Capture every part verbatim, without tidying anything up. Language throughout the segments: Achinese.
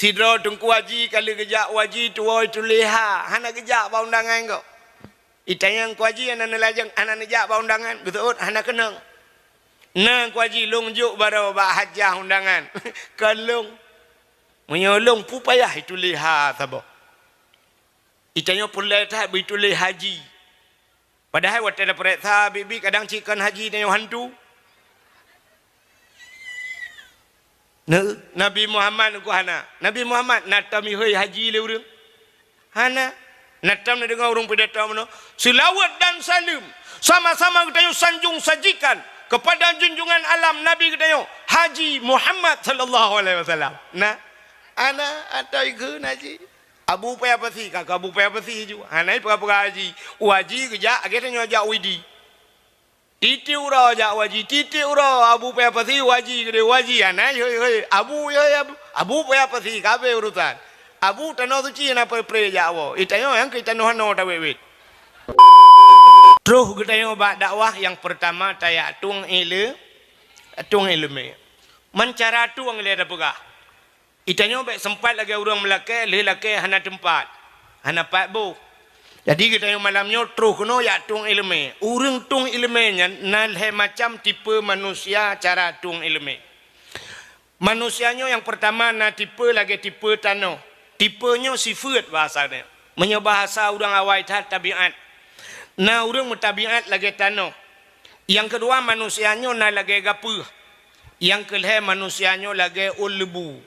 Sidroe Teungku Haji ka lheueh geujak u haji tuwoe tuléh ha, hana geujak bak undangan kok. Itanyong Teungku Haji hana neulajeng, hana neujak bak undangan, geuseuôt hana keunong. Na Teungku Haji lôn jok baroe bak hajah undangan. Kon lôn. Meunyoe lôn peue payah ituléh ha saboh. Itanyong peureulée that beuituléh haji. Padahai watée tapareksa biet-biet kadang cit kon haji tanyoe hantu. Nah, Nabi Muhammad Teungku hana. Nabi Muhammad na tom ihôi haji lé ureuëng? Hana. Na tom neudeungoe ureuëng pidato meunoe, "Seulaweuet dan saleuem sama-sama geutanyoe sanjong sajikan kepada junjungan alam Nabi geutanyoe, Haji Muhammad sallallahu alaihi wasallam." Na? Hana, atau ikheun haji. Abu Paya Pasi, ka keu Abu Paya Pasi ju. Hana peugah-peugah haji. U haji geujak, lagée tanyoe jak u Idi. Tieb-tieb uroe jak u haji, tieb-tieb uroe Abu Paya Pasi u haji, keudeh u haji. Hana, hoi, hoi. Abu, hoi, Abu. Abu Paya Pasi, ka habéh urusan. Abu tanoh suci hana pre-pre jak woe. Itanyoe nyang keu tanoh hano tawét-wét. Troh geutanyoe bak dakwah nyang peurtama tajak tueng ilé-, tueng iéleumé. Man cara tueng ilé tapeugah. Itanyoe bék seumpat lagée ureuëng meulakée, lheueh lakée hana teumpat, hana pat boh. Jadi geutanyoe malam nyoe troh keunoe jak tueng iéleumé. Ureuëng tueng iéleumé nyan na lhée macam tipe manusia cara tueng iéleumé. Manusia nyoe nyang peurtama na tipe lagée tipe tanoh. Tipe nyoe sifeuet bahasa nyoe. Meunyoe bahasa ureuëng awai that tabiat. Na ureuëng meutabiat lagée tanoh. Nyang keudua manusia nyoe na lagée gapeuh. Nyang keulhée manusia nyoe lagée ôn leubu.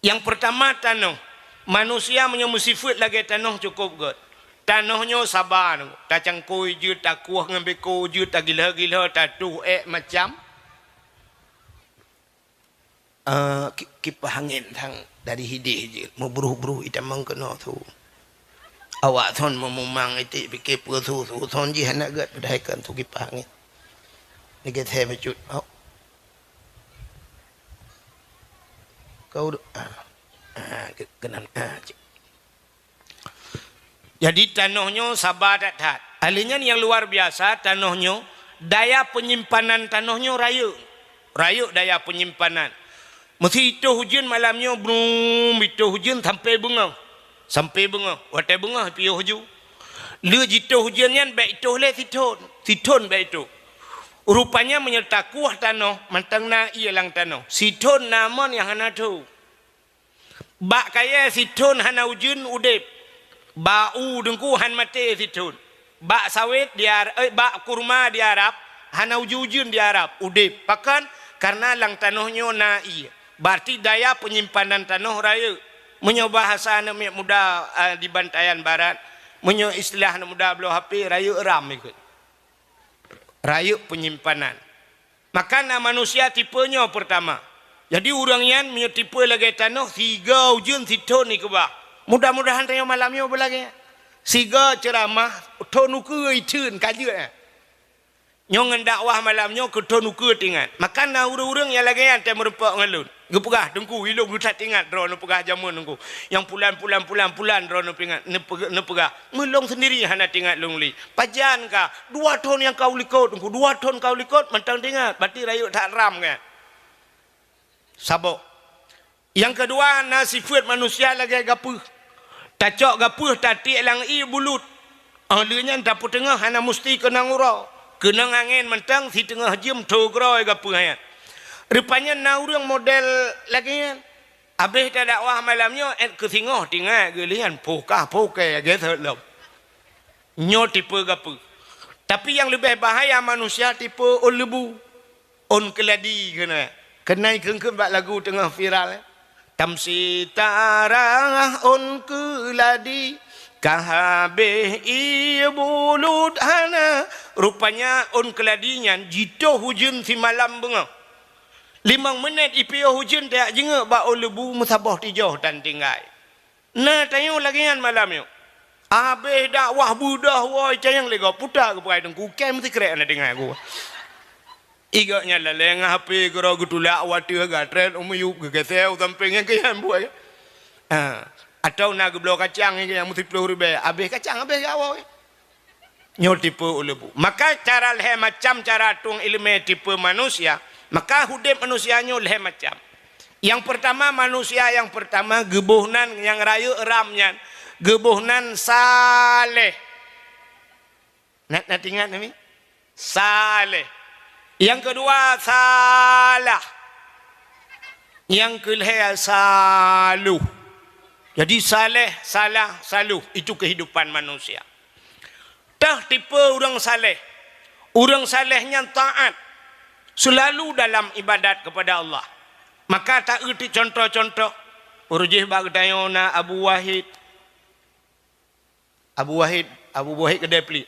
Nyang peurtama tanoh. Manusia meunyoe meusifeuet lagée tanoh cukôp gét. Tanoh nyoe saba, tacangkôi jeuet, takueh ngon beko jeuet, tagilhô-gilhô, tatuh ék macam, eh, ki-, kipah angén sang dari hideh jeuet, meubruh-bruh itamong keunoe su. Awak thon meumumang iték pike peue su-su thon jih hana gét padahai kon su kipah angén. Lagée thée bacut. Kau du-, ah, ah, ke-, keunan, ah, cit. Jadi tanoh nyoe saba that-that. Ahli nyan nyang luar biasa tanoh nyoe, daya peunyimpanan tanoh nyoe rayeuk. Rayeuk daya peunyimpanan. Meusi itoh ujeuen malam nyoe, brum, itoh ujeuen sampoe beungoh. Sampoe beungoh. Watée beungoh piôh ju. Lheueh jitoh ujeuen nyan bék itoh lé sithon. Sithon bék itoh. Rupanya meunyoe takueh tanoh, mantong na ié lam tanoh. Sithon na mon nyang hana tho. Bak kayée sithon hana ujeuen udeb. Bak u deungku han maté sithon. Bak sawét di Ar-, eh, bak kurma di Arab, hana ujeuen-ujeuen di Arab, udeb. Pakon? Kareuna lam tanoh nyoe na ié. Berarti daya peunyimpanan tanoh rayeuk. Meunyoe bahasa aneuk miet muda, eh, di Bantayan Barat, meunyoe istilah aneuk muda bloe H P, rayeuk RAM ikot. Rayeuk peunyimpanan. Maka na manusia tipe nyoe peurtama. Jadi ureuëng nyan meunyoe tipe lagée tanoh, siga ujeuen sithon ikeubah. Mudah-mudahan tanyoe malam nyoe beulagée nyan. Siga ceuramah thon ukeue itheun ka jeuet, eh. Nyoe ngon dakwah malam nyoe keu thon ukeue teuingat. Maka na ureuëng-ureuëng nyang lagée nyan teumeureumpok ngon lôn. Geupeugah, "Teungku, ilôn geuthat teuingat droeneuh peugah jameun Teungku. Nyang pulan, pulan, pulan, pulan droeneuh peuingat, neupeugah, neupeugah. Meulôn seundiri hana teuingat lôn lé. Pajan ka, dua thon nyang ka u likot Teungku, dua thon ka u likot mantong teuingat, berarti rayeuk that RAM kan." Saboh. Nyang keudua na sifeuet manusia lagée gapeuh. Tacok gapeuh tatiek lam ié bulut. Óh lheueh nyan tapeuteungoh hana musti keunong uroe. Keunong angén mantong siteungoh jeuem tho groe gapeuh nyan. Rupanya na ureuëng model lagée nyan. Abéh tadakwah malam nyoe, ék keu singoh teuingat geulian poh kah poh kée gét lom. Nyoe tipe gapeuh. Tapi nyang leubeh bahaya manusia tipe ôn leubu. Ôn keuladi keunoe. Keunoe kheun-kheun bak lagu teungoh viral, eh. Tamsi tarah ôn keuladi, ka habéh ié bulut hana. Rupanya ôn keuladi nyan jitoh ujeuen simalam beungoh. Limong minét ipiôh ujeuen tajak jingeuk bak ôn leubu meusaboh tijoh tan tinggai. Na tanyoe lagée nyan malam nyoe. Abéh dakwah beudoh woe cayang lé gob puta geupeugah teungku kém sikrek na deungoe geuh. Igok nyan lalée ngon H P keudroe geutulak watée gatrét u miyueb geugeusée u sampéng nyang keuyan buet. Ha, atau na geubloe kacang nyang meusiploh ribée, abéh kacang abéh gak woe. Nyoe tipe uleubu. Maka cara lhée macam cara tueng iéleumé tipe manusia, maka udeb manusia nyoe lhée macam. Nyang peurtama, manusia nyang peurtama geuboh nan nyang rayeuk ram nyan, geuboh nan saleh. Na, na teuingat nami? Saleh. Nyang keudua, salah. Nyang keulhèe, saluh. Jadi, saleh, salah, saluh, itu kehidupan manusia. Teuh tipe ureuëng saleh. Ureuëng saleh nyan taat, seulalu dalam ibadat kepada Allah. Maka taeuti contoh-contoh. Uroe jih bak geutanyoe na Abu Wahid. Abu Wahid, Abu Wahid keudeh pliek.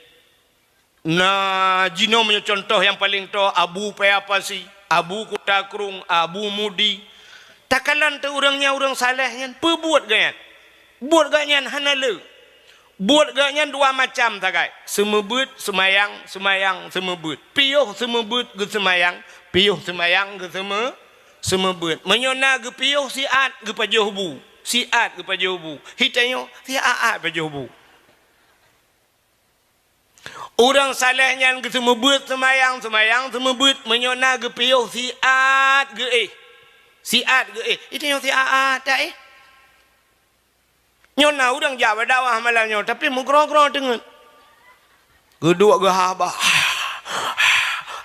Na jinoe meunyoe contoh nyang paleng toe, Abu Paya Pasi, Abu Kuta Krueng, Abu Mudi. Takalon teuh ureuëng nyan ureuëng saleh nyan, peue buet gobnyan? Buet gobnyan hana le. Buet gobnyan dua macam sagai, seumeubeuet, seumayang, seumayang, seumeubeuet. Piôh seumeubeuet geuseumayang, piôh seumayang geuseumeu-, seumeubeuet. Meunyoe na geupiôh siat geupajoh bu, siat geupajoh bu. Hitanyoe siat-at pajoh bu. Ureuëng saleh nyan geuseumeubeuet seumayang, seumayang seumeubeuet, meunyoe na geupiôh siat geuéh. Siat geuéh. Hitanyoe siat-at taéh. Nyoe na ureuëng jak bak dakwah malam nyoe, tapi meugroe-groe teungeut. Geuduek geuhaba.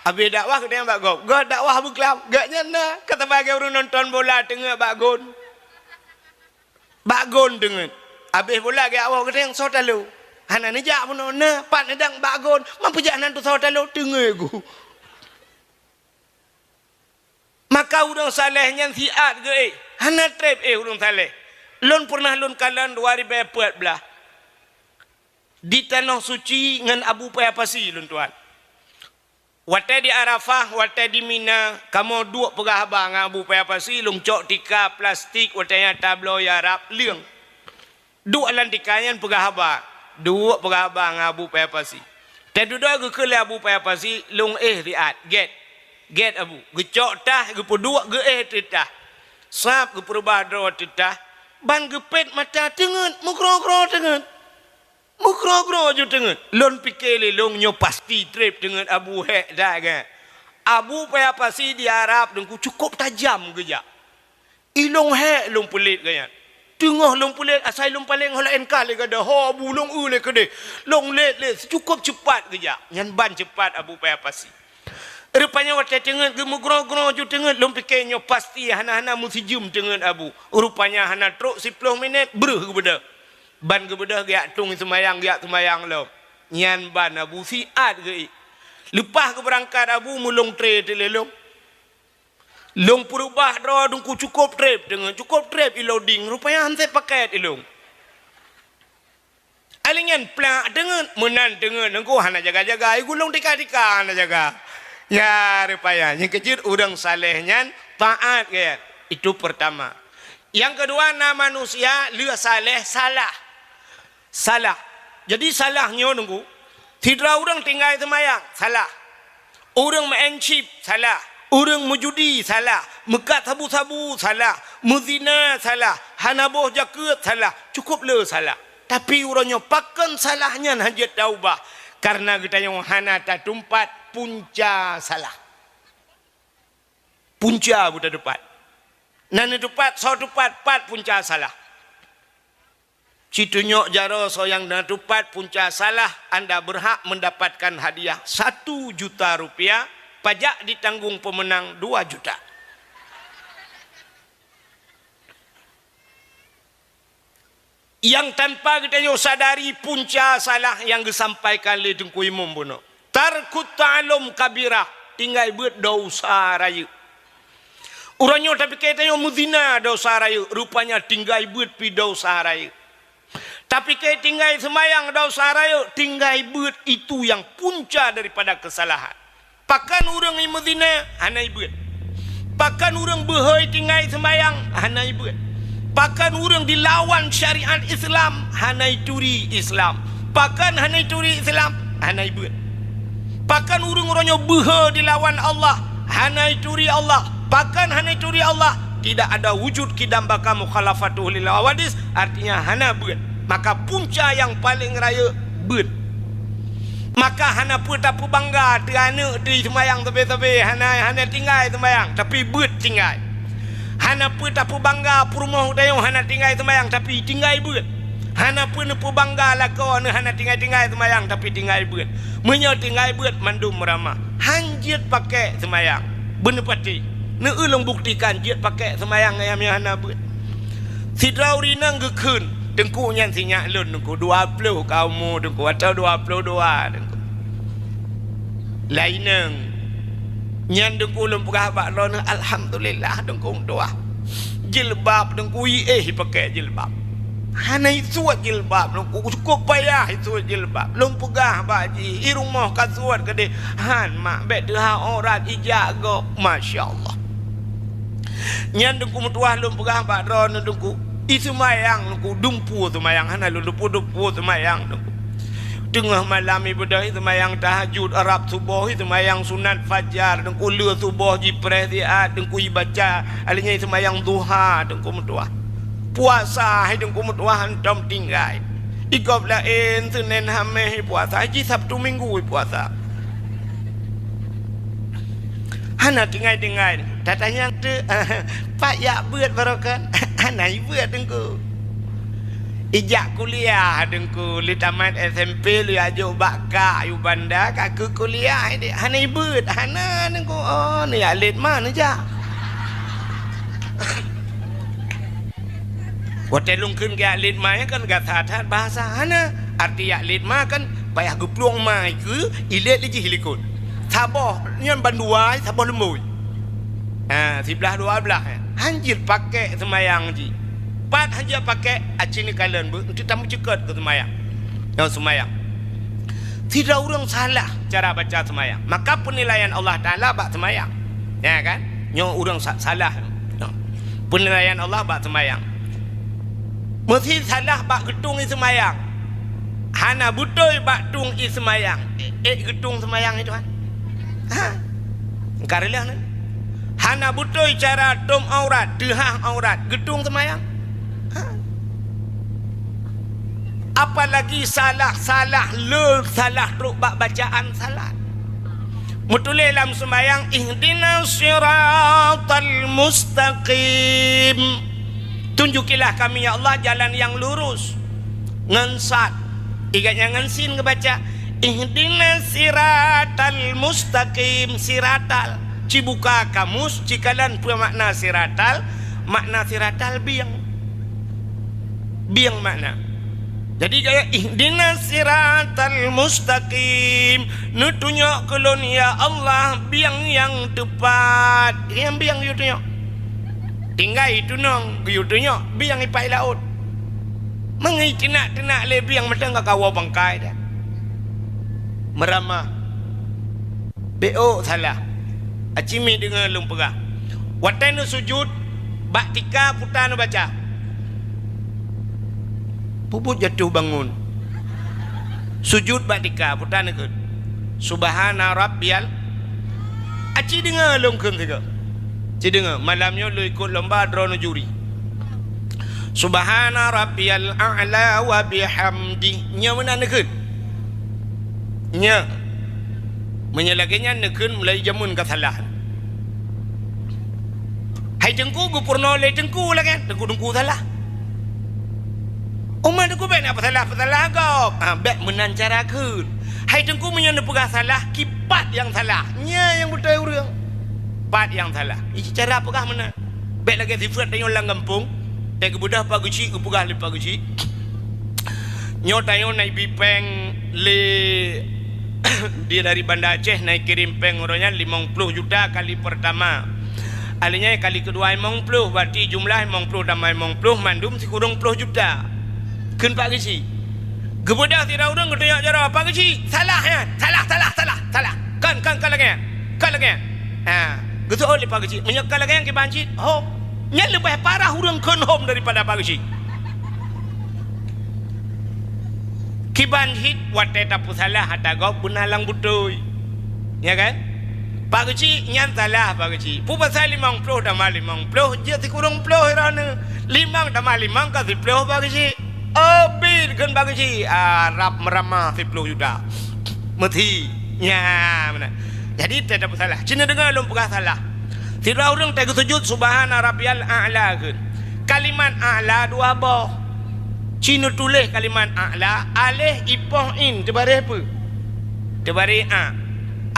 Abéh dakwah geutanyoe bak gob. Gob dakwah beuklam. Gobnyan na, ka sabagai ureuëng nonton bola teungeut bak gon. Bak gon teungeut. Abéh bola geuwoe geutanyoe soe talo. Hana neujak bunoe na, pat neudang bak gon. Man peujak nan teusoe talo teungeut gu. Maka ureuëng saleh nyan siat geuéh, hana treb éh ureuëng saleh. Lôn peureunah lôn kalon dua ribèe peuet blaih di Tanoh Suci ngon Abu Paya Pasi lôn tuan. Watée di Arafah, watée di Mina, kamoe duek peugah haba ngon Abu Paya Pasi, lôn cok tika plastik watée nyan tabloe Arab leueng. Duek lam tika nyan peugah haba, duek peugah haba ngon Abu Paya Pasi. Teududoe geukheun lé Abu Paya Pasi, lôn éh siat, gét. Gét Abu. Geucok tah, geupeuduek geuéh teutah. Sab geupeureubah droe teutah, ban geupét mata teungeut, meugroe-groe teungeut. Meugroe-groe ju teungeut. Lôn pike lé lôn nyoe pasti treb teungeut Abu hék that gét. Abu Paya Pasi di Arab teungku cukôp tajam geujak. Ilôn hék lôn peulet gobnyan. Teungoh lôn peulet, asai lôn paleng ho laén ka lé gada, ho Abu lôn eu lé keudeh. Lôn let lé, cukôp ceupat geujak. Nyan ban ceupat Abu Paya Pasi. Rupanya watée teungeut geumeugroe-groe ju teungeut, lôn pike nyoe pasti hana-hana meusijeuem teungeut Abu. Rupanya hana trok siploh minét, breuh geubeudôh. Ban geubeudôh geujak tueng seumayang, geujak seumayang lom. Nyan ban Abu siat geuéh. Leupah geubeurangkat Abu meulông tre teulélong. Lôn peureubah droe teungku cukôp treb teungeut, cukôp treb iloding, rupanya han sép paket ilông. Alinyan plak teungeut, meunan teungeut, teungku hana jaga-jaga, igulông tika-tika hana jaga. Ya, rupanya, nyang keujeuet ureuëng saleh nyan taat gét. Itu pertama. Nyang keudua, na manusia lheueh saleh salah. Salah. Jadi salah nyoe teungku, sidroe ureuëng tinggai seumayang, salah. Ureuëng meu'en chip, salah. Ureuëng meujudi, salah. Meukat sabu-sabu, salah. Meuzina, salah. Hana boh jakeuet, salah. Cukôp le salah. Tapi uroe nyoe pakon salah nyan hana jeuet taubah? Kareuna geutanyoe hana tatumpat punca salah. Punca beutateupat. Na neuteupat, soe teupat, pat punca salah. Situnyok jaroe soe nyang na teupat punca salah, anda berhak mendapatkan hadiah satu juta rupiah, pajak ditanggung pemenang dua juta. Nyang tanpa geutanyoe sadari punca salah nyang geusampaikan lé Teungku Imum bunoe. Tarkut ta'allum kabirah, tinggai beuet desya rayeuk. Uroe nyoe tapike tanyoe meuzina desya rayeuk, rupanya tinggai beuet pih desya rayeuk. Tapike tinggai seumayang desya rayeuk, tinggai beuet itu nyang punca daripada keusalahan. Pakon ureuëng meuzina hana ibeuet. Pakon ureuëng beuhôi tinggai seumayang hana ibeuet. Pakon ureuëng dilawan syariat Islam hana ituri Islam. Pakon hana ituri Islam hana ibeuet. Pakon ureuëng uroe nyoe beuhe dilawan Allah hana ituri Allah. Pakon hana ituri Allah, tidak ada wujud qidam baqa mukhalafatuhu lil hawadis, artinya hana beuet. Maka punca nyang paleng rayeuk beuet. Maka hana peue tapeubangga teuh aneuëk teuh seumayang sabe-sabe, hana, hana tinggai seumayang, tapi beuet tinggai. Hana peue tapeubangga peurumoh geutanyoe hana tinggai seumayang, tapi tinggai beuet. Hana peue neupeubangga lakoe neuh hana tinggai-tinggai seumayang, tapi tinggai beuet. Meunyoe tinggai beuet mandum meuramah, han jeuet pakék seumayang. Beuneupatéh, neueu lôn buktikan jeuet pakék seumayang nyang hana beuet. Sidroe ureueng inong geukheun, "Teungku, nyan sinyak lôn, Teungku, dua ploh ka umu, Teungku, atau dua ploh dua, Teungku." Laineng. Nyan Teungku lôn peugah bak droeneuh, "Alhamdulillah, Teungku meutuah. Jilbab Teungku iéh ipakék jilbab. Hana isuet jilbab Teungku, cukôp payah isuet jilbab. Lôn peugah bak jih, i rumoh ka suet keudeh, han mak, bék teuhah aurat ijak gob." Masya Allah. Nyan Teungku meutuah lôn peugah bak droeneuh Teungku, i seumayang Teungku, dumpeue seumayang, hana lôn dumpeue, dumpeue seumayang Teungku. Teungoh malam ibadah, i seumayang tahajud, rab suboh, i seumayang sunat fajar Teungku, le suboh jipreh siat Teungku ibaca, alheuh nyan i seumayang duha Teungku meutuah. Puasa hai Teungku meutuah hantom tinggai. I gob laén Senin Hameh ipuasa, jih Sabtu Minggu ipuasa. Hana tinggai-tinggai. Tatanyong teuk, "Pat jak beuet baroe kon?" Hana ibeuet Teungku. Ijak kuliah Teungku, lé tamat S M P lé jak jok bak kak yue banda, ka keu kuliah idéh. Hana ibeuet, hana Teungku. Oh, neujak lét ma neujak. Watée lôn kheun geujak lét ma nyan kan gata that bahasa hana. Arti jak lét ma kan payah geuplueng ma ikeue, ilét lé jih likot. Saboh nyan bandua, saboh leumbôi. Ha, siblaih dua blaih, eh. Han jeuet pakék seumayang jih. Pat han jeuet pakék, aci neukalon beuet, eunteuk tameucukot keu seumayang. Nyoe seumayang. Sidroe ureuëng salah cara baca seumayang, maka peunilaian Allah Taala bak seumayang. Ya kan? Nyoe ureuëng sa-, salah. Nyoe. Peunilaian Allah bak seumayang. Meusi salah bak geutung ie seumayang. Hana beutôi bak tung ie seumayang. Ék geutung seumayang itu, ha? Ha? Engka reulah ni. Hana beutôi cara tom aurat, teuhah aurat, geutung seumayang. Ha? Apalagi salah-salah le, salah trok bak bacaan salat. Meutuléh lam seumayang, "Ihdinas siratal mustaqim." Tunjukilah kami, ya Allah, jalan yang lurus. Ngon sad. Ingat nyang ngon sin geubaca, "Ihdinas siratal mustaqim." Siratal. Ci buka kamus, ci kalon peue makna siratal. Makna siratal bieng. Bieng makna. Jadi gaya, "Ihdinas siratal mustaqim." Neutunyok keu lôn, ya Allah, bieng nyang teupat. Nyang bieng yue tunyok. Tinggai tunong geuyue tunyok bieng ipai laôt. Mangai teunak-teunak lé bieng mantong ka kawoe bangkai dah. Meuramah. Bék ôk salah. Aci mi deungoe lôn peugah. Watée neusujut, bak tika puta neubaca. Peubuet jatuh bangun. Sujut bak tika, puta neukheun. Subhana rabbiyal. Aci deungoe lôn kheun sigoe. Ci deungoe, malam nyoe lôn ikot lomba droeneuh juri. Subhana rabbiyal a'la wa bihamdi. Nyoe meunan neukheun. Nyoe. Meunyoe lagée nyan neukheun mulai jameun ka salah. Hai Teungku geupeurunoe lé Teungku lagée nyan, Teungku-teungku salah. Umat Teungku bék na peusalah-peusalah gob. Ha, bék meunan cara kheun. Hai Teungku meunyoe neupeugah salah, kipat nyang salah. Nyan nyang beutôi ureuëng. Pat nyang salah. Ici cara peugah meunan. Bék lagée sifeuet tanyoe lam gampông, teuh geubeudôh Pak Geuchik, geupeugah lé Pak Geuchik. Nyoe tanyoe na ibi péng lé dia dari Banda Aceh, na ikirém péng uroe nyan limong ploh juta kali peurtama. Alheuh nyan kali keudua limong ploh, berarti jumlah limong ploh tamah limong ploh mandum sikureueng ploh juta. Kheun Pak Geuchik. Geubeudôh sidroe ureuëng geutunyok jaroe, "Pak Geuchik, salah nyan. Salah, salah, salah, salah. Kon, kon, kon lagée nyan. Kon lagée nyan." Ha, geuseuôt lé Pak Geuchik, "Meunyoe kon lagée nyan kiban cit, hom." Nyan leubeh parah ureuëng kheun hom daripada Pak Geuchik. Kiban cit watée tapeusalah ata gob beuna lam beutôi. Ya kan? Pak Geuchik nyan salah Pak Geuchik. Peue pasai limong ploh tamah limong ploh jeuet sikureueng ploh droeneuh. Limong tamah limong ka siploh Pak Geuchik. Oh, bit kheun Pak Geuchik. Ah, rab meuramah siploh juta. Meuthi. Nya, meunan. Jadi, teuh tapeusalah. Ci neudeungoe lôn peugah salah. Sidroe ureuëng teuk geusujut, "Subhana rabbiyal a'la," kheun. Kalimat a'la dua boh. Ci neutuléh kalimat a'la, aléh ipoh in teubareh peue? Teubareh a.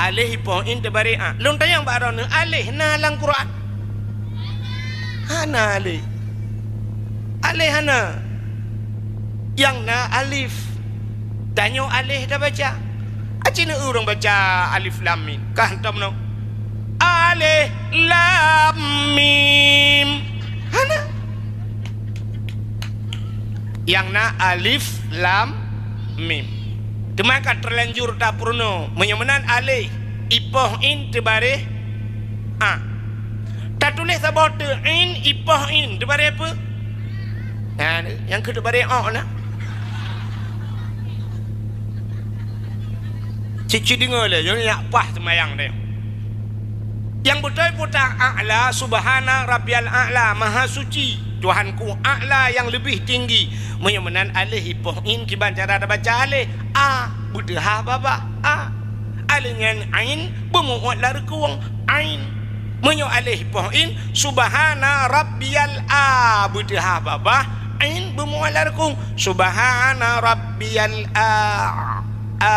Aléh ipoh in teubareh a. Lôn tanyong bak droeneuh, aléh na lam Quran? Hana aléh. Aléh hana. Nyang na alif. Tanyoe aléh tabaca. Aci na ureuëng baca alif lam mim. Ka hantom nyoe. Aléh lam mim. Hana. Nyang na alif lam mim. Teuma ka teulanjur tapeurunoe. Meunyoe meunan aléh, ipoh in teubareh a. Tatuléh saboh teuk in, ipoh in teubareh peue? Nah, nyang keu teubareh o na. Cit-cit deungoe lé, nyoe nyak paih seumayang deh. Nyang beutôi peue ta a'la, subhana rabbiyal a'la, maha suci Tuhanku, a'la yang lebih tinggi. Meunyoe meunan aléh ipoh in kiban cara tabaca aléh, a beuteuhah babah, a. Aléh nyan ain beumu'ot lam reukung, ain. Meunyoe aléh ipoh in, subhana rabbiyal a beuteuhah babah, ain beumu'ot lam reukung, subhana rabbiyal a, a.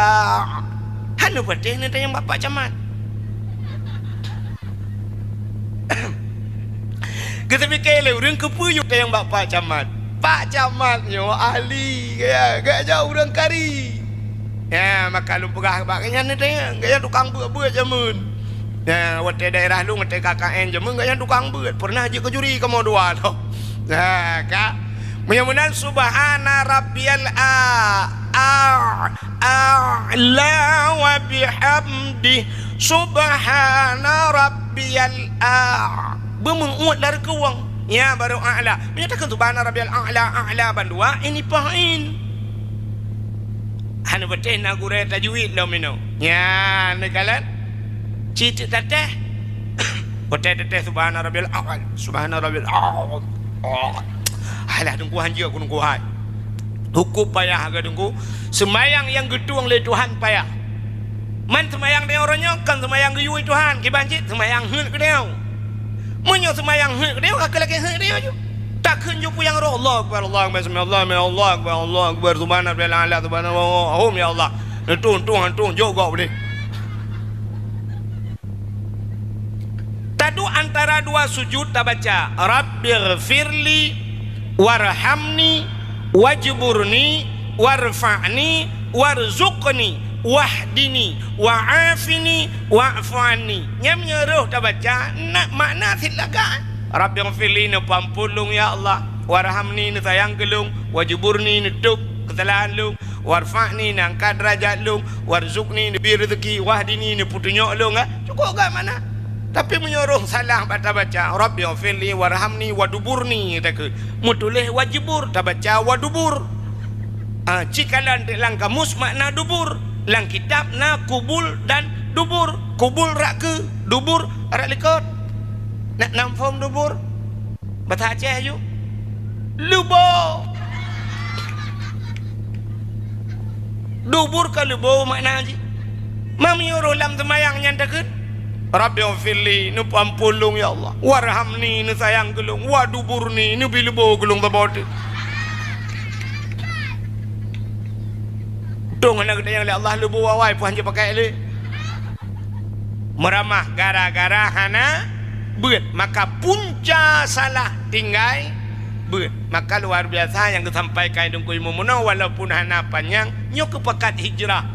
Hana patéh neutanyong bak Pak Camat. Geuteupiké lé ureuëng keupeue yue tanyong bak Pak Camat. Pak Camat nyoe ahli, gaya, gaya ureuëng kari. Ya, maka lôn peugah bak gobnyan neutanyong, gobnyan tukang beuet-beuet jameun. Ya, watée daerah lôn, watée K K N jameun, gobnyan tukang beuet. Pernah jeuet keu juri kamoe dua tho. Ya, ka. Meunyoe meunan, subhana rabbiyal a, a, a'la wa bihamdih, subhana rabbiyal a. Beumeu'ot lam reukung, nyan barô a'la. Meunyoe takheun subhana rabbiyal a'la, a'la bandua, ini pahin. Hana patéh na gurée tajwid lom inoe. Nyan neukalon. Cit tatéh. Watée tatéh subhana rabbiyal a'la, subhana rabbiyal a'la. Alah, Teungku, hanjeuet keu Teungku hai. Hukôm payah keu Teungku. Seumayang nyang geutueng lé Tuhan payah. Man seumayang tanyoe uroe nyoe kon seumayang geuyue Tuhan, kiban cit seumayang heuet keu tanyoe. Meunyoe seumayang heuet keu tanyoe, ka keu lakée heuet keu tanyoe ju. Takheun ju peue nyang roh, Allahu Akbar, Allahu Akbar, sami Allahu liman hamidah, Allahu Akbar, Allahu Akbar, subhana rabbiyal a'la, subhanallah, ya Allah. Neutueng, tueng, tueng, jok gob deh. Taduek antara dua sujud tabaca, "Rabbighfirli warhamni wajburni warfa'ni warzuqni wahdini wa'afini wa'fu anni." Nyan meunyoe roh tabaca, na makna cit lagak. "Rabbighfirli," neupeuamphon lôn, ya Allah, "warhamni," neusayang keu lôn, "wajburni," neutôb keusalahan lôn, "warfa'ni," neuangkat deurajat lôn, "warzuqni," neubri reuzeuki, "wahdini," neupeutunyok lôn, eh, cukôp gét makna. Tapi meunyoe roh salah bak tabaca, "Rabbighfirli warhamni waduburni," takheun, meutuléh wajibur, tabaca wadubur. Ah, cikalon lam kamus makna dubur, lam kitab na kubul dan dubur. Kubul rot keue, dubur rot likot. Nak nam phom dubur? Bahasa Aceh ju. Leubo. Dubur ka leubo makna jih. Meunyoe roh lam seumayang nyan takheun, "Rabbighfirli," neupeuamphon lôn ya Allah. "Warhamni," neusayang keu lôn. "Waduburni," neubri leubo keu lôn saboh teuk. Untông hana geutanyong lé Allah leubo awai, peue han jipakai lé. Meuramah gara-gara hana beuet, maka punca salah tinggai beuet. Maka luar biasa nyang geusampaikan Teungku Imum meunoe, walaupun hana panyang, nyoe keupakat hijrah.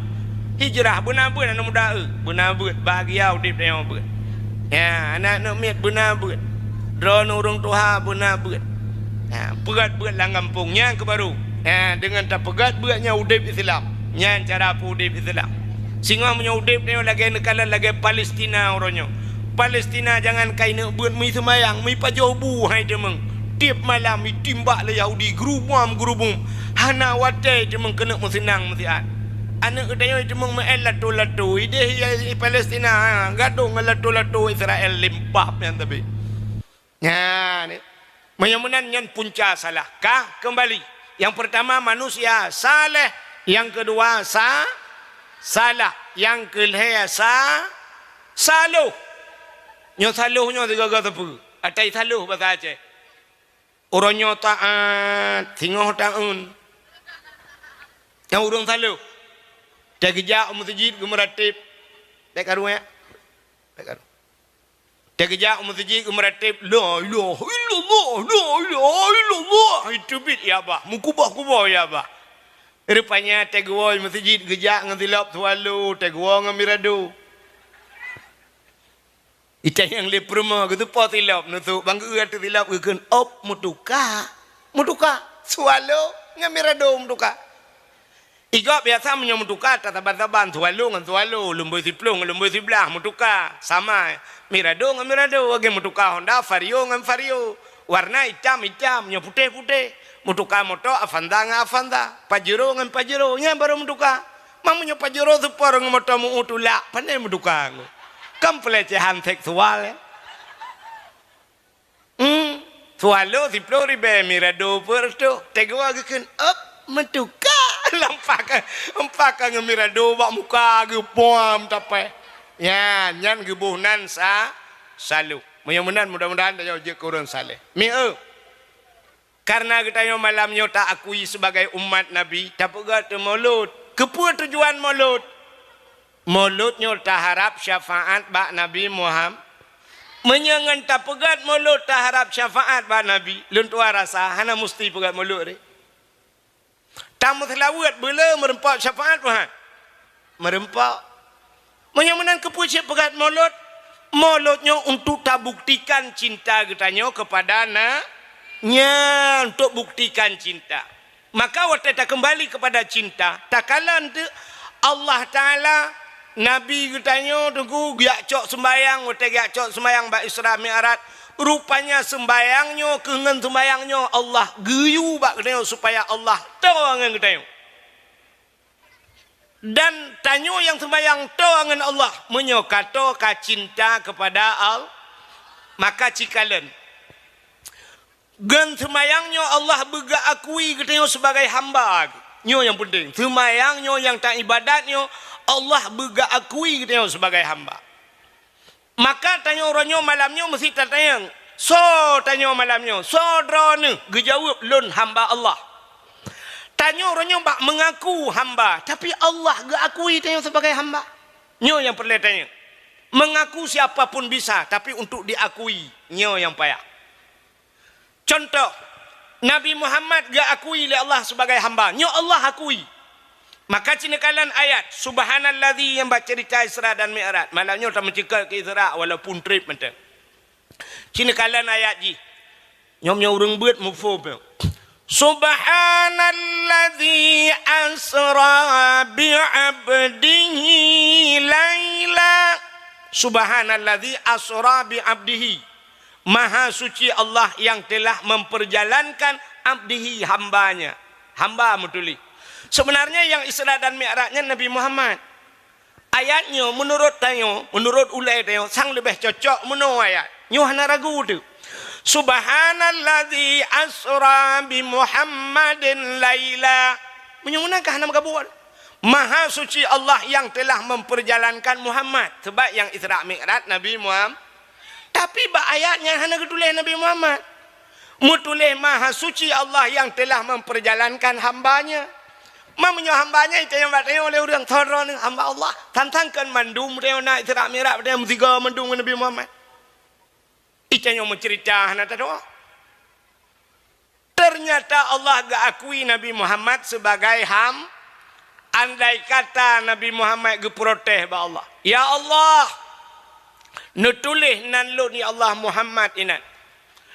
Hijrah beuna beuet aneuk muda, eu, beuna beuet, bahagia udeb tanyoe beuet. Ya, aneuk-aneuk miet beuna beuet. Droeneuh ureuëng tuha beuna beuet. Ya, peugét beuet lam gampông nyan keuh baru. Ya, deungon tapeugét beuet nyan udeb Islam. Nyan cara peuudeb Islam. Singoh meunyoe udeb nyoe lagée neukalon lagée Palestina uroe nyoe. Palestina jangankai neuk beuet, meuseumayang, meupajoh bu hai teumeung. Tieb malam itimbak lé Yahudi, geurubom-geurubom. Hana watée teumeung keuneuk meuseunang meusiat. Aneuk geutanyoe teumeung meu'en lato-lato. Ideh Palestina, ha, gadôh ngon lato-lato Israel limpah nyan tapi. Nyan, meunyoe meunan nyan punca salah. Ka keumbali. Nyang peurtama manusia saleh, nyang keudua sa-, salah, nyang keulhée sa-, saloh. Nyoe saloh nyoe sigoe-goe sapeue. Atai saloh basa Aceh. Uroe nyoe taat, singoh taeun. Nyang ureuëng saloh. Teugeujak u meuseujid geumeurateb. Bék karu, ya? Bék karu. Teugeujak u meuseujid geumeurateb, "La ilaha illallah, la ilaha illallah." Itu bit ya bah, meukuboh-kuboh ya bah. Rupanya teugeue u meuseujid geujak ngon silop swallow, teugeue ngon mirado. Itanyong lé peurumoh, geuteupeue silop neusok, bang geu ateueh silop geukheun, "Op, meutuka." Meutuka. Swallow ngon mirado meutuka. Igob biasa meunyoe meutuka, tasaban-saban, swallow ngon swallow, lumboi siploh ngon lumboi siblaih meutuka. Sama, mirado ngon mirado, lagée meutuka Honda, Vario ngon Vario. Warna itam-itam, nyoe putéh-putéh. Meutuka moto Avanza ngon Avanza, Pajero ngon Pajero, nyan barô meutuka. Meunyoe Pajero Sport ngon moto meu-ue tulak, pane meutuka ngon. Kan pelecehan seksual, ya? Hmm. Swallow siploh ribée, mirado peuet reutôh. Teugeue geukheun, "Op, meutuka." Lampak ka, lampak ka ngon mirado bak muka geupuam tapée. Nyan, nyan geuboh nan sa, saloh. Meunyoe meunan, mudah-mudahan tanyoe jeuet keu ureuëng saleh. Mi eu. Karena geutanyoe malam nyoe ta-akui sibagai umat Nabi, tapeugét teumolot. Keupeue tujuan molot? Molot nyoe taharab syafaat bak Nabi Muham-, meunyoe ngon tapeugét molot taharab syafaat bak Nabi, lôn tuan rasa hana musti peugét molot ré. Tameuseulaweuet beuleu meureumpok syafaat Tuhan. Meureumpok. Meunyoe meunan keupeue cit peugét molot? Molot nyoe untuk tabuktikan cinta geutanyoe keupada na-, nyan, untuk buktikan cinta. Maka watée takeumbali keupada cinta, takalon teuk Allah Taala, Nabi geutanyoe teungku geujak cok seumbayang, watée geujak cok seumbayang bak Isra Mi'raj, rupanya seumbayang nyoe keu ngon seumbayang nyoe Allah geuyue bak geutanyoe supaya Allah toe ngon geutanyoe. Dan tanyoe nyang seumayang toe ngon Allah, meunyoe ka toe ka cinta keupada Allah, maka cikalon. Ngon seumayang nyoe Allah beugeuakui geutanyoe sibagai hamba. Nyoe nyang peunteng. Seumayang nyoe nyang taibadat nyoe Allah beugeuakui geutanyoe sibagai hamba. Maka tanyoe uroe nyoe malam nyoe meusti tatanyong, "Soe tanyoe malam nyoe? Soe droeneuh?" Geujaweueb, "Lôn hamba Allah." Tanyoe uroe nyoe bak meungaku hamba, tapi Allah geuakui tanyoe sibagai hamba. Nyoe nyang peureulée tanyoe. Meungaku siapa pun bisa, tapi untuk diakui, nyoe nyang payah. Contoh, Nabi Muhammad geuakui lé Allah sibagai hamba. Nyoe Allah akui. Maka ci neukalon ayat, "Subhanalladzi," nyang bak ceurita Isra dan Mi'raj. Malam nyoe tameuceukeut keu Isra walaupun treb mantong. Ci neukalon ayat jih. Nyoe meunyoe ureuëng beuet muphom nyoe. "Subhanalladzi asra bi 'abdihi laila." "Subhanalladzi asra bi 'abdihi." Maha suci Allah yang telah memperjalankan abdihi hamba-Nya. Hamba meutuléh. Sebenarnya nyang Isra dan Mi'raj nyan Nabi Muhammad. Ayat nyoe meunurot tanyoe, meunurot ulée tanyoe, sang leubeh cocok meunoe ayat. Nyoe hana ragu teuh. "Subhanalladzi asra bi Muhammadin laila." Meunyoe meunan ka hana meugabung. Maha suci Allah yang telah memperjalankan Muhammad. Sebab nyang Isra Mi'raj Nabi Muhammad. Tapi bak ayat nyan hana geutuléh Nabi Muhammad. Meutuléh Maha Suci Allah yang telah memperjalankan hamba-Nya. Ma meunyoe hamba-Nya itanyong bak tanyoe lé ureuëng, "Soe droeneuh?" "Hamba Allah." Tantang kan mandum tanyoe na Isra Mi'raj, tanyoe meusigoe mandum ngon Nabi Muhammad. Itanyong meuceurita hana tadoa. Ternyata Allah geuakui Nabi Muhammad sebagai ham-, andai kata Nabi Muhammad geuprotes bak Allah, "Ya Allah, neutuléh nan lôn, ya Allah, Muhammad inan.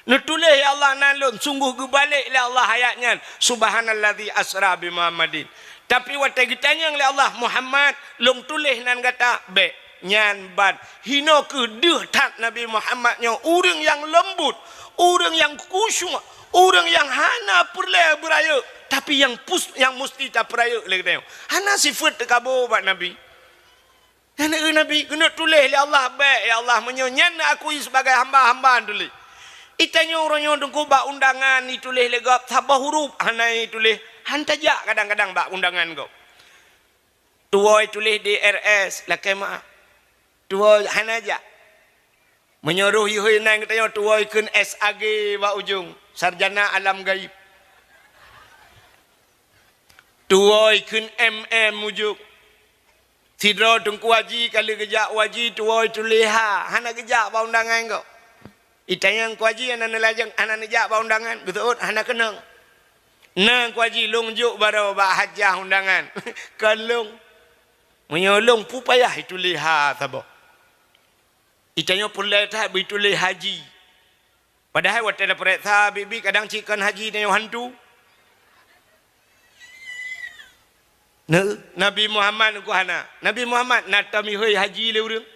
Neutuléh, ya Allah, nan lôn." Sungguh geubalek lé Allah ayat nyan, "Subhanalladzi asra bi Muhammadin." Tapi watée geutanyong lé Allah, "Muhammad, lôn tuléh nan gata?" Bék. Nyan ban. Hinoe kheueh deuh that Nabi Muhammad nyoe, ureuëng nyang leumbut, ureuëng nyang khusyuk, ureuëng nyang hana peureulée beurayeuk, tapi nyang pus-, nyang musti tapeurayeuk lé geutanyoe. Hana sifeuet teukabô bak Nabi. Nyan, eh, Nabi, keuneuk tuléh lé Allah, bék, ya Allah, meunyoe nyan neuakui sibagai hamba, hamba tuléh. Itanyoe uroe nyoe teungku bak undangan ituléh lé gob saboh huruf hana ituléh, han tajak kadang-kadang bak undangan gob. Tuwoe tuléh D R S, lakée meu'ah. Tuwoe hana jak. Meunyoe roh ihôi nan geutanyoe tuwoe kheun S A G bak ujong, sarjana alam gaib. Tuwoe kheun M M ujong. Sidroe Teungku Haji ka lheueh geujak u haji tuwoe tuléh ha, hana geujak bak undangan kok. Itanyong Teungku Haji hana neulajeng, hana neujak bak undangan, geuseuôt hana keunong. Na Teungku Haji lôn jok baroe bak hajah undangan. Kon lôn. Meunyoe lôn peue payah ituléh ha saboh. Itanyong peureulée that beuituléh haji. Padahai watée tapareksa biet-biet kadang cit kon haji tanyoe hantu. Nah, Nabi Muhammad ku hana. Nabi Muhammad na tom ihôi haji lé ureuëng?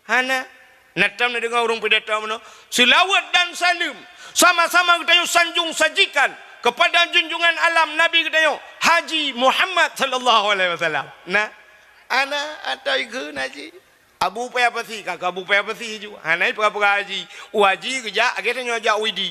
Hana. Na tom na deungoe ureuëng pidato meunoe, "Seulaweuet dan saleuem sama-sama geutanyoe sanjong sajikan kepada junjungan alam Nabi geutanyoe, Haji Muhammad sallallahu alaihi wasallam." Nah, ana atau ikheun haji. Abu Paya Pasi, ka keu Abu Paya Pasi ju. Hana peugah-peugah haji. U haji geujak, lagée tanyoe jak u Idi.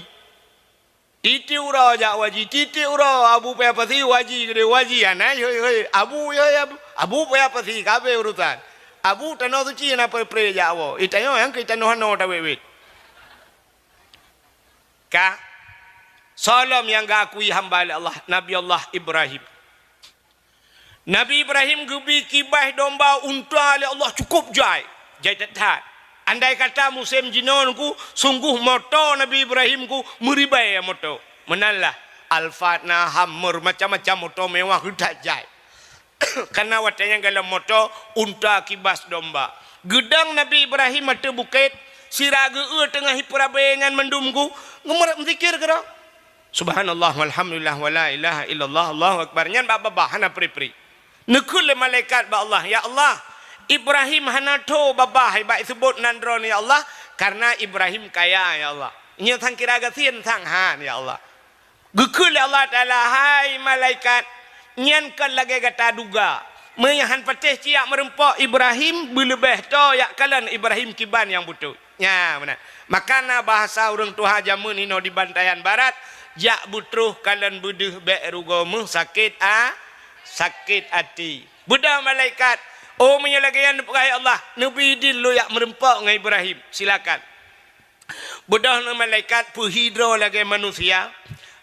Tieb-tieb uroe jak u haji, tieb-tieb uroe Abu Paya Pasi u haji, keudeh u haji. Hana, hoi, hoi. Abu, hoi, Abu. Abu Paya Pasi, ka habéh urusan. Abu tanoh suci hana pre-pre jak woe. Itanyoe nyang keu tanoh hano tawét-wét. Ka. Soe lom nyang geuakui hamba lé Allah, Nabi Allah Ibrahim. Nabi Ibrahim geubi kibaih domba unta lé Allah cukôp jai, jai that-that. Andai kata musém jinoe ku, sunggoh moto Nabi Ibrahim ku meuribèe moto. Meunan lah, Alphard na, Hummer, macam-macam moto mewah that jai. Karena watée nyan golom moto, unta kibas domba. Geudong Nabi Ibrahim ateueh bukét, sira geu-eu teungoh ipeurabé nyan mandum ku, geumeurat meuzikir keudroe. Subhanallah walhamdulillah wala ilaha illallah Allahu akbar. Nyan bak babah hana pri-pri. Neukheun lé malaikat bak Allah, "Ya Allah, Ibrahim hana tho babah bak iseubot nan droeneuh ya Allah, karena Ibrahim kaya ya Allah. Nyoe sang kira gasien sang han ya Allah." Geukheun lé Allah Taala, "Hai malaikat, nyan kon lagée gata duga. Meunyoe han patéh ciyak meurumpok Ibrahim, beuleubeh tho yak kalon Ibrahim kiban nyang beutôi." Nya meunan. Maka na bahasa ureuëng tuha jamén inoe di Bantayan Barat, jak beutroh kalon beudeuh bék rugoe meuh sakét a-, sakét até. Beudôh malaikat, "Oh, meunyoe lagée nyan neupeugah ya Allah, neubi idin lôn jak meurumpok ngon Ibrahim, silakan." Beudôh na malaikat peuhi droe lagée manusia,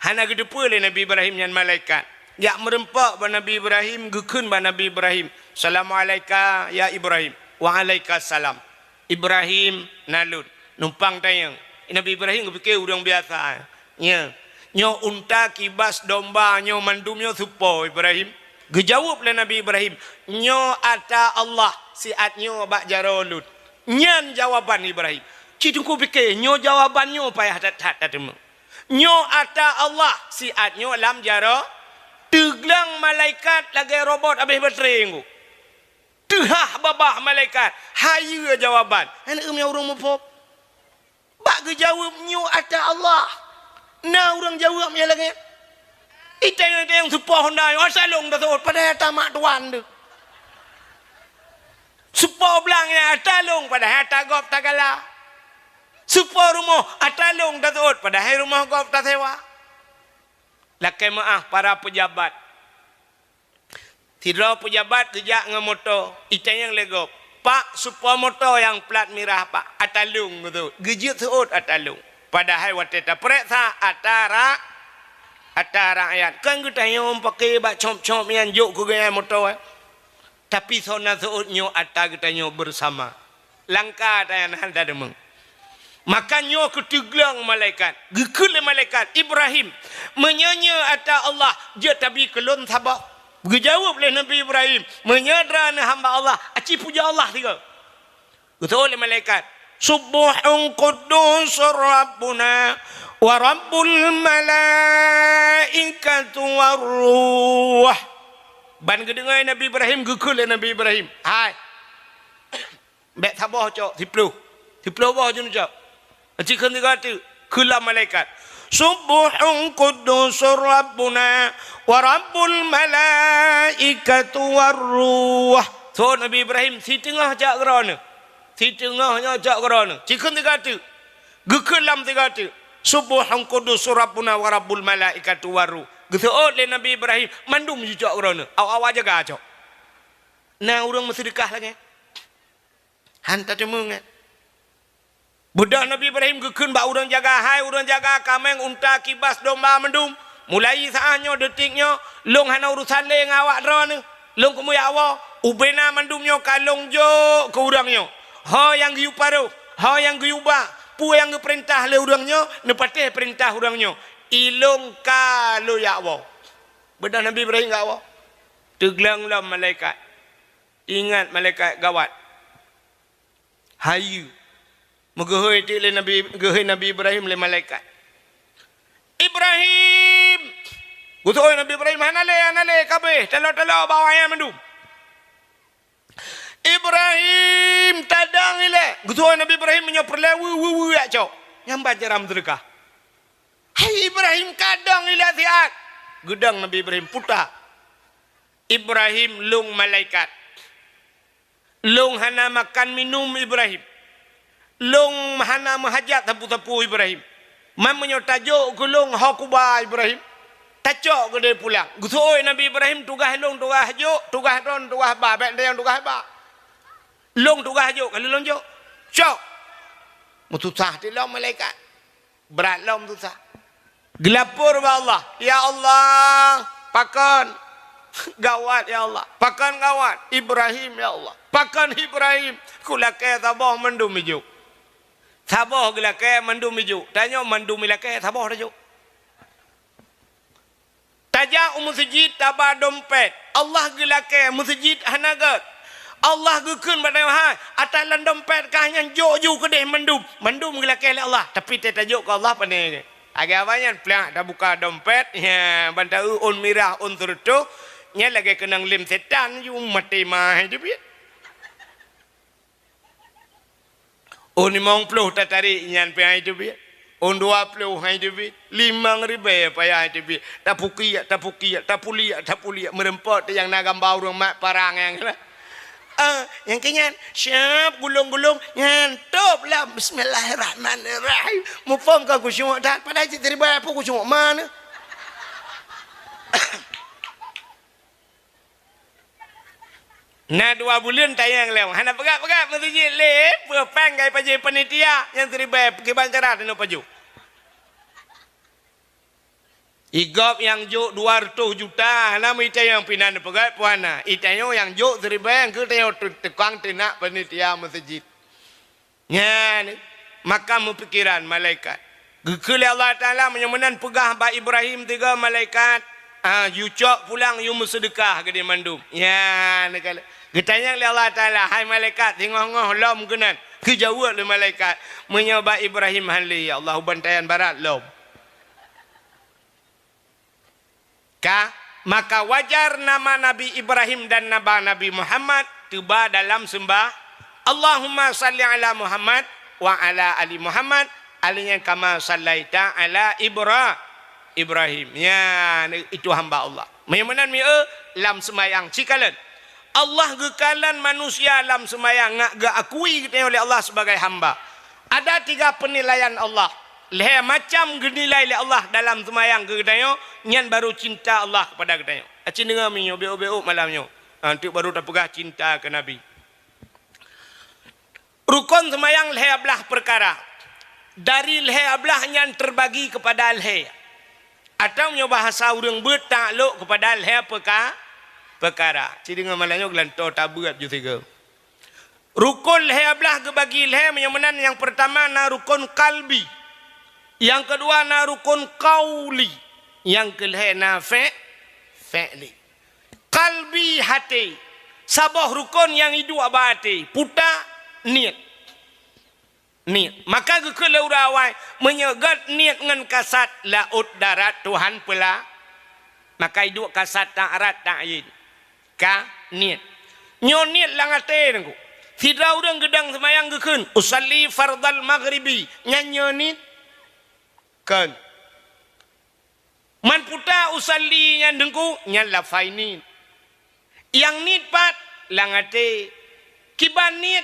hana geuteupeue lé Nabi Ibrahim nyan malaikat. Jak meurumpok bak Nabi Ibrahim, geukheun bak Nabi Ibrahim, "Assalamualaika ya Ibrahim." "Waalaikumsalam." "Ibrahim, na lôn." Numpang tanyong. Nabi Ibrahim geupike ureuëng biasa. Nya. "Nyoe unta kibas domba nyoe mandum nyoe soe po, Ibrahim?" Geujaweueb lé Nabi Ibrahim, "Nyoe ata Allah siat nyoe bak jaroe lôn." Nyan jawaban Ibrahim. Cit Teungku pike, nyoe jawaban nyoe payah that-that tateumé. Nyoe ata Allah siat nyoe lam jaroe, teugleng malaikat lagée robot habéh baterai nyoe. Teuhah babah malaikat, hayeue jawaban. Hana ureuëng muphom. Bak geujaweueb nyoe ata Allah. Na ureuëng jaweueb nyang lagée nyan. Itanyong-tanyong soe po honda nyoe, ata lôn taseuôt, padahai ata mak tuan teuh. Soe po blang nyan, ata lôn, padahai ata gob tagala. Soe po rumoh, ata lôn taseuôt, padahai rumoh gob tasewa. Lakée meuáh para peujabat. Sidroe peujabat geujak ngon moto, itanyong lé gob, "Pak, soe po moto nyang plat mirah, Pak?" "Ata lôn," geuteuôt. Geujeuet seuôt ata lôn. Padahai watée tapareksa, ata ra-, ata rakyat. Kan geutanyong paké bak cop-cop nyan jok keu geuhnyan moto, eh. Tapi soe na seuôt nyoe ata geutanyoe beusama. Langka tanyan hana deungoe. Maka nyoe keu teugleng malaikat. Geukheun lé malaikat, "Ibrahim, meunyoe nyoe ata Allah, jeuet tabi keu lôn saboh." Geujaweueb lé Nabi Ibrahim, "Meunyoe droeneuh hamba Allah, aci pujoe Allah sigoe." Geuteuôt lé malaikat, "Subbuhun quddusur Rabbuna wa Rabbul malaikatu war ruh." Ban geudeungoe Nabi Ibrahim, geukheun lé Nabi Ibrahim, "Hai, bék saboh cok, siploh. Siploh boh jeuet neucok." Aci kheun sigoe teuk, kheun lom malaikat, "Subbuhun quddusur Rabbuna wa Rabbul malaikatu war ruh." Seuôt Nabi Ibrahim, siteungoh cok keu droeneuh. Siteungoh nyoe cok keu droeneuh. Ci kheun sigoe teuk. Geukheun lom sigoe teuk. "Subbuhun quddusur Rabbuna wa Rabbul malaikatu war ruh." Geuseuôt lé Nabi Ibrahim, mandum jicok keu droeneuh. Awak-awak jaga cok. Na ureuëng meuseudeukah lagée nyan? Han tateumé nyan. Beudôh Nabi Ibrahim geukheun bak ureuëng jaga, "Hai ureuëng jaga kaméng, unta, kibas, domba mandum, mulai saát nyoe, detik nyoe, lôn hana urusan lé ngon awak droeneuh. Lôn keumeung jak woe, ubena mandum nyoe ka lôn jok keu ureuëng nyoe. Ho nyang geuyue parôh, ho nyang geuyue ba, peue nyang geupeurintah lé ureuëng nyoe, neupatéh peurintah ureuëng nyoe. Ilôn ka lôn jak woe." Beudôh Nabi Ibrahim jak woe, teugleng lom malaikat. Ingat malaikat gawat. Hayeue. Meugeuhôi teuk lé Nabi, geuhôi Nabi Ibrahim lé malaikat. "Ibrahim!" Geuseuôt Nabi Ibrahim, "Hana lé, hana lé, kabéh, taloe-taloe bak awaknyan mandum." "Ibrahim, tadong ilée!" Geuseuôt Nabi Ibrahim meunyoe peureulée weu, weu, weu jak cok. Nyan ban cara meuseudeukah. "Hai Ibrahim, kadong ilée siat!" Geudong Nabi Ibrahim, puta. "Ibrahim, lôn malaikat. Lôn hana makan minum, Ibrahim. Lôn hana meuhajat sapeue-sapeue, Ibrahim. Man meunyoe tajok keu lôn ho kuba, Ibrahim, tacok keudeh pulang." Geuseuôt Nabi Ibrahim, "Tugaih lôn tugaih jok, tugaih droen tugaih ba, bék tanyong tugaih ba. Lôn tugaih jok, ka lheueh lôn jok. Cok!" Meususah teuk lom malaikat. Brat lom susah. Geulapor bak Allah, "Ya Allah, pakon gawat, ya Allah. Pakon gawat Ibrahim, ya Allah. Pakon Ibrahim. Kulakée saboh mandum ijok. Saboh geulakée mandum ijok. Tanyoe mandum ilakée, saboh tajok. Tajak u meuseujid taba dompet. Allah geulakée, meuseujid hana gét. Allah geukheun bak tanyoe, hai, ata lam dompet kah nyan jok ju keudeh mandum. Mandum geulakée lé Allah, tapi teuh tajok keu Allah pane." Lagée awaknyan plak tabuka dompet, ya, ban taeu ôn mirah, ôn seureutôh, nyan lagée keunong lem setan ju, maté ma hai teubiet. Ôn limong ploh tatarék nyan pih hai teubiet. Ôn dua ploh hai teubiet. Limong ribée payah hai teubiet. Tapukiek, tapukiek, tapuliek, tapuliek. Meureumpok teuh nyang na gamba ureuëng mat parang nyang na. Ah, nyang keu nyan, siap gulong-gulong, nyan top lah. Bismillahirrahmanirrahim. Muphom ka khusyuk that, padahai cit ribée pun khusyuk mana. Na dua buleuen tanyong lom, hana peugah-peugah meuseujid lé, peue péng ka ipajoh panitia nyang siribée, kiban cara teunoe pajoh. Igop nyang jok dua reutôh juta, hana meuitanyong pih na neupeugah peue hana. Itanyong nyang jok siribée, nyang keu tanyong tu-, tukang teunak panitia meuseujid. Nyan, maka meupikeran malaikat. Geukheun lé Allah Taala, meunyoe meunan peugah bak Ibrahim tiga malaikat, ah, yue cok pulang, yue meuseudeukah keudeh mandum. Nyan, geutanyong lé Allah Taala, "Hai malaikat, singoh-ngoh lom keunan?" Geujaweueb lé malaikat, "Meunyoe bak Ibrahim hana lé, ya Allah, u bantayan barat lom." Ka, maka wajar nama Nabi Ibrahim dan nama Nabi Muhammad teuba dalam seumbah, "Allahumma salli ala Muhammad wa ala ali Muhammad, alaihi kama sallaita ala Ibra-, Ibrahim." Ya, itu hamba Allah. Meunyoe meunan mieu lam seumayang cikalon. Allah geukalon manusia lam seumayang ngat geuakui geutanyoe lé Allah sebagai hamba. Ada tiga penilaian Allah. Lhée macam geunilai lé Allah dalam seumayang keu geutanyoe, nyan baru cinta Allah kepada geutanyoe. Aci deungoe meunyoe, bék-bék malam nyoe. Ha, teuk baru tapeugah cinta keu Nabi. Rukon seumayang lhée blaih peukara. Dari lhée blaih nyan teubagi keupada lhée. Atawa meunyoe bahasa ureuëng beuet, taklok keupada lhée peuka-, peukara. Ci deungoe malam nyoe geulantoe tabeuet ju sigoe. Rukon lhée blaih geubagi lhée, meunyoe meunan nyang peurtama na rukon kalbi, nyang keudua na rukon kauli, nyang keulhée na fe-, fe'li. Kalbi, haté, saboh rukon nyang iduek bak até, puta niet. Niet. Maka geukheun lé ureuëng awai, meunyoe gét niet ngon kasat laôt darat Tuhan peula, maka iduek kasat ta'arat ta'yin. Ka niet. Nyoe niet lam até nangku. Sidroe ureuëng geudong seumayang geukheun, "Usalli fardal maghribi." Nyan nyoe niet? Kon. Man puta usalli nyan deungku, nyan lafai niet. Nyang niet pat lam até. Kiban niet,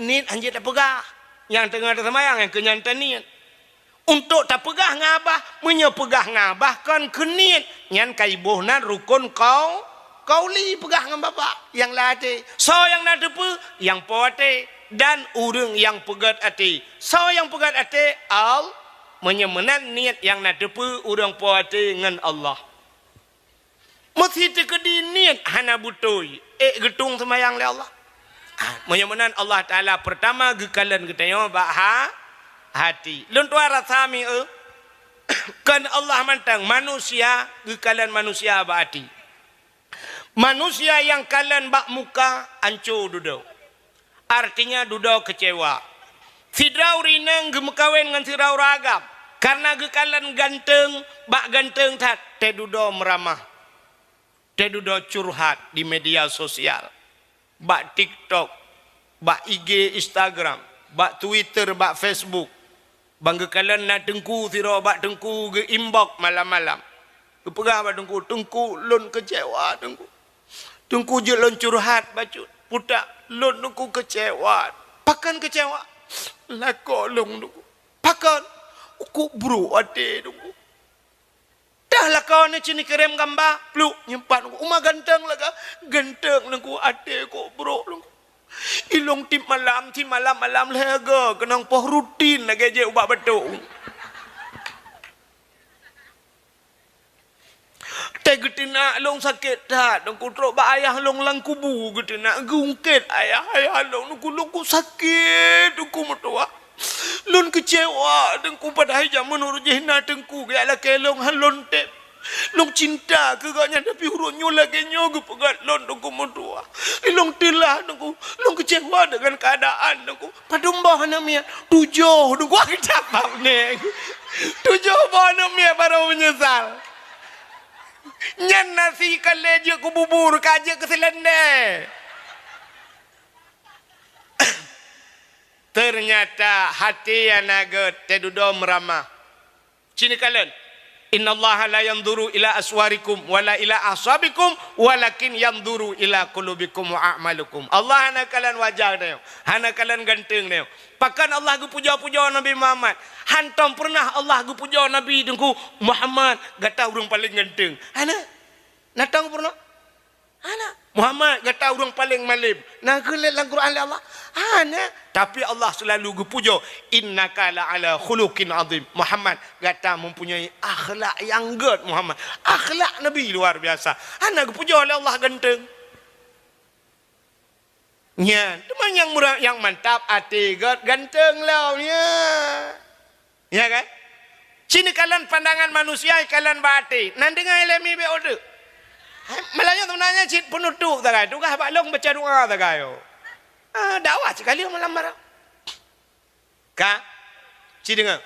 niet hanjeuet tapeugah. Nyang teungoh taseumayang nyang keu nyan taniet. Untuk tapeugah ngon babah, meunyoe peugah ngon babah kon keu niet, nyan ka iboh nan rukon kau-, kauli peugah ngon babah nyang lam até. Soe nyang na teupeue? Nyang po até. Dan ureuëng nyang peugét até. Soe nyang peugét até? Al-, meunyoe meunan niet nyang na teupeue ureuëng po até ngon Allah. Meusti teukeudi niet hana beutôi, ék geutueng seumayang lé Allah. Ah, meunyoe meunan Allah Taala peurtama geukalon geutanyoe bak ha-, hati. Lôn tuan rasa mieu, kon Allah mantong, manusia geukalon manusia bak hati. Manusia nyang kalon bak muka anco dudoe. Artinya dudoe keucewa. Sidroe ureuëng inong geumeukawen ngon sidroe ureuëng agam, kareuna geukalon ganteng, bak ganteng that, teududoe meuramah, teududoe curhat di media sosial, bak TikTok, bak I G, Instagram, bak Twitter, bak Facebook. Ban geukalon na teungku sidroe bak teungku geu-inbox malam-malam. Geupeugah bak teungku, "Teungku, lôn keucewa, teungku. Teungku, jeuet lôn curhat bacut. Putak, lôn teungku keucewa." "Pakon keucewa?" "Lakoe lôn, teungku." "Pakon?" "Kok brok até, teungku." Dah lakoe nyoe cit neukirém gamba, pluk, nyimpan u uma ganteng lagée, ganteng lengku até kok brok lengku. Ilong tiep malam, tiep malam-malam lhée goe keunong poh rutin lagée jeuet ubak batuk. Teuh geuteunak lôn sakét that, lengku trok bak ayah lôn lam kubu geuteunak, geungkét ayah, ayah lôn, lengku, lengku sakét, lengku meutuwah. Lôn keucewa teungku, padahai jameun uroe jih na teungku geujak lakée lôn han lôn tem. Lôn cinta keu gobnyan, tapi uroe nyoe lagée nyoe geupeugét lôn teungku meutuwah. Lôn teulah teungku, lôn keucewa deungon keuadaan teungku. Padum boh aneuk miet? Tujoh teungku, ah, geucabab neng. Tujoh boh aneuk miet barô meunyeusal. Nyan nasi ka lé jeuet keu bubur, ka jeuet keu seulendé. Teunyata hati nyang na gét teududoe meuramah. Cit neukalon, "Innallaha la yanzuru ila aswarikum wala ila ahsabikum, walakin yanzuru ila qulubikum wa a'malikum." Allah hana kalon wajah tanyoe, hana kalon ganteng tanyoe. Pakon Allah geupujoe-pujoe Nabi Muhammad? Hantom peureunah Allah geupujoe Nabi teungku, "Muhammad, gata ureuëng paleng ganteng." Hana. Natong peureunah? Hana. "Muhammad, gata ureuëng paleng malem." Na geulét lam Quran lé Allah? Hana. Tapi Allah seulalu geupujoe, "Innaka la ala khuluqin azim." "Muhammad, gata mempunyai akhlak nyang gét, Muhammad." Akhlak Nabi luar biasa. Hana geupujoe lé Allah ganteng. Nyan, teuma nyang murah, nyang mantap até gét ganteng lom, ya. Ya kan? Cit neukalon pandangan manusia, ikalon bak até. Nan deungai lé mi bék udeuk. Hai, malam nyoe seubeunanya cit peunutup sagai. Tugaih bak lôn baca doa sagai, oh. Ah, dakwah sikali malam barang. Ka? Cit deungoe.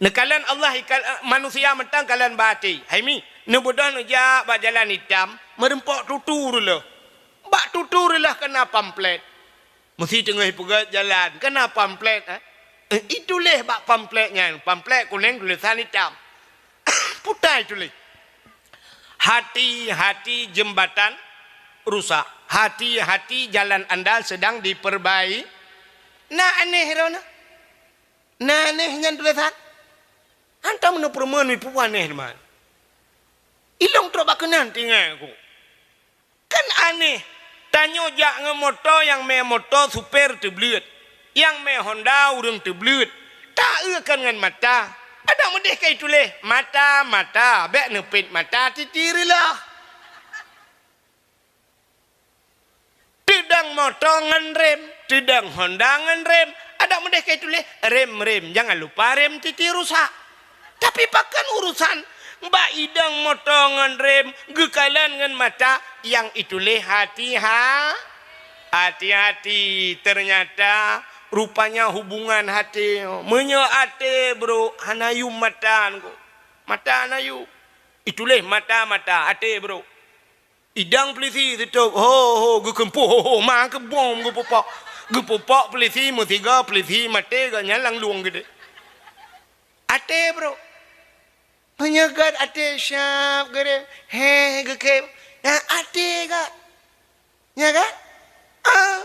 Neukalon Allah ikal-, manusia mantong kalon bak até. Hai mi, neubeudôh neujak bak jalan itam, meureumpok tutu reuloh. Bak tutu reuloh kana pamflet. Meusti teungoh ipeugét jalan, kana pamflet, eh? Eh, ituléh bak pamflet nyan, pamflet kunéng tulésan itam. Putai tuléh. "Hati-hati jembatan rusak, hati-hati jalan anda sedang diperbai-," na aneh droeneuh. Na aneh nyan tulésan. Hantom neupeureumeun mipeue aneh teuma. Ilong trok bak keunan tinggai ku. Kan aneh, tanyoe jak ngon moto nyang mé moto supé teubleuet, nyang mé Honda ureuëng teubleuet, taeu kan ngon mata. Adak meudeh ka ituléh, mata, mata, bék neupét mata titi reuloh. Teudong moto ngon rem, teudong Honda ngon rem, adak meudeh ka ituléh, rem, rem, jangan lupa rem titi rusak. Tapi pakon urusan bak idong moto ngon rem geukalon ngon mata nyang ituléh hati ha-, hati-hati. Ternyata rupanya hubungan hati. Meunyoe até brok hana yum mata ko. Mata hana yum. Ituléh mata-mata até brok. Idong peulisi sitôb, ho, ho, geukeumpôh, ho, ho, ma keubom geupupok. Geupupok peulisi meusigoe peulisi maté gobnyan lam lueng geude. Até brok. Meunyoe gét até syab geurem, heh, geukém. Nah, até gét. Nya kan? Ah.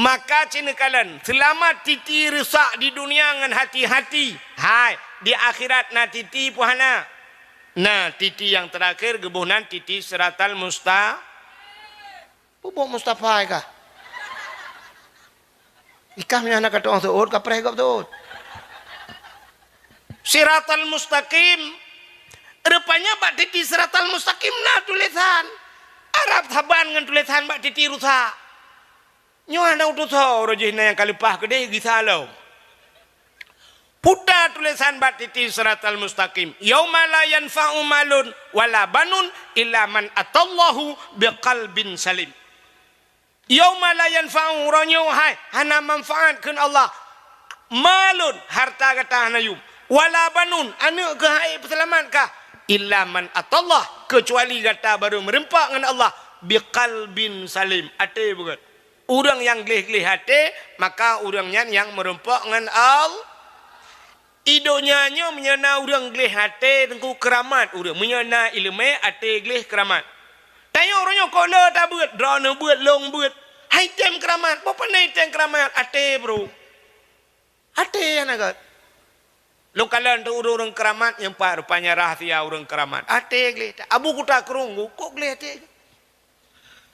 Maka cit neukalon, seulamat titi rusak di dunia ngon hati-hati. Hai, di akhirat na titi peue hana? Na titi nyang teurakhir geuboh nan titi siratal musta-, peubuet Mustafa kah? Ikah meunyoe hana ka tu'oh seuôt, ka preh gob seuôt. Siratal mustaqim. Rupanya bak titi siratal mustaqim na tulésan. Arab saban ngon tulésan bak titi rusak. Nyoe hana utus ho, uroe jih na nyang ka leupah keudeh gisa lom. Puta tulésan bak titi siratal mustaqim. Yauma la yanfa'u malun wala banun illa man atallahu biqalbin salim. Yauma la yanfa'u, uroe nyoe hai hana manfaat kheun Allah. Malun, harta gata hana yum. Wala banun, aneuk keuh hai peuseulamat kah. Illa man atallah, keucuali gata barô meureumpok ngon Allah. Biqalbin salim, até beugét. Ureuëng nyang gleh-gleh até, maka ureuëng nyan nyang meureumpok ngon Allah. I donya nyoe meunyoe na ureuëng gleh até teungku keuramat ureuëng. Meunyoe na iéleumé até gleh keuramat. Tanyoe uroe nyoe kok le tabeuet, droeneuh beuet, lôn beuet. Hai tem keuramat, boh pane tem keuramat, até bro. Até hana gét. Lôn kalon teuh ureuëng-ureuëng keuramat nyang pat rupanya rahsia ureuëng keuramat. Até gleh. Abu Kuta Krueng kok gleh até.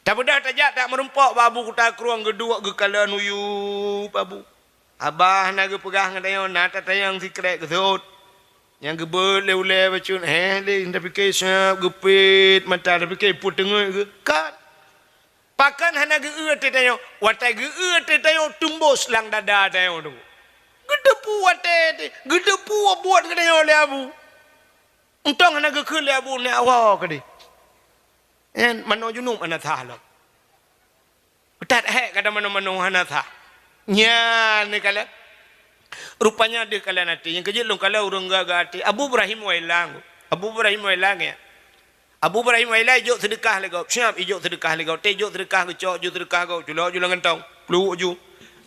Tabeudôh tajak tak meurumpok bak Abu Kuta Krueng geuduek geukalon uyueb Abu. Abah na geupeugah ngon tanyoe na tatanyong sikrek geuseuôt. Nyang geubeuet lé ulée bacut, heh lé tapike siab geupet mata tapike peue teungeut geuh. Kan? Pakon hana geueu teuh tanyoe? Watée geueu teuh tanyoe tumbos lam dada tanyoe tu. Geuteupeue watée teuh, geuteupeue buet geutanyoe lé Abu. Untông hana geukheun lé Abu nyak woe keudeh. Nyan manoe junub hana sah lom. That hék kata manoe-manoe hana sah. Nyan neukalon. Rupanya deuh kalon até. Nyang keujeuet lôn kalon ureuëng gagah até. Abu Ibrahim Wailang. Abu Ibrahim Wailang ya. Abu Ibrahim Wailang ijok seudeukah lé gob. Siap ijok seudeukah lé gob. Teuh ijok seudeukah geucok ju seudeukah gob. Culok ju lam gantong. Pluek ju.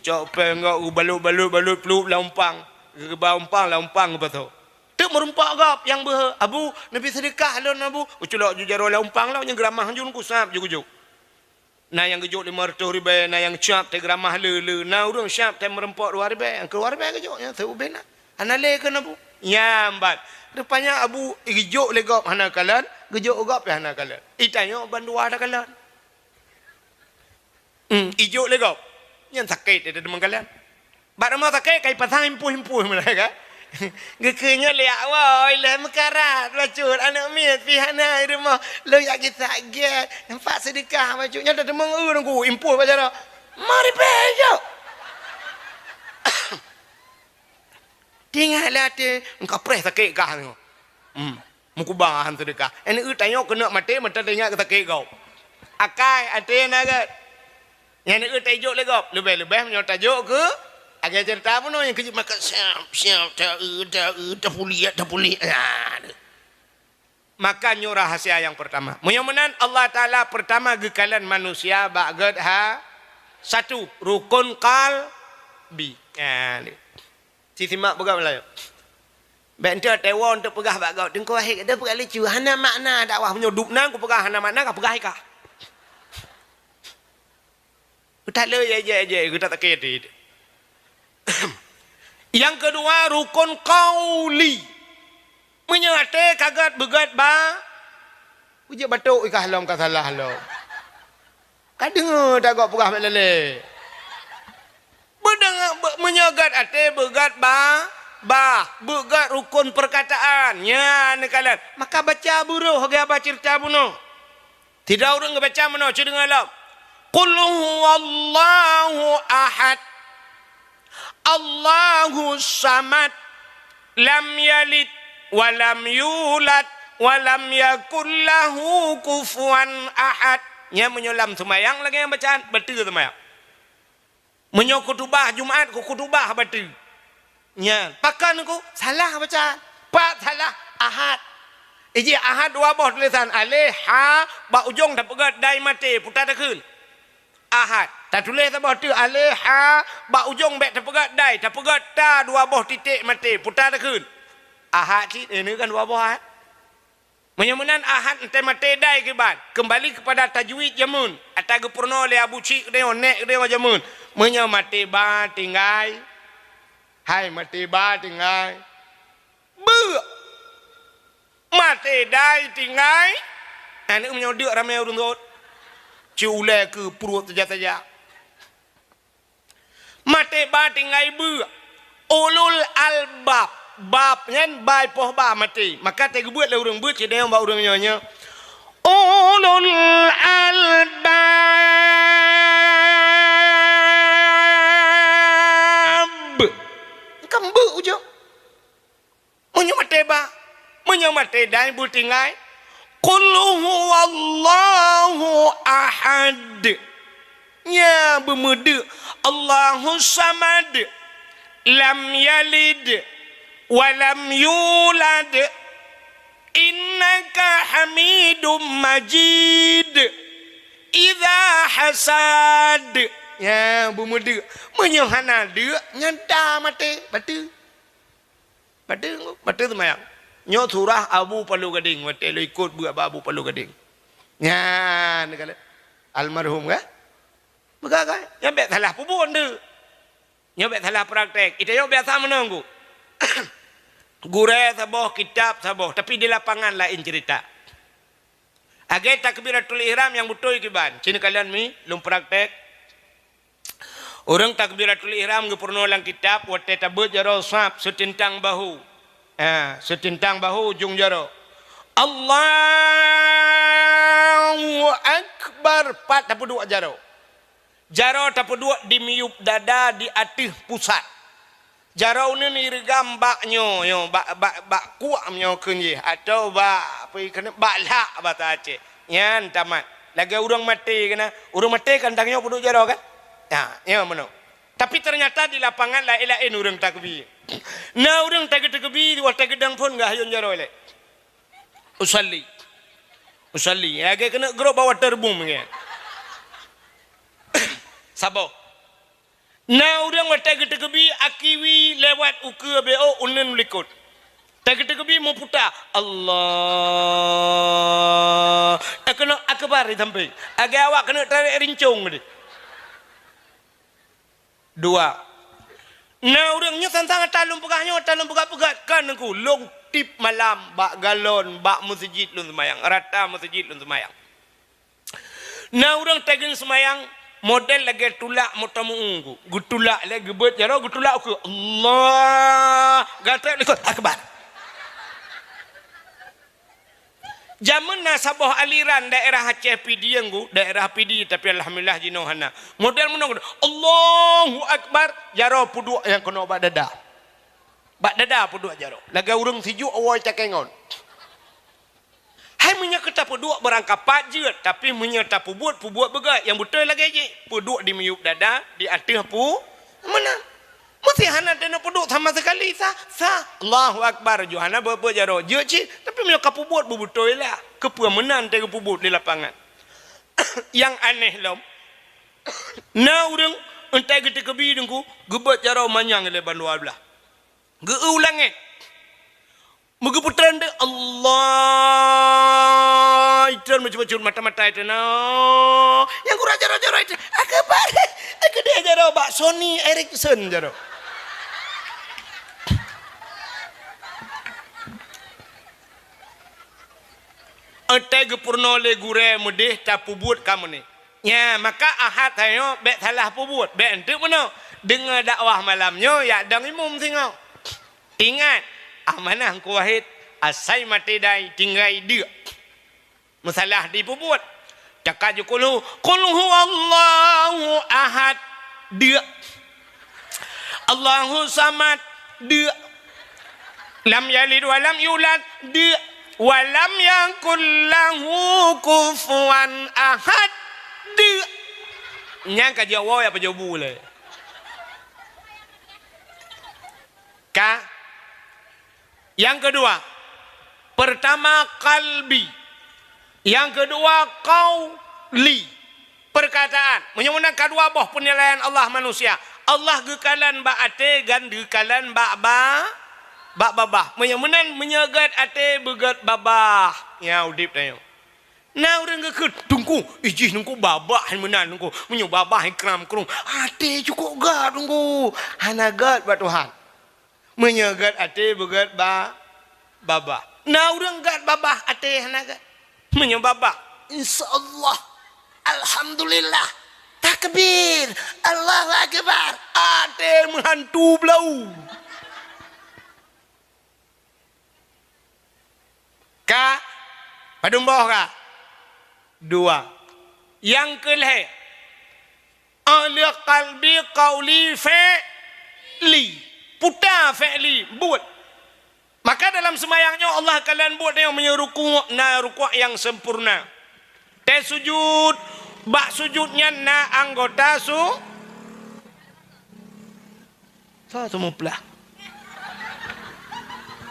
Cok péng gob geubalot-balot-balot pluek lam umpang. Geuba umpang lam umpang geupasoe. Teuk meurumpok gob nyang beuhe, "Abu, neubi seudeukah lôn, Abu." Uculok ju jaroe lam umpang lom, nyang geuramah ju nungku sab ju geujok. Na nyang geujok limong reutôh ribée, na nyang siab teuh geuramah le-le, na ureuëng siab teuh meurumpok dua ribée, nyang keudua ribée geujok, nyang seuubé na. Hana lé keu Abu. Nyang ban. Rupanya Abu geujok lé gob hana kalon, geujok gob pih hana kalon. Itanyoe bandua takalon. Hmm, ijok lé gob. Nyan sakét teudeungon kalon. Bak rumoh sakét ka ipasang impôh-impôh mulai ka. Geukheun nyoe lé awai lé meukarat bacut aneuk miet pih hana i rumoh. Lôn jak gisa gét. Nampak seudeukah bacut nyan teudeungon eu nunggu impôh bak jaroe. Mari pih jok. Tinggai lé até, engka preh sakét kah nyoe. Hmm. Meukuba han seudeukah. Aneuk eu tanyoe keuneuk maté meuta teuingat keu sakét gob. Akai até na gét. Nyan aneuk eu taijok lé gob. Leubeh-leubeh meunyoe tajok keu agée ceurita bunoe nyang keujeuet maka siap, siap, ta eu, ta eu, tapuliek, tapuliek. Nah, deuh. Maka nyoe rahasia nyang peurtama. Meunyoe meunan Allah Taala peurtama geukalon manusia bak gét ha satu rukon qalbi. Nah, deuh. Sisimak peugah meulayeue. Bék enteuk teuwoe enteuk peugah bak gob, "Teungku Wahid, gata peugah lucu, hana makna dakwah meunyoe dub nan kupeugah hana makna, kapeugah ikah." Geutaleuek jai-jai-jai, geutasakét até. Nyang keudua, rukon qauli. Meunyoe até ka gét beugét ba, Ujok batok ikah lom ka salah lom. Ka deungoe dak gob peugah bak lé-lé. Beudeungoe, beu-, meunyoe gét até beugét ba, bah, beugét rukon peurkataan. Nyan neukalon. Maka baca buroh geuba ceurita bunoe. Sidroe ureuëng geubaca meunoe, cit deungoe lom. Qul huwallahu ahad. Allahus samad. Lam yalid wa lam yulad wa lam yakul lahu kufuwan ahad. Nyan meunyoe lam seumayang lagée nyang bacaan, bateue seumayang. Meunyoe khutubah Jumat, khutubah bateue. Nyan, pakon ku salah bacaan. Pat salah, ahad. Iji ahad dua boh tulésan, aleh, ha, bak ujong tapeugét dai maté, puta takheun. Ahad. Tatuléh saboh teuk aleh, ha, bak ujong bék tapeugét dai, tapeugét ta dua boh titék maté, puta takheun. Ahad cit, eh, nyoe kan dua boh ahad. Meunyoe meunan ahad enteuk maté dai kiban, keumbali keupada tajwid jameun, ata geupeurunoe lé Abu Chik geutanyoe, nek geutanyoe jameun. Meunyoe maté ba tinggai, hai maté ba tinggai. Beuk! Maté dai tinggai. Aneuk meunyoe deuk ramé ureuëng rot. Ci ulée keu pruet saja-saja. Maté ba tinggai beuk. Ulul albab. Bab nyan ba poh ba maté. Maka teugeubeuet lé ureuëng beuet sidéh bak ureuëng nyoe nyoe. Ulul albab. Kan beuk ujong. Meunyoe maté ba, meunyoe maté dai beutinggai, "Qul huwallahu ahad." Nya beumeudeuk, "Allahus samad, lam yalid wa lam yulad, innaka hamidum majid." Idza hasad. Nya beumeudeuk. Meunyoe hana deuk, nyan ta maté, bateue. Bateue, bateue seumayang. Nyoe surah Abu Palu Gading, watée lôn ikot beuet bak Abu Palu Gading. Nyan, kata almarhum kan? Peugah kan? Nyan bék salah peubuet nyoe. Nyoe bék salah praktek. Ita nyoe biasa meunoe, Gurée saboh, kitab saboh, tapi di lapangan laén cerita. Lagée takbiratul ihram nyang beutôi kiban. Ci neukalon mi, lôn praktek. Ureuëng takbiratul ihram geupeurunoe lam kitab watée tabeuet jaroe sab seuteuntang bahu. Ha, seuteuntang bahu ujong jaroe. Allahu Akbar, pat tapeuduek jaroe. Jaroe tapeuduek di miyueb dada di ateueh pusat. Jaroe uneuen ireugam bak nyoe, nyoe, bak, bak, bak kuak nyoe kheun jih, atawa bak, apa keuneuk, bak lhak basa Aceh. Nyan tamat. Lagée ureuëng maté keunan. Ureuëng maté kan tanyoe peuduek jaroe kan? Ha, nyoe meunoe. Tapi ternyata di lapangan laén-laén ureuëng takbi. Na ureuëng tageu-, takbi, watée geudong phon geuhayôn jaroe lé. Usalli. Usalli. Lagée keuneuk grob bak waterboom nyan. Saboh. Na ureuëng watée geutakbi akiwi lewat ukeue B O uneuen likot. Tageu-, takbi meuputa, Allah. Keunoe akbar di sampéng. Lagée awak keuneuk tarek rincong tadi. Dua. Na ureuëng nyoe sang-sang ata lôn peugah nyoe, ata lôn peugah-peugah kan Teungku, lôn tieb malam bak galon, bak meuseujid lôn seumayang, rata meuseujid lôn seumayang. Na ureuëng tageun seumayang model lagée tulak moto meu-ueng, geutulak lé geubeuet jaroe geutulak ukeue, Allah, gata likot akbar. Jameun na saboh aliran daerah Aceh Pidie, Teungku, daerah Pidie, tapi alhamdulillah jinoe hana. Model meunoe, Allahu Akbar, jaroe peuduek nyang keunoe bak dada. Bak dada peuduek jaroe. Lagée ureuëng sijuek awai cakée ngon. Hai meunyoe keu tapeuduek beurangkapat jeuet, tapi meunyoe tapeubuet, peubuet beugét, nyang beutôi lagée jih. Peuduek di miyueb dada, di ateueh pu-, meunan. Meusti hana teuneuk peuduek sama sekali, sah, sah. Allahu Akbar, ju hana beuet-beuet jaroe. Jeuet cit, tapi meunyoe ka peubuet beubeutôi lah. Keupeue meunan teuh geupeubuet di lapangan. Nyang aneh lom, na ureuëng entai geutakbi Teungku, geubeuet jaroe manyang lé bandua blaih. Geu-eu u langét. Meugeupeutrön deuek, Allah, itron meucut-meucut mata-mata itron. Nyang gura jaroe-jaroe itron. Akbar. Keudeh jaroe bak Sony Ericsson jaroe. Entai geupeurunoe lé gurée meudeh tapeubuet kamoe nyoe. Nya, maka Ahad tanyoe bék salah peubuet, bék enteuk meunoe. Deungoe dakwah malam nyoe, yak dong imum singoh. Ingat, amanah Teungku Wahid, asai maté dai tinggai deuk. Meusalah dipeubuet. Cakap ju qul hu, "Qul huwallahu ahad." Deuk. "Allahu samad." Deuk. "Lam yalid wa lam yulad." Deuk. "Wa lam yakul lahu kufuwan ahad." Deuk. Nyang ka jaweueb ya pajobu lé. Ka. Nyang keudua, pertama qalbi. Nyang keudua qauli. Perkataan. Meunyoe meunan ka dua boh peunilaian Allah manusia. Allah geukalon bak até, gan geukalon bak ba-, bak babah. Meunyoe meunan, meunyoe gét até, beugét babah. Nya udeb tanyoe. Na ureuëng geukheun, "Teungku, ijih Teungku babah hai meunan Teungku. Meunyoe babah hai kram krueng, até cukôp gét Teungku. Hana gét bak Tuhan." Meunyoe gét até beugét ba-, babah. Na ureuëng gét babah até hana gét. Meunyoe babah, insya Allah, alhamdulillah, tak Kebir, Allahu Akbar. Até meuhantu blau. Ka? Padum boh ka? Dua. Nyang keu lhèe, ahli qalbi, qauli, fi'li. Puta fi'li, buet. Maka dalam seumayang nyoe Allah kalon buet nyoe meunyoe rukuk na rukuk nyang sempurna. Tée sujud, bak sujud nyan na anggota su-, sa seumuplah.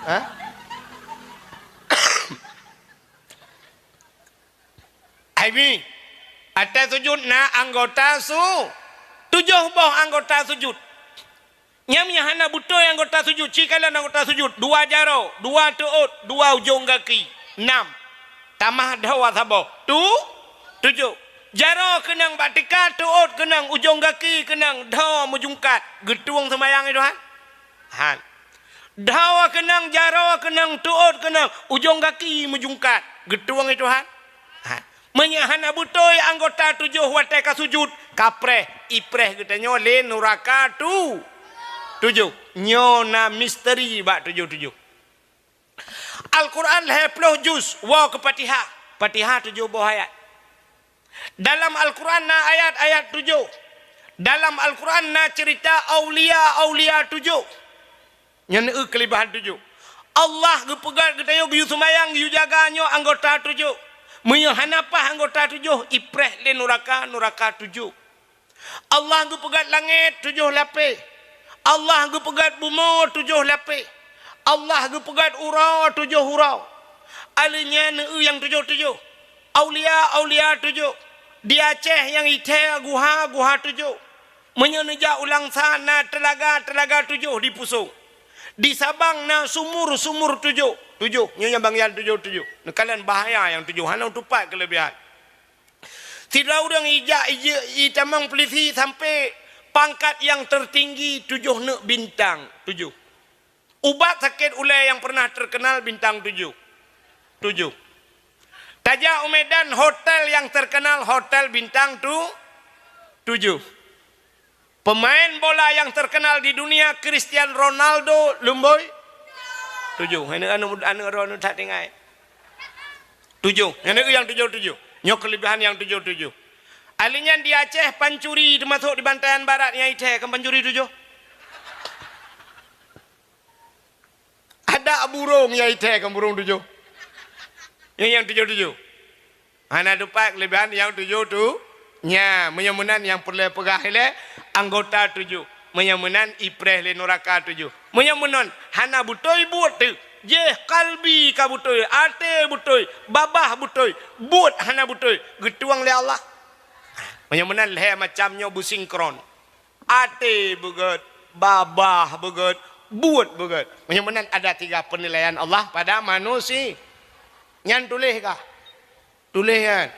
Ha? Ai mi, ateueh sujud na anggota su-, tujoh boh anggota sujud. Nyan meunyo hana beutôi anggota sujud, ci kalon anggota sujud, dua jaroe, dua teuôt, dua ujong gaki, nam. Tamah dhoe saboh, tu-, tujoh. Jaroe keunong bak tika, teuôt keunong, ujong gaki keunong, dhoe meujungkat. Geutueng seumayang i Tuhan? Han. Dhoe keunong, jaroe keunong, teuôt keunong, ujong gaki meujungkat. Geutueng i Tuhan? Han. Meunyoe hana beutôi anggota tujoh watée ka sujud, ka preh, ipreh geutanyoe lé nuraka tu-, tujoh. Nyoe na misteri bak tujoh-tujoh. Al-Quran lhée ploh juz, woe keu Fatihah. Fatihah tujoh boh ayat. Dalam Al-Quran na ayat-ayat tujoh. Dalam Al-Quran na ceurita aulia-aulia tujoh. Nyan eu keulebihan tujoh. Allah geupeugét geutanyoe geuyue seumayang, geuyue jaga nyoe anggota tujoh. Meunyoe hana paih anggota tujoh, ipreh lé nuraka, nuraka tujoh. Allah geupeugét langét tujoh lapéh. Allah geupeugét bumoe tujoh lapéh. Allah geupeugét uroe tujoh uroe. Aleuh nyan eu nyang tujoh-tujoh. Aulia-aulia tujoh. Di Aceh nyang ithée guha-guha tujoh. Meunyoe neujak u Langsa na teulaga-teulaga tujoh di Pusong. Di Sabang na sumur-sumur tujoh. Tujoh, nyoe nyang bangian tujoh-tujoh. Neukalon bahaya nyang tujoh, hana tupat keulebihan. Sidroe ureuëng ijak ije-, itamong peulisi sampoe pangkat nyang teutinggi tujoh neuk bintang, tujoh. Ubat sakét ulée nyang pernah terkenal bintang tujoh. Tujoh. Tajak u Medan, hotel nyang terkenal hotel bintang tu-, tujoh. Pemain bola nyang terkenal di dunia, Cristiano Ronaldo, lumboi? Tujoh. Aneuk, aneuk, aneuk droeneuh that tinggai. Tujoh. Aneuk nyang tujoh-tujoh. Nyoe keulebihan nyang tujoh-tujoh. Aleuh nyan di Aceh, pancuri teumasok di Bantayan Barat nyang ithée kan pancuri tujoh. Adak burông nyang ithée kan burông tujoh. Nyan nyang tujoh-tujoh. Hana tupat keulebihan nyang tujoh tu. Nya, meunyoe meunan nyang peureulée peugah ilée anggota tujoh. Meunyoe meunan ipreh lé nuraka tujoh. Meunyoe meunan hana beutôi buet teuh. Jéh kalbi ka beutôi, até beutôi, babah beutôi, buet hana beutôi, geutueng lé Allah. Meunyoe meunan lhée macam nyoe beusinkron. Até beugét, babah beugét, buet beugét. Meunyoe meunan ada tiga penilaian Allah pada manusia. Nyan tuléh kah? Tuléh nyan.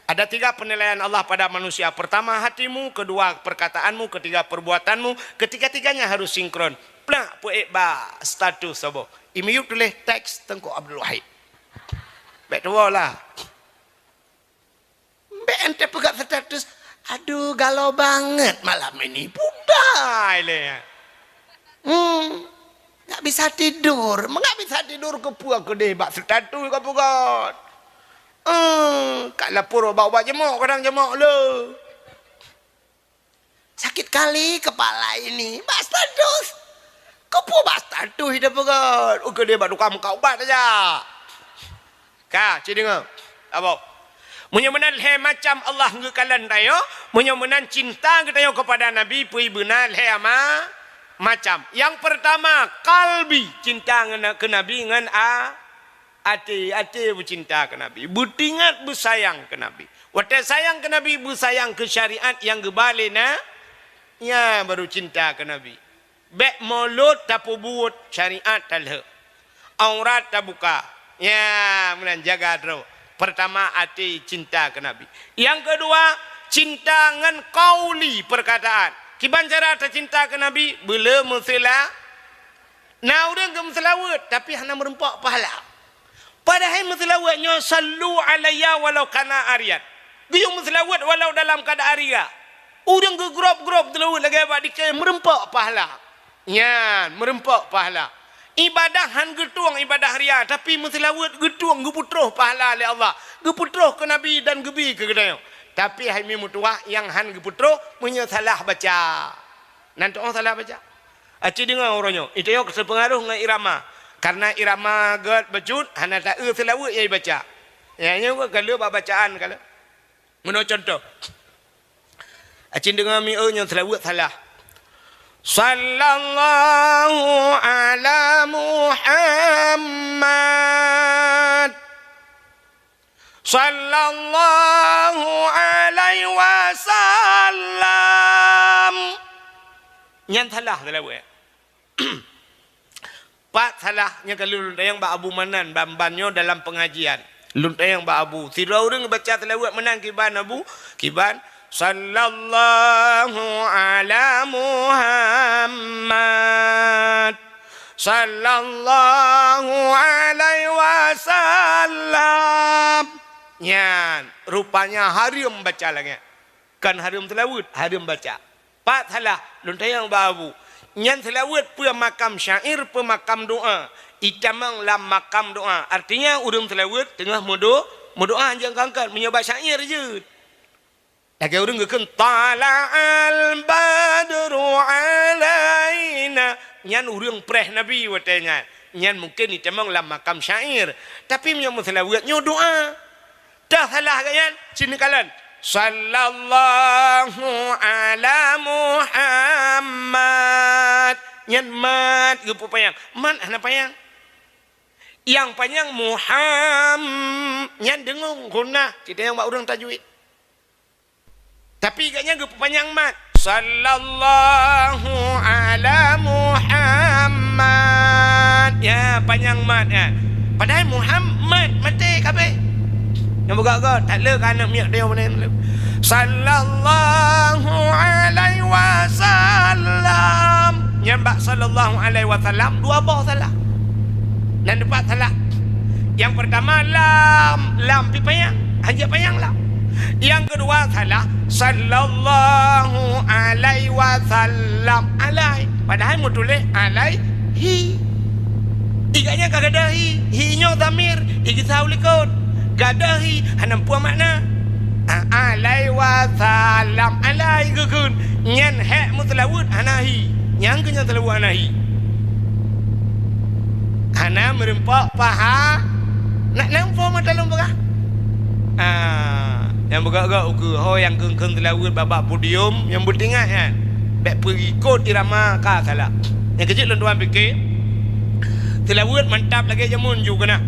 Ada tiga penilaian Allah pada manusia. Pertama hatimu, kedua perkataanmu, ketiga perbuatanmu. Ketiga-tiganya harus sinkron. Plak peuék bak status saboh. I miyueb tuléh teks Teungku Abdul Wahid. Bék tuwoe lah. Bék ente peugah status, "Aduh, galau banget malam ini." Pudai lé. Hmm, nggak bisa tidur. Nggak bisa tidur keupeue keudeh bak status ka peugah. Hmm, ka lapor bak ubat jemok, kadang jemok le. Sakit kali kepala ini. Bak status. Keupeue bak status ida peugah? Ukeue dia bak tukang meukat ubat saja. Ka, ci deungoe. Abah. Meunyoe meunan lhée macam Allah geukalon tanyoe, meunyoe meunan cinta geutanyoe kepada Nabi, peue beuna lhée ama-, macam. Yang pertama, kalbi, cinta ngon, keu Nabi ngon a-, Até, até beucinta keu Nabi, beutingat beusayang keu Nabi. Watée sayang keu Nabi, beusayang keu syariat nyang geuba lé na, nyan baru cinta keu Nabi. Bék mulôt tapeubuet, syariat talheuek. Aurat tabuka. Nyan meunan jaga droe. Pertama, até cinta keu Nabi. Nyang keudua, cinta ngon qauli, perkataan. Kiban cara tacinta keu Nabi, beuleu meuseula-, Na ureuëng geumeuseulaweuet, tapi hana meurumpok pahala. Padahai meuseulaweuet nyoe, "Sallu alayya walau kana ariyan." Geuyue meuseulaweuet walau dalam keuadaan ria. Ureuëng geugrôb-grôb seulaweuet lagée bak dikée meureumpok pahala. Nyan, meureumpok pahala. Ibadah han geutueng ibadah ria, tapi meuseulaweuet geutueng geupeutroh pahala lé Allah. Geupeutroh keu Nabi dan geubi keu geutanyoe. Tapi hai mi meutuwah nyang han geupeutroh meunyoe salah baca. Nan tuoh salah baca. Aci deungoe uroe nyoe, itoe keu teupeungaroh ngon irama. Karena irama gét bacut hana taeu seulaweuet nyang ibaca. Nyang nyoe ka lheueh bak bacaan ka lheueh. Meunoe cuntoh. Acin deungoe mieu nyoe seulaweuet salah. Sallallahu ala Muhammad. Sallallahu alaihi wasallam. Nyan salah seulaweuet. Pat salah nyang ka lôn tanyong bak Abu Manan ban-ban nyoe dalam pengajian. Lôn tanyong bak Abu, sidroe ureuëng baca seulaweuet meunan kiban Abu, kiban, "Sallallahu ala Muhammad, sallallahu alaihi wasallam." Nyan, rupanya hareuem baca lagée. Kon hareuem seulaweuet, hareuem baca. Pat salah, lôn tanyong bak Abu. Nyan seulaweuet peue makam syair, peue makam doa. Itamong lam makam doa. Artinya, ureuëng seulaweuet teungoh meudo-, meudoa nyang kangkat meunyoe bak syair jeuet. Lagée ureuëng geukheun, "Tala'al badru alaina." Nyan ureuëng preh Nabi watée nyan. Nyan mungken itamong lam makam syair. Tapi meunyoe meuseulaweuet nyoe doa. Tah salah geuh nyan, sini kalon. Sallallahu ala Muhammad. Nyan mat geupeupanyang. Mat hana panyang. Nyang panyang Muham-, nyan deungon gunah. Cit nyang bak ureuëng tajwid. Tapi geuh nyan geupeupanyang mat. Sallallahu ala Muhammad. Ya, panyang mat, ya. Padahai Muhammad maté kabeh. Nyang beugok-gok, tak le ka aneuk miet dia mana. Sallallahu alaihi wasallam. Nyang bak sallallahu alaihi wasallam, dua boh salah. Nan dipat salah. Nyang pertama lam, lam pi panyang, hanjeuet panyang lam. Nyang keudua salah, sallallahu alaihi wasallam, alai. Padahai meutuléh alaihi. Iganya ka gadôh hi, hi nyoe dhamir, igisa u likot. Gadôh hi, hana peue makna. A-, alaihi wasallam, alai geukheun. Nyan hék meuseulaweuet hana hi. Nyang keu nyan seulaweuet hana hi. Hana meureumpok paha. Nak nampo mata lôn peugah. Ah, nyang beugok-gok ukeue ho nyang kheun-kheun seulaweuet bak-bak podium nyang beutingat nyan. Bék peuikot irama ka salah. Nyang keuh cit lôn tuan pike, seulaweuet mantap lagée jameun ju keunan.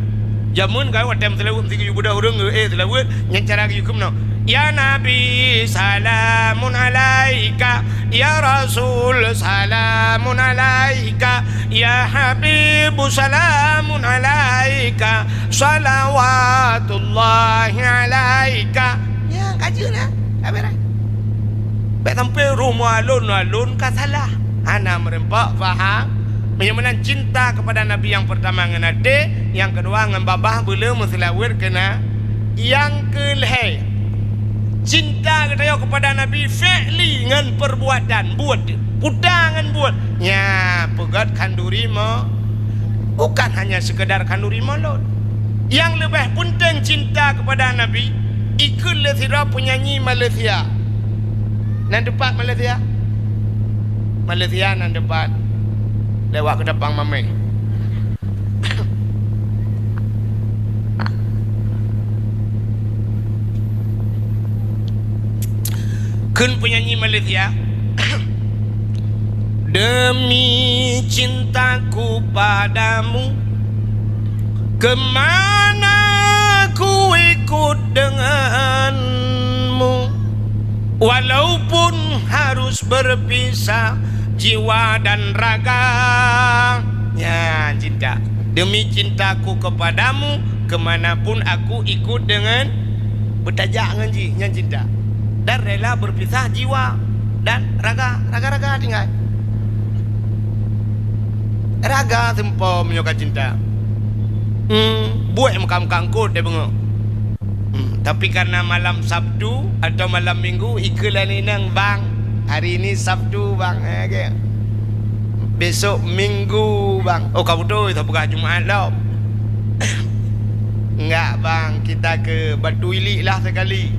Jameun ka watée meuseulaweuet meusigeue ju beudôh ureuëng, eh, seulaweuet nyan cara geuyue keunoe. Ya Nabi, salamun alaika. Ya Rasul, salamun alaika. Ya Habibu, salamun alaika. Salawatullahi alaika. Ya, ka jeuet na. Ka beres. Bék sampoe rumoh alon-alon ka salah. Hana meureumpok paham. Meunyoe meunan cinta kepada Nabi nyang pertama ngon até, nyang keudua ngon babah beuleu meuseulaweuet keu na-, nyang keu lhée. Cinta geutanyoe kepada Nabi fi'li ngon perbuatan, buet, puta ngon buet. Nya, peugét khanduri mo-, bukan hanya sekedar khanduri mulod. Nyang leubeh peunteng cinta kepada Nabi, ikheun lé sidroe peunyanyi Malaysia. Nan teupat Malaysia? Malaysia nan teupat. Lewat Keudapang Mamé. Kheun peunyanyi Malaysia, demi cintaku padamu, kemana ku ikut denganmu, walaupun harus berpisah jiwa dan raga. Nyan cinta. Demi cintaku kepadamu, kemanapun aku ikut dengan, beutajak ngon jih, nyan cinta. Dan rela berpisah jiwa dan raga, raga-raga tinggai. Raga seumpom nyoe ka cinta. Hmm, buet meuka-meuka eungkôt deh beungoh. Hmm, Tapi karena malam Sabtu atau malam Minggu, ikheun lé inong, "Bang, hari ini Sabtu, Bang." Eh, oke. "Besok Minggu, Bang." Oh, ka beutôi, tapeugah Jumat lom. "Enggak, Bang, kita ke Batu Ilik lah sekali."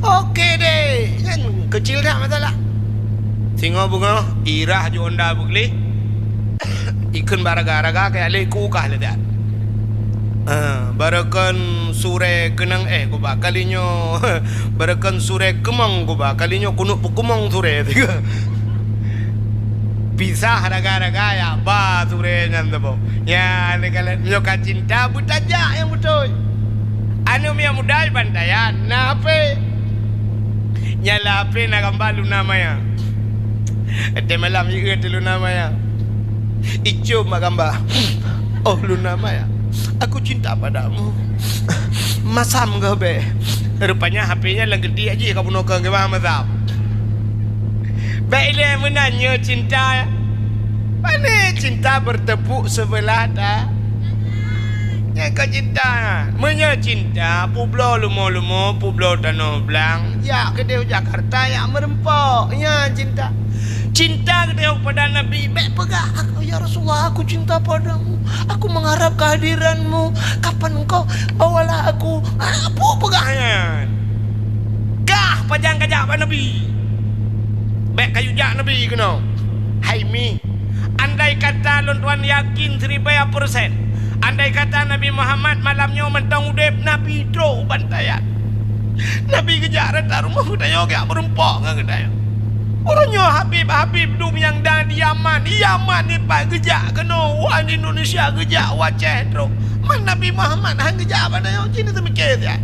Oke deh, nyan kecil dah masalah. Singoh beungoh, irah ju Honda beugleh. Ikheun bak raga-raga, kajak lé keu u kah lé that. Ah, barokon surée keunong éh kuba, kali nyoe barokon surée keumong kuba, kali nyoe keuneuk peukeumong surée. Pisah raga-raga, ya ba surée nyan saboh. Ya, lé kalon nyoe ka cinta beutajak nyang beutôi. Aneuk miet muda di Bantayan na H P. Nyang lam H P na gamba Luna Maya. Watèe malam jieu teuh Luna Maya. Icôm bak gamba. "Oh Luna Maya, aku cinta padamu. Masam keuh bèk." Rupanya H P nyan lam keudiek jih ka bunoe keu geuba masam. Bèk ilèe meunan nyoe cinta. Pane cinta bertepuk sebelah ta-, Nyan ka cinta. Meunyoe cinta, peubloe leumo-leumo, peubloe tanoh blang, jak keudéh u Jakarta, jak meureumpok. Nyan cinta. Cinta keudéh kepada Nabi, bèk peugah, "Aku, ya Rasulullah, aku cinta padamu. Aku mengharap kehadiranmu. Kapan engkau bawalah aku?" Ah, peue peugah nyan. Kah pajan kajak bak Nabi. Bèk kayue jak Nabi keunoe. Hai mi, Andai kata lôn tuan yakin siribèe persen, andai kata Nabi Muhammad malam nyoe mantong udép, Nabi trôk u Bantayan. Nabi geujak rata rumoh geutanyoe geujak meureumpok ngon geutanyoe. Uroe nyoe habib-habib dum nyang na di Yaman, Yaman nyoe pat geujak keunoe, wan Indonesia geujak, u Aceh trôk. Man Nabi Muhammad han geujak bak tanyoe, ci neuseumiké siat.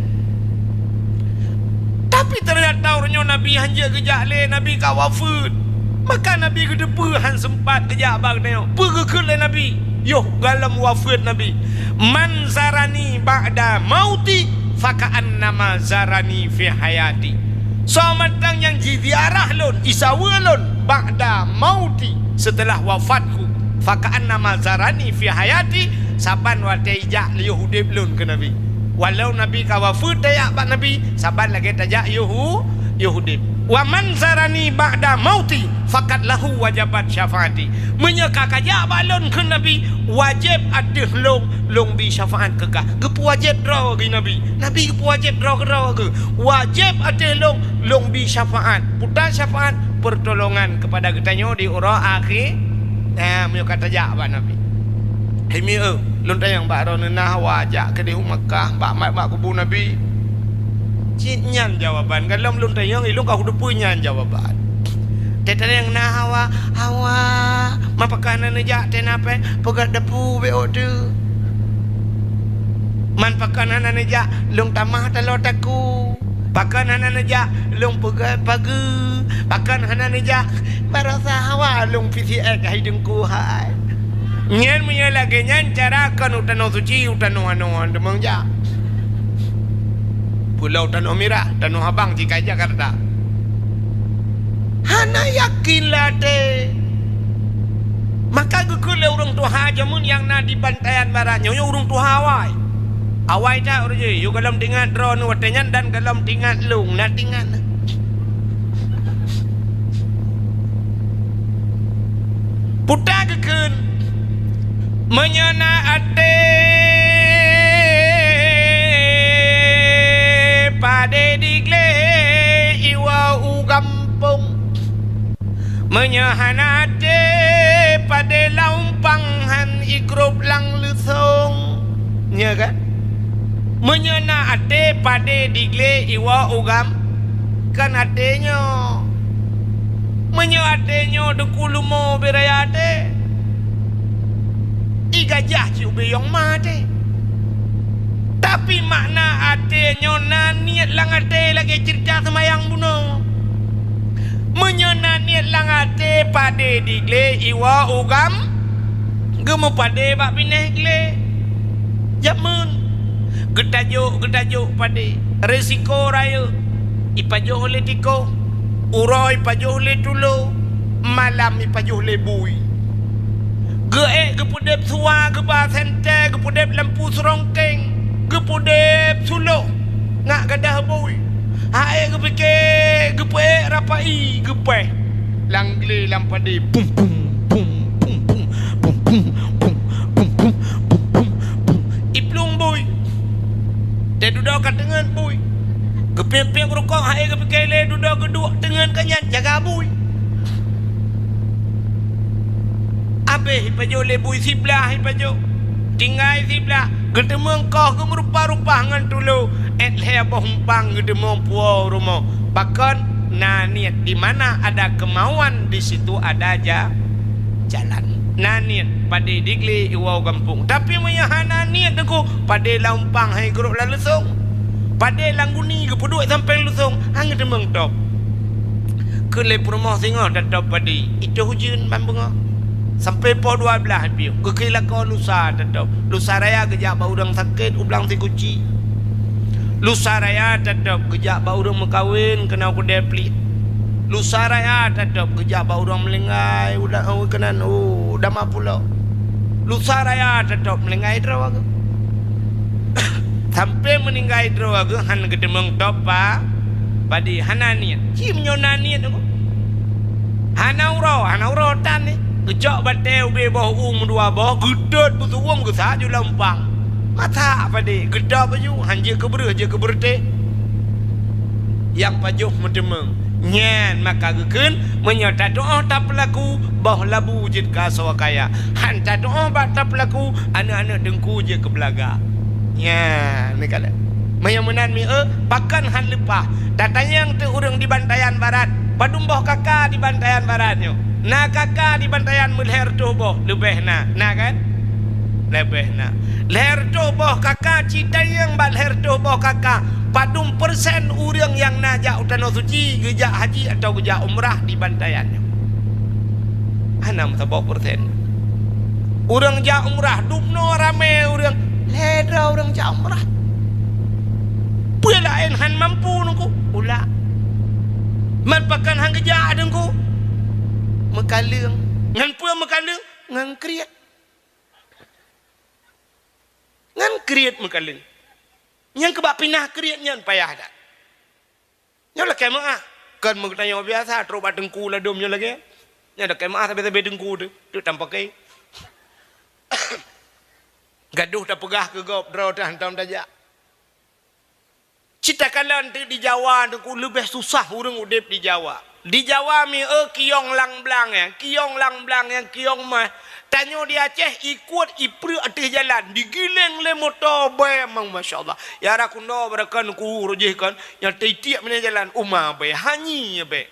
Tapi teunyata uroe nyoe Nabi han jeuet geujak lé, Nabi ka wafeuet. Maka Nabi geuteupeue han seumpat geujak bak geutanyoe. Peue geukheun lé Nabi? Yoh gohlom wafeuet Nabi, "Man zarani ba'da mauti, faka'annama zarani fi hayati." Soe mantong nyang jiziarah lôn, isaweue lôn, ba'da mauti, seuteulah wafatku, faka'annama zarani fi hayati, saban watèe ijak yoh udép lôn keu Nabi. Walau Nabi ka wafeuet tajak bak Nabi, saban lagèe tajak yoh u-, yoh udép. "Wa man zarani ba'da mauti, faqad lahu wajabat syafaati." Meunyoe ka kajak bak lôn kheun Nabi, wajéb ateueh lôn, lôn bi syafaat keu kah. Geupeuwajéb droe geuh Nabi. Nabi geupeuwajéb droe keudroe geuh. Wajéb ateueh lôn, lôn bi syafaat. Peue syafaat? Pertolongan keupada geutanyoe di uroe akhé. Nah, meunyoe ka tajak bak Nabi. Hai mi eu, lôn tanyong bak droeneuh na hawa jak keudéh u Makkah, bak mat bak kubu Nabi? Cit nyan jawaban, gohlom lôn tanyong, ilôn ka kuteupeue nyan jawaban. Teuh tanyong na hawa, hawa, man pakon hana neujak teuh na pèng, peugöt dapu bèk ôk teuh. Man pakon hana neujak, lôn tamah taloe takue. Pakon hana neujak, lôn peugöt pageue. Pakon hana neujak, baroesa hawa lôn pih siék hai Teungku hai. Nyan meunyoe lagèe nyan cara kon u tanoh suci, u tanoh anoe teumeung jak. Pulo Tanoh Mirah, Tanoh Abang, cit ka Jakarta. Hana yakin lé até. Maka geukheun lé ureueng tuha jameun nyang na di Bantayan Barat nyoe, nyoe ureueng tuha awai. Awai that ureueng jih, yôh gohlom teuingat droeneuh watèe nyan dan gohlom teuingat lôn, na teuingat. Peue geukheun, meunyoe na até padé di glé iwoe u gampông. Meunyoe hana até padé lam umpang han igrôp lam leusông. Nyo kan? Meunyoe na até padé di glé iwoe u gam-, kan até nyoe. Meunyoe até nyoe Teungku leumo beu raya até, i gajah cit ubé yong ma até. Tapi makna até nyoe na niet lam até lagèe ceurita seumayang bunoe. Meunyoe na niet lam até padé di glé iwoe u gam-, geumeupadé bak binéh glé. Jameun geutajôk, geutajôk padé, risiko rayeuk, ipajoh lé tikoh, uroe ipajoh lé tulo, malam ipajoh lé bui. Geuék geupeudép suwa, geuba sentée, geupeudép lampu seurongkeng, geupeudép sulôh. Ke geupeuék rapai geupéh. Lam glé lam padé, bum, bum, bum. Iplueng bui. Teududoe ka teungeut bui. Geupiep-piep rukok hai geupike lé dudoe geuduek teungeut keu nyan jaga bui. Abéh ipajoh lé bui siblah ipajoh. Tinggai siblah, geuteumeung koh geumeurupa-rupa ngon tulo, 'et lhée boh umpang geuteumeung puwoe u rumoh. Pakon? Na niet, di mana ada kemauan, di situ ada ja-, jalan. Na niet, padé di glé iwoe gampông. Tapi meunyoe hana niet teungku, padé lam umpang hai geurok lam leusong. Padé lam guni geupeuduek sampéng leusong, han geuteumeung top. Keu lé peurumoh singoh tatop padé, itoh ujeuen ban beungoh. Sampai poh dua blaih piôh, geukheun lakoe lusa tatop. Lusa raya geujak bak ureuëng sakét u blang sikuci. Lusa raya tatop geujak bak ureuëng meukawen keunoe keudée pliek. Lusa raya tatop geujak bak ureuëng meulinggai u da-, u keunan u Dama Pulo. Lusa raya tatop meulinggai droe geuh. Sampai meuninggai droe geuh han geuteumeung top pa-, padé, hana niet. Ci meunyoe na niet geuh. Hana uroe, hana uroe tan nyoe. Geucok batée ubé boh u meudua boh, geutot beusuwuem geusa ju lam umpang. Masak padé, geutop aju, han jeuet keu breueh, jeuet keu beureutéh. Nyang pajoh meuteumeung. Nyan maka geukheun, meunyoe tatuoh tapeulaku, boh labu jeuet keu asoe kaya. Han tatuoh bak tapeulaku, aneuëk-aneuëk teungku jeuet keu beulaga. Nyan, neukalon. Meunyoe meunan mieu, pakon han leupah. Tatanyong teuk ureuëng di Bantayan Barat, padum boh kaka di Bantayan Barat nyoe? Na kaka di Bantayan meulhée reutôh boh, leubeh na. Na kan? Leubeh na. Lhée reutôh boh kaka, ci tanyong bak lhée reutôh boh kaka, padum persen ureuëng nyang na jak u Tanoh Suci geujak haji atawa geujak umrah di Bantayan nyoe? Hana meusaboh persen. Ureuëng jak umrah, dubnoe ramé ureuëng, lhée droe ureuëng jak umrah. Peue laén han mampu teungku, ulak. Man pakon han geujak teungku? Meukaleueng. Ngon peue meukaleueng? Ngon kriet. Ngon kriet meukaleueng. Nyang keubah pinah kriet nyan payah that. Nyoe lakée meuáh. Kon meugeutanyoe biasa, trok bak teungku ladom nyoe lagée. Nyoe lakée meuáh sabe-sabe teungku teuh, teuk tampakée. Gadoh tapeugah keu gob, droe teuh hantom tajak. Cit takalon teuk di Jawa teungku leubeh susah ureuëng udeb di Jawa. Di Jawa mieu kiyong lam blang nyan, kiyong lam blang nyan, kiyong mah. Tanyoe di Aceh, ikuet ipreuk ateueh jalan, digiléng lé moto bée mang, masya Allah. Ya rakundo barakan ku rojih kan, nyang teitiek meunan jalan uma bée, hanyi bée.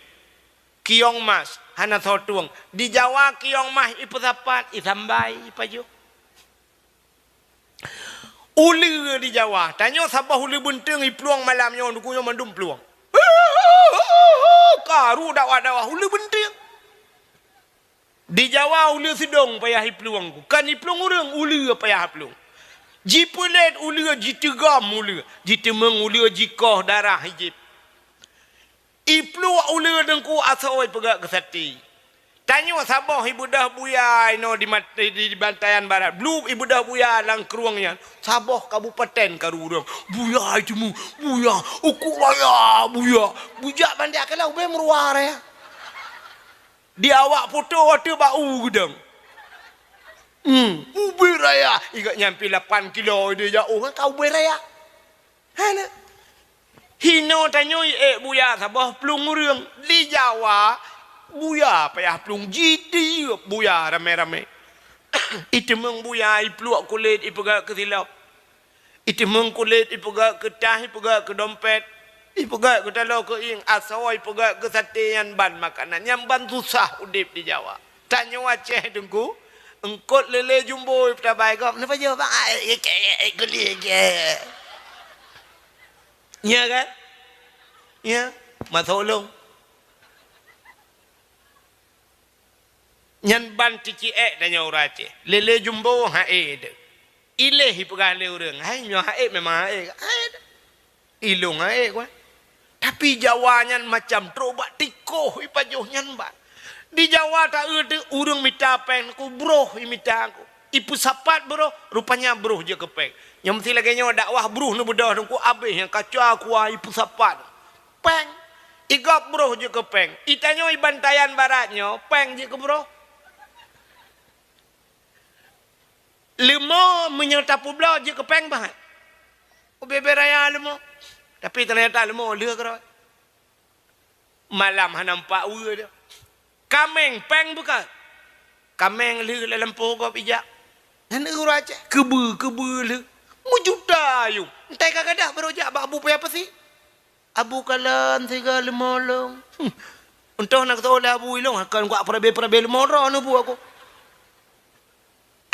Kiyong mas, hana soe tueng. Di Jawa kiyong mas ipeusapat, isambai, ipajoh. Uleue di Jawa, tanyoe saboh uleue beunteng iplueng malam nyoe, teungku, nyoe mandum plueng. Karu dakwah-dakwah uleue beunteng. Di Jawa uleue seudong payah iplueng, kon iplueng ureuëng, uleue payah iplueng. Jipeulét uleue, jiteugom uleue, jiteumeung uleue, jikoh darah ijép. Ipluek uleue teungku asoe ipeugét keu sate. Tanyoe saboh ibeudôh buya inoe di mat-, di, di Bantayan Barat. Blueb ibeudôh buya lam krueng nyan. Saboh kabupaten karu ureuëng. Buya iteumeu, buya, uku raya, buya. Bujak bandia kala ubé meuruwa raya. Di awak poto watée bak u geudong. Hmm, ubé raya. Ingat nyampe lapan kilo ide jaoh kan ka ubé raya. Hana. Hinoe tanyoe ék buya saboh plueng ureuëng. Di Jawa, buya payah plueng jitiep buya ramé-ramé. Iteumeung buya ipluek kulét ipeugét keu silop. Iteumeung kulét ipeugét keu tah, ipeugét keu dompet, ipeugét keu taloe keu ieng, asoe ipeugét keu sate, nyan ban makanan, nyan ban susah udeb di Jawa. Tanyoe Aceh teungku, eungkot lélé jumbo ipeusabai gob, neupajoh bang, ai, ai, ai, ai, guli, ai. Nya kan? Nya, masuk lông. Nyan ban ticiek tanyoe ureuëng Aceh. Lélé jumbo ha-e teuh. Iléh ipeugah lé ureuëng, hai nyoe ha-e memang ha-e. Ha-e teuh. Ilông ha-e kuah. Tapi Jawa nyan macam trok bak tikoh ipajoh nyan ban. Di Jawa ta-eu teuh ureuëng mita péng ku broh imita ku. Ipeusapat broh, rupanya broh jeuet keu péng. Nyang meusi lagée nyoe dakwah broh neubeudôh teungku abéh nyang kaca kuah ipeusapat. Péng. Igop broh jeuet keu péng. Itanyoe i Bantayan Barat nyoe, péng jeuet keu broh. Leumo meunyoe tapeubloe jeuet keu péng bangat. Ubé-bé raya leumo. Tapi teunyata leumo lheueh keudroe. Malam hana nampak weue dia. Kaméng péng beuka. Kaméng lheueh lam lampôh gob ijak. Nyan ureueng Aceh, keubeue-keubeue lheueh. Meujuta ayong. Entai ka gadôh barô jak bak Abu Paya Pasi. Abu kalon siga leumo lôn. Hmm. Untông na geutôh lé Abu ilông, akan gak peurabé-peurabé leumo droe neubu aku.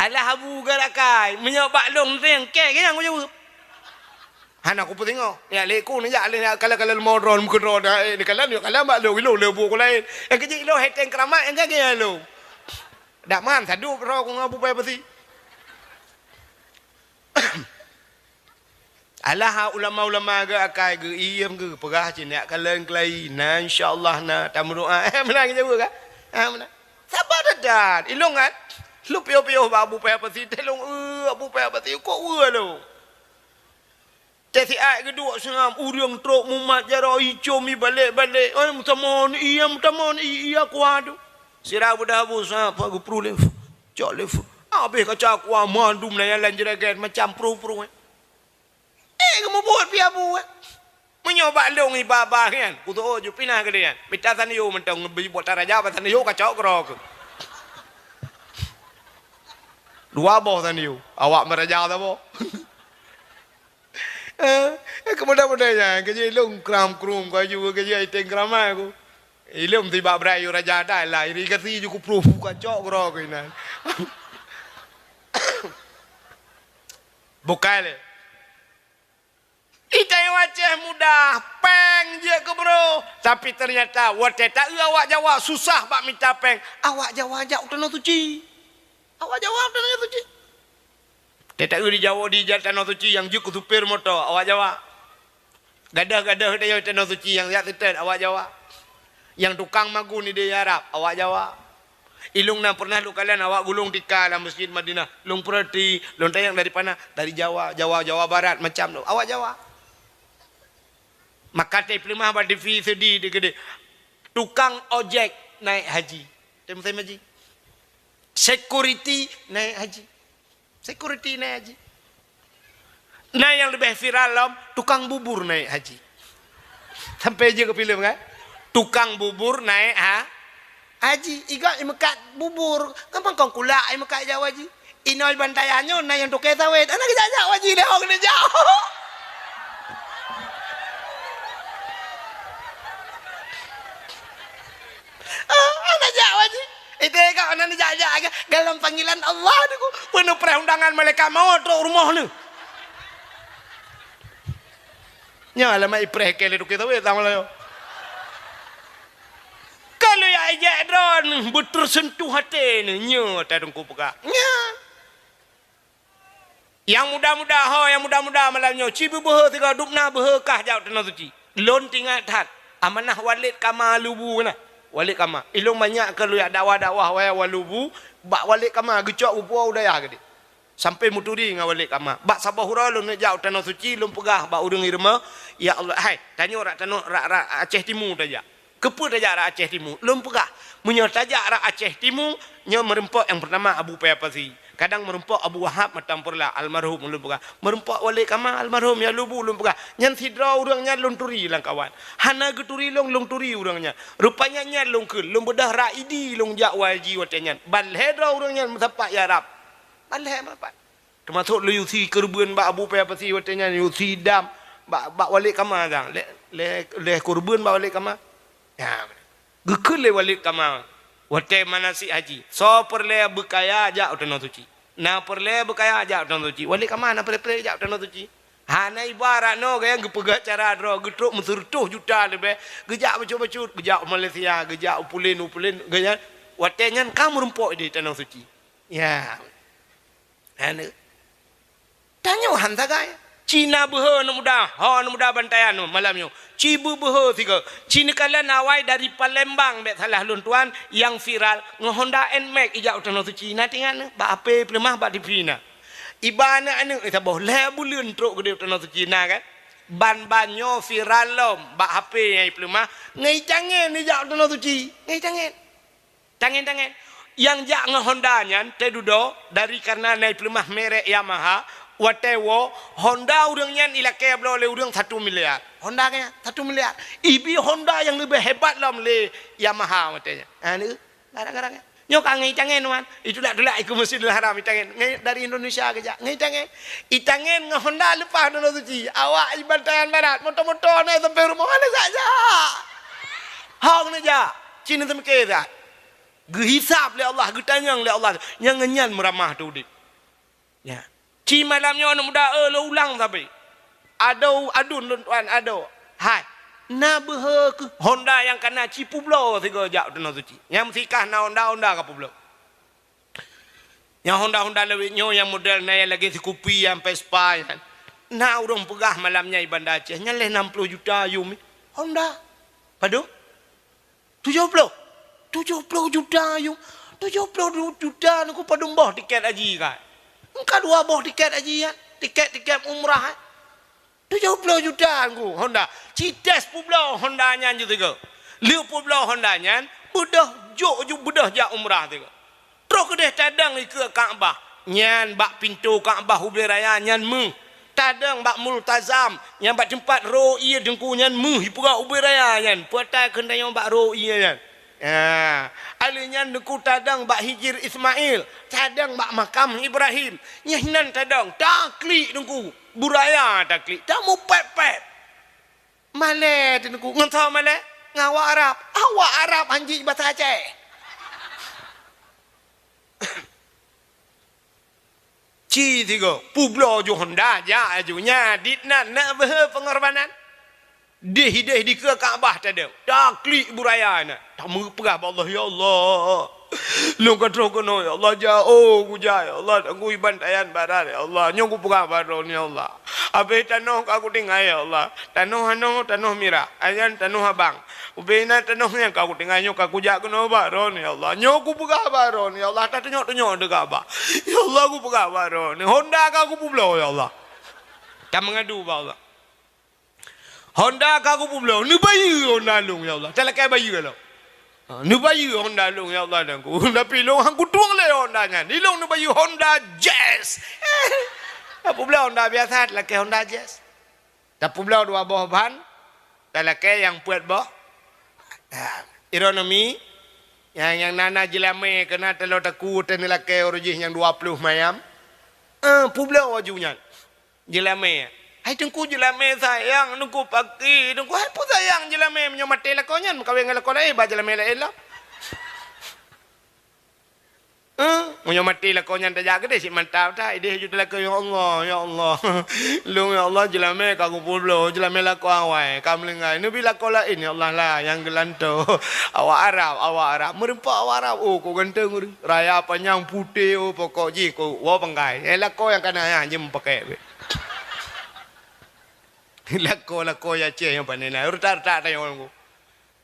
Alah Abu geulakai, meunyoe bak lôn teueng kèe nyang kujaweueb. Hana kupeusingoh. Ya lé ku neujak lé kalon-kalon leumo droe meukeudroe dah, eh, neukalon, neukalon bak lôn, ilông lé bu ku laén. Nyang keujiek ilông hai teueng keuramat, nyang kagèe lôn. Dak man sadup droe ku ngon Abu Paya Pasi. Alah ulama-ulama geuh akai geuh iem geuh peugah cit nyak kalon keulayi na, insya Allah na tameudoa. Eh, meunan geujaweueb kan? Ha, meunan. Saba that-that. Ilông kan? Lôn piôh-piôh bak Abu Paya Pasi, teuh lôn, eh, Abu Paya Pasi, kok weue lôn. Teuh siat geuduek seungab, ureueng trok mumat jaroe icôm ibalek-balek. Eh, meutamong, iya meutamong, iya kuat tu. Sira beudah Abu Sa'ad, pak geupru lé. Cok lé. Habéh kaca kuah mandum na nyang lam jraget macam pruh-pruh, eh. Eh, geumubuet pih Abu, eh. Meunyoe bak lôn iba-ba nyan, kuteuôt ju pinah keudeh nyan. Mita sanyo mantong ngeubri buet taraja bak sanyo kacok keudroe keuh. Dua boh sanyo, awak meuraja saboh. Eh, eh, keumudian-mudian nyan, keujeuet lôn kram-krum, kaju keujeuet iteng keuramat ku. Ilông tibak brai yue raja dai lah, irigasi ju kupruh, kacok keudroe keuh inan. Bukai lé. Itanyoe Aceh mudah, péng jeuet keu broh. Tapi teunyata watèe taeu awak Jawa susah bak mita péng, awak Jawa jak u Tanoh Suci. Awak Jawa u Tanoh Suci. Watèe taeu di Jawa, di Tanoh Suci nyang jeuet keu supir moto, awak Jawa. Gadôh-gadôh di Tanoh Suci nyang jak seutôt, awak Jawa. Nyang tukang magun di Arab, awak Jawa. Ilông na pernah lôn kalon awak gulong tika lam Masjid Madinah. Lôn peurati, lôn tanyong dari pana? Dari Jawa, Jawa, Jawa Barat macam tu. Awak Jawa. Maka tapeuleumah bak T V seudi di keudeh. Tukang ojek naik haji. Tem tem haji. Security naik haji. Security naik haji. Na nyang leubeh viral lom, tukang bubur naik haji. Sampai jeuet keu filem kan? Tukang bubur naik ha-, haji. Igob imeukat bubur. Kan mangkong kulak imeukat jak u haji. Inoe Bantayan nyoe na nyang toke sawét. Hana geujak-jak u haji lé, ho keuneuk jak. Ah, hana jak u haji. Ite ka hana neujak-jak ke? Dalam panggilan Allah tu ku. Peue neupreh undangan malaikat maut trok rumoh neuh. Nyoe alamat ipreh ke lé toke sawét sama layo. Kalau ya ijak droe beuteursentuh até neuh, nyoe ta Teungku peugah. Nyoe. Nyang muda-muda ho, nyang muda-muda malam nyoe, ci beubeuhe sigoe dubna beuhe kah jak u Tanoh Suci. Lôn teuingat that, amanah Walid Kama Lubu na. Walid Kama. Ilông banyak keu lôn jak dakwah-dakwah wayah Walubu, bak Walid Kama geucok bubua u dayah keudeh. Sampai meuturi ngon Walid Kama. Bak saboh uroe lôn neujak u Tanoh Suci, lôn peugah bak ureueng i rumoh, "Ya Allah, hai, tanyoe rak tanoh, rak, rak Aceh Timu tajak." Keupeue tajak rak Aceh Timu? Lôn peugah, meunyoe tajak rak Aceh Timu, nyoe meurumpok nyang peurtama Abu Paya Pasi. Kadang meurumpok Abu Wahab Matang Peurla, almarhum lôn peugah. Meurumpok Walid Kama, almarhum ya Lubu lôn peugah. Nyan sidroe ureueng nyan lôn turi lam kawan. Hana geuturi lôn, lôn turi ureueng nyan. Rupanya nyan lôn kheun, lôn beudôh rak Idi lôn jak u haji watèe nyan. Ban lhèe droe ureueng nyan meusapat ya Rab. Ban lhèe meusapat. Teumasok lôn yue sie keureubeuen bak Abu Paya Pasi watèe nyan, yue sie dam bak, bak Walid Kama dang. Lhèe, lhèe, lhèe keureubeuen bak Walid Kama. Ya. Geukheun lé Walid Kama watèe manasik haji. Soe peureulèe beukaya jak u Tanoh Suci. Na peureulèe beukaya jak u Tanoh Suci. Walid Kama na peureulèe-peureulèe jak u Tanoh Suci. Hana ibarat nyoe gaya geupeugah cara droe, geutrok meuseureutoh juta leubeh, geujak bacut-bacut, geujak u Malaysia, geujak u pulen, u pulen, gaya watèe nyan ka meurumpok di Tanoh Suci. Ya. Aneuk. Tanyoe han sagai. Ci na beuhe aneuk muda, ho aneuk muda Bantayan nyoe malam nyoe. Ci beubeuhe sigoe. Ci neukalon awai dari Palembang bèk salah lôn tuan nyang viral ngon Honda Nmax ijak u Tanoh Suci. Na teuingat nyoe, bak H P peuleumah bak T V na. Iba aneuk-aneuk, eh, saboh lhèe buleuen trok keudeh u Tanoh Suci na kan? Ban-ban nyoe viral lom bak H P nyang ipeuleumah, ngon itangen ijak u Tanoh Suci, ngon itangen. Tangen-tangen. Nyang jak ngon Honda nyan teududoe dari kareuna na ipeuleumah merek Yamaha, watée woe Honda ureuëng nyan ilakée bloe lé ureuëng satu miliar. Honda nyan satu miliar. Ibi Honda nyang leubeh hebat lom lé Yamaha watée nyan. Ha, ni, gara-gara nyan. Nyoe ka ngon itangen, wan. Itulak-tulak ikeue Masjidil Haram itangen. Ngon dari Indonesia geujak. Ngon itangen. Itangen ngon Honda leupah Tanoh Suci. Awak i Bantayan Barat. Moto-moto na sampai rumoh, hana jak-jak. Hong neujak. Cina teumike that. Geuhisab lé Allah, geutanyong lé Allah. Nyang ngon nyan meuramah teu udeb. Ya. Ci malam nyoe aneuk muda, eh, lôn ulang sabe. Adoe, aduen lôn tuan, adoe. Hai. Na beuhe keuh Honda nyang kana ci peubloe sigoe jak u Tanoh Suci. Nyang meusikah na Honda, Honda ka peubloe. Nyang Honda-Honda lawét nyoe nyang model na nyang lagée sikupi nyang Vespa nyan. Na ureuëng peugah malam nyan i Banda Aceh, nyan lhée nam ploh juta yum. Honda. Padub? Tujoh ploh. Tujoh ploh juta yum. Tujoh ploh juta nyoe padub boh tiket haji kan? Engka dua boh tiket haji kan? Tiket-tiket umrah, eh? Tujoh ploh juta ngku Honda. Ci teuh peubloe Honda nyan ju tiga. Lheueh peubloe Honda nyan, beudôh jok ju beudôh jak umrah tiga. Troh keudeh tadong ikeue Ka'bah. Nyan bak pintoe Ka'bah ubé raya nyan meuh. Tadong bak Multazam, nyan bak teumpat roh ié teungku nyan meuh ipeugah ubé raya nyan. Peue ata keuneuk bak roh ié nyan. Ha, alheuh nyan teungku tadong bak Hijir Ismail, tadong bak makam Ibrahim. Nyan hinan tadong, taklik teungku, buraya taklik, tamupet-pet. Malée teungku, ngon soe malée? Ngon awak Arab. Awak Arab hanjeuet basa Aceh. Ci tiga, peubloe ju Honda, jak aju nya, dit nan, nak beuhe pengorbanan. Dih-dih dikeue Ka'bah tadong. Taklik buraya na. Tameupeugah bak Allah, "Ya Allah, lôn ka troh keunoe, ya Allah, jak, oh, kujak, ya Allah, tanggui Bantayan Barat, ya Allah. Nyoe kupeugah bak droeneuh, ya Allah. Abéh tanoh ka kutinggai, ya Allah. Tanoh anoe, tanoh mirah. Ayan tanoh abang. Ubé na tanoh nyang ka kutinggai nyoe ka kujak keunoe bak droeneuh, ya Allah. Nyoe kupeugah bak droeneuh, ya Allah, tatunyok-tunyok di Ka'bah. Ya Allah, kupeugah bak droeneuh. Honda ka kupeubloe, ya Allah." Tameungadu bak Allah. Honda ka kupeubloe, neubayeue Honda lôn, ya Allah. Talakée bayeue lom. Ha, neubayeue Honda lôn, ya Allah, dan ku. Tapi lôn han kutueng lé Honda nyan. Di lôn neubayeue Honda Jazz. Tapeubloe Honda biasa, talakée Honda Jazz. Tapeubloe dua boh ban, talakée nyang peuet boh. Ha, ironomi, nyang, nyang na-na jeulamé keuna taloe takue teuh neulakée uroe jih nyang dua ploh mayam. Eh, peubloe aju nyan. Jeulamé. Hai teungku, jeulamé sayang teungku paki. Teungku, hai peue sayang jeulamé, meunyoe maté lakoe nyan meukawen ngon lakoe laén, ba jeulamé laén lom. Eh, meunyoe maté lakoe nyan tajak keudeh cit mantap that, ideh ju teulakée, "Ya Allah, ya Allah. Lôn, ya Allah, jeulamé ka kupeubloe, jeulamé lakoe awai, ka meulinggai. Neubi lakoe laén, ya Allah lah, nyang geulantoe." Awak Arab, awak Arab. Meurumpok awak Arab, oh, kok ganteng ureuëng. Raya panyang putéh, oh, pokok jih, kok woe panggai. Eh, lakoe nyang kana nyan, jeuem pakèk beh. Lakoe-lakoe Aceh nyang pane na, retak-retak tanyoe nyoe.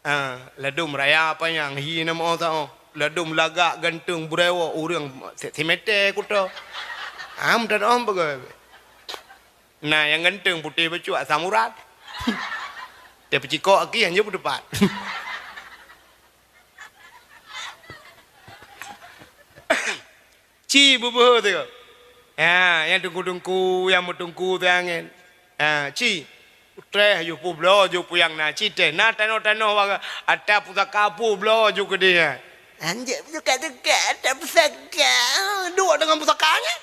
Ha, ladôm raya panyang hi na meu saoh. Ladôm lagak ganteng burewo ureuëng se-, simete kuto. Am dan om beugeh. Na nyang ganteng putéh bacut asam urat. Teuh peucikok aki hana peutupat. Ci beubeuhe teuh. Ha, nyang teungku-teungku, nyang meuteungku teuh angén. Ha, ci. Treh ju peubloe ju peue nyang na, ci teuh. Na tanoh-tanoh wa-, ata pusaka peubloe ju keudeh nyan. Anjek pusaka-pusaka, ata pusaka. Duek deungon pusaka nyan.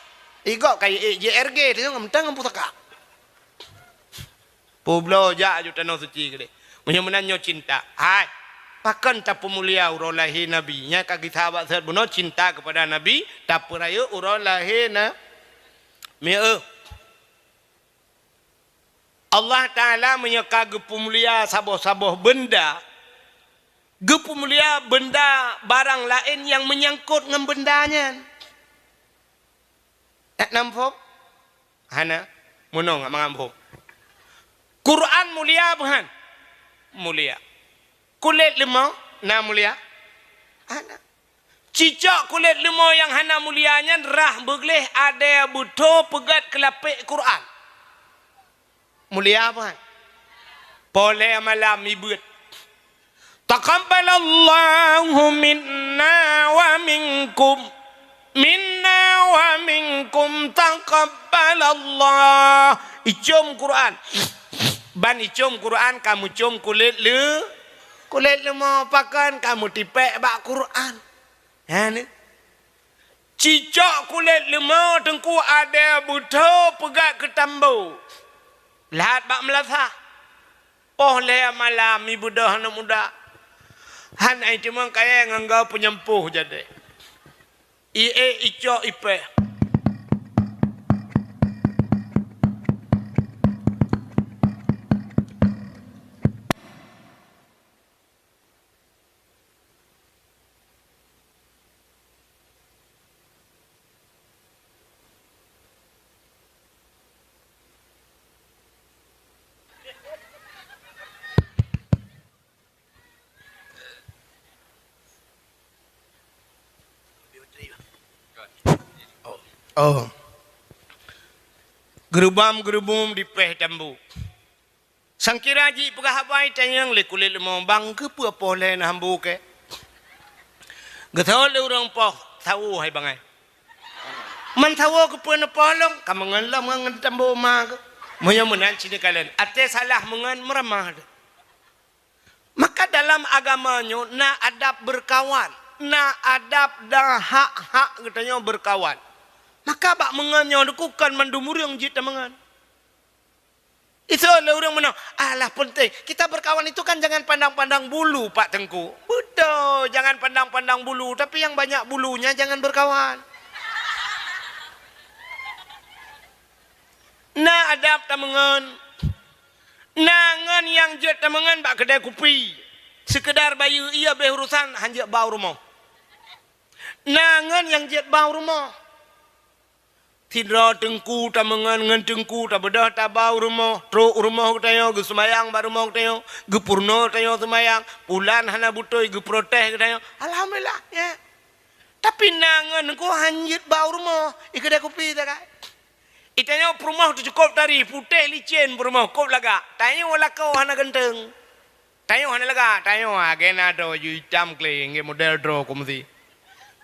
Igop ka J R G teuh ngon mantong ngon pusaka. Peubloe jak aju tanoh suci keudeh. Meunyoe meunan nyoe cinta. Hai. Pakon tapeumulia uroe lahé Nabi? Nyan ka geusahabat seuhat bunoe cinta keupada Nabi, tapeurayeuk uroe lahé na-, mieu. Allah Taala meunyoe ka geupeumulia saboh-saboh beunda, geupeumulia beunda barang laén nyang meunyangkot ngon beunda nyan. That na muphom? Hana. Meunong mangat muphom. Quran mulia buhan? Mulia. Kulét leumô na mulia? Hana. Cicok kulét leumô nyang hana mulia nyan rhah beugleh adèe beutho peugét keulapék Quran. Mulia apa? Poh lhèe malam ibeuet. Taqabbalallahu minna wa minkum. Minna wa minkum taqabbalallah. Icôm Quran. Ban icôm Quran, ka meucôm kulét leu-, kulét leumo, pakon ka meutipék bak Quran. Ha, ni. Cicok kulét leumo Teungku Adé beutho peugah keu tambo. Lahat bak meulasah. Poh lhèe malam ibeudôh aneuk muda. Han ai teuma kayèe ngon goe peunyempoh jadèe. Ié icok ipèh. Oh. Geurubam-geurubum dipèh tambo. Sangkira jipeugah haba itanyong lé kulét leumo, "Bang, keupeue poh lhèe na hambo kèe?" Geutanyong lé ureueng poh, "Sawo hai bangai." "Man sawo keupeue neupoh lôn?" "Ka meungon lom ngon tambo ma keuh." Meunyoe meunan cit neukalon, até salah meungon meuramah teuh. Maka dalam agama nyoe na adab beurkawan, na adab dan hak-hak geutanyoe beurkawan. Maka bak meungon nyoe dikukon mandum ureueng jeuet tameungon. Iseuôt lé ureueng meunoe, "Alah, peunteng. Kita berkawan itu kan jangan pandang-pandang bulu, Pak Teungku." Beutôi, jangan pandang-pandang bulu, tapi yang banyak bulunya jangan berkawan. Na adab tameungon. Na ngon nyang jeuet tameungon bak keudè kupi. Seukeudar bayeue ié bèh urosan, han jeuet ba u rumoh. Na ngon nyang jeuet ba u rumoh. Sidroe teungku tameungon ngon teungku tabeudôh taba u rumoh, trok u rumoh geutanyoe, geuseumayang bak rumoh geutanyoe, geupeurunoe tanyoe seumayang, pulan hana beutôi geuprotes geutanyoe. Alhamdulillah, ya. Tapi na ngon teungku han jeuet ba u rumoh, i keudè kupi sagai. Itanyoe peurumoh teucukôp tari, putéh licén peurumoh, kôp lagak. Tanyoe lakoe hana ganteng. Tanyoe hana lagak, tanyoe, ah, gena droe ju itam kle, nggak model droe ku meusi.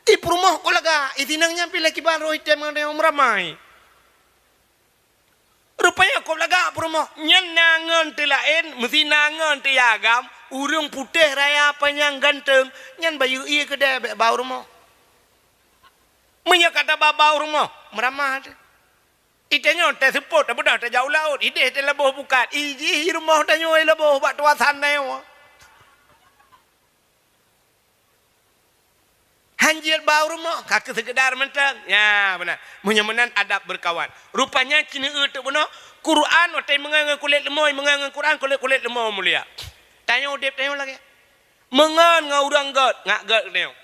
Di peurumoh kôp lagak, itinang nyan pih lé kiban roh item ngon tanyoe meuramai. Rupanya kôp lagak peurumoh, nyan na ngon teulaén, meusi na ngon teuagam, ureueng putéh raya panyang ganteng, nyan bayeue ié keudè bèk ba u rumoh. Meunyoe ka taba ba u rumoh, meuramah teuh. Itanyoe teuseupôt, tabeudôh tajak u laôt, idéh teuh laboh bukat, ijih rumoh tanyoe laboh bak tuasan tanyoe. Han jeuet ba u rumoh, ka keu seukeudar mantong. Nya, beuna. Meunyoe meunan adab beurkawan. Rupanya, ci neueu teuk bunoe, Quran watèe meungon ngon kulét leumo, meungon ngon Quran, kulét-kulét leumo mulia. Tanyoe udép tanyoe lagèe. Meungon ngon ureueng gèt, ngat gèt tanyoe.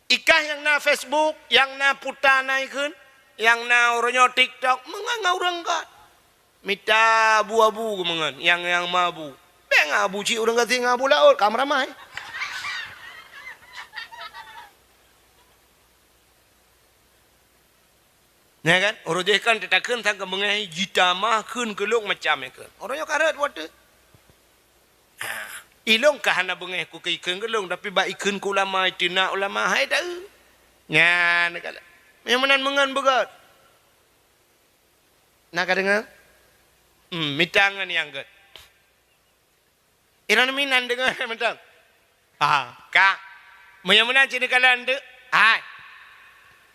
Ikah nyang na Facebook, nyang na puta na ikheun, nyang na uroe nyoe TikTok, meungon ngon ureueng gèt. Mita abu-abu geumeungon, nyang, nyang mabu. Bèk ngon abu cit ureueng gasien ngon abu laôt, ka meuramai. Nya kan? Uroe jih kan teutakheun sang keumeungoh jitama kheun keu lôn macam nyan kheun. Uroe nyoe ka rhot watèe. Ah, ilôn ka hana beungèh keu ikheun keu lôn, tapi bak ikheun keu ulama, iteunak ulama, hai taeu. Nyan ka. Nyang meunan meungon beugèt. Na ka deungö? Hmm, mita ngon nyang gèt. Inan minan deungö mantong. Ah, ka. Meunyoe meunan cit neukalon teuk. Hai.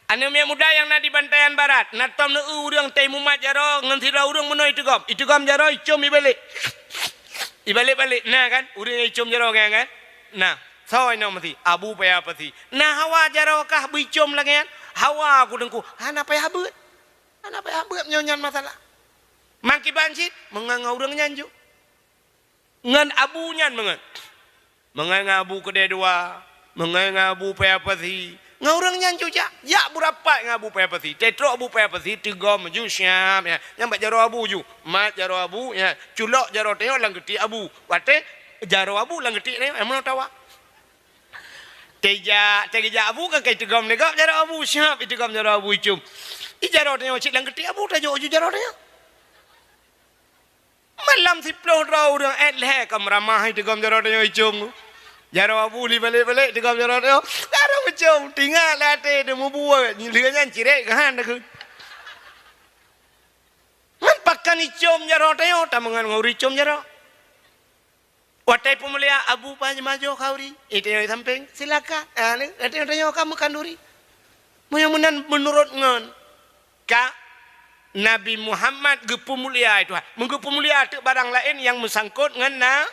Aneuk miet muda nyang na di Bantayan Barat, na tom neu-eu ureueng teuh mumat jaroe ngon sidroe ureueng meunoe iteugom. Iteugom jaroe icom ibalek. Ibalek-balek. Na kan? Ureueng nyang icom jaroe nyan kan? Na. Soe inoe meusi? Abu payah pasi. Na hawa jaroe kah beuicom lagèe nyan? Hawa ku teungku. Hana payah beuet. Hana payah beuet meunyoe nyan masalah. Mangkiban cit meungon ngon ureueng nyan ju. Ngon abu nyan meungon. Meungon ngon abu keudè dua, meungon ngon abu payah pasi. Ngon ureueng nyan ju jak, jak beurapat ngon abu payah pasi. Teutrok abu payah pasi teugom ju siap, ya. Nyan bak jaroe abu ju. Mat jaroe abu, ya. Culok jaroe tanyoe lam geutiek abu. Watèe jaroe abu lam geutiek tanyoe, meunoe tawa. Teuja-, teujak abu kan ka iteugom lé gob jaroe abu, siap iteugom jaroe abu icom. I jaroe tanyoe cit lam geutiek abu tajok ju jaroe tanyoe. Malam siploh droe ureuëng ék lhée ka meuramah teugom jaroe tanyoe icong. Jaroe abu li balek-balek teugom jaroe tanyoe. Jaroe icong, tingat lé até teuh mubuet, lheueh nyan cirek keuhan takheun. Ngon pakan icom jaroe tanyoe, tameungon ngon ureuëng icom jaroe. Watée peumulia Abu Panjemajo Khauri, itu yang samping, silakan. Ah, ni, itu yang tanya kamu kanduri. Meunyoe meunan meunurot ngon ka Nabi Muhammad geupeumulia Tuhan. Meugeupumulia teuk barang laén nyang meusangkot ngon na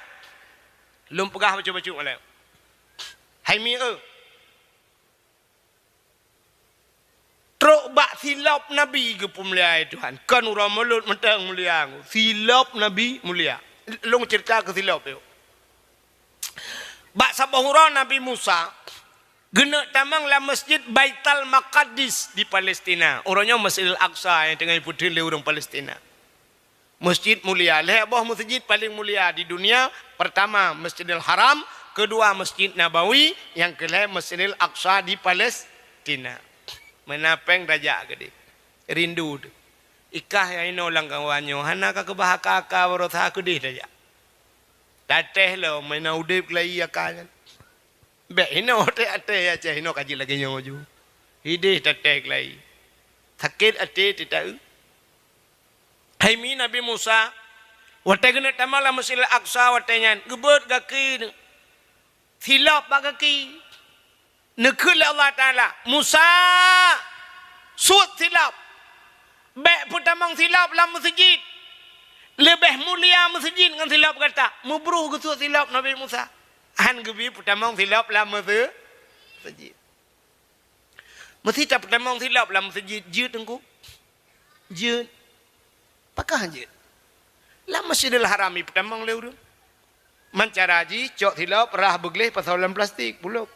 lôn peugah bacut-bacut malée. Hai mi eu. Trok bak silop Nabi geupeumulia Tuhan. Kon uroe mulod mantong mulia. Silop Nabi mulia. Lôn cerita keu silop yuk. Bak saboh uroe Nabi Musa geuneuk tamong lam Masjid Baitul Maqdis di Palestina. Uroe nyoe Masjidil Aqsa nyang teungoh ipeutheun lé ureuëng Palestina. Masjid mulia, lhée boh masjid paling mulia di dunia, pertama Masjidil Haram, kedua Masjid Nabawi, nyang keulhée Masjidil Aqsa di Palestina. Meunan péng tajak keudeh. Rindu teuh. Ikah nyang inoe lam kawan nyoe, hana ka keubah aka-aka baroesa keudeh tajak. Tatéh lom, meunan udeb keulayi aka nyan. Bék inoe até-até Aceh inoe ka jeuet lagée nyoe ju. Hideh tatéh keulayi. Sakét até teuta eu. Hai mi Nabi Musa, watée geuneuk tamong lam Masjidil Aqsa watée nyan, geubeuet gaki silop bak gaki. Neukheun lé Allah Taala, "Musa, suet silop. Bék peutamong silop lam meuseujid. Leubeh mulia meuseujid ngon silop gata." Meubruh geusuet silop Nabi Musa. Han geubi peutamong silop lam meuse-, meuseujid. Meusi tapeutamong silop lam meuseujid jeuet teungku. Jeuet. Pakon jeuet? Lam Masjidil Haram ipeutamong lé ureuëng. Man cara jih cok silop rhah beugleh pasoe lam plastik, bulok.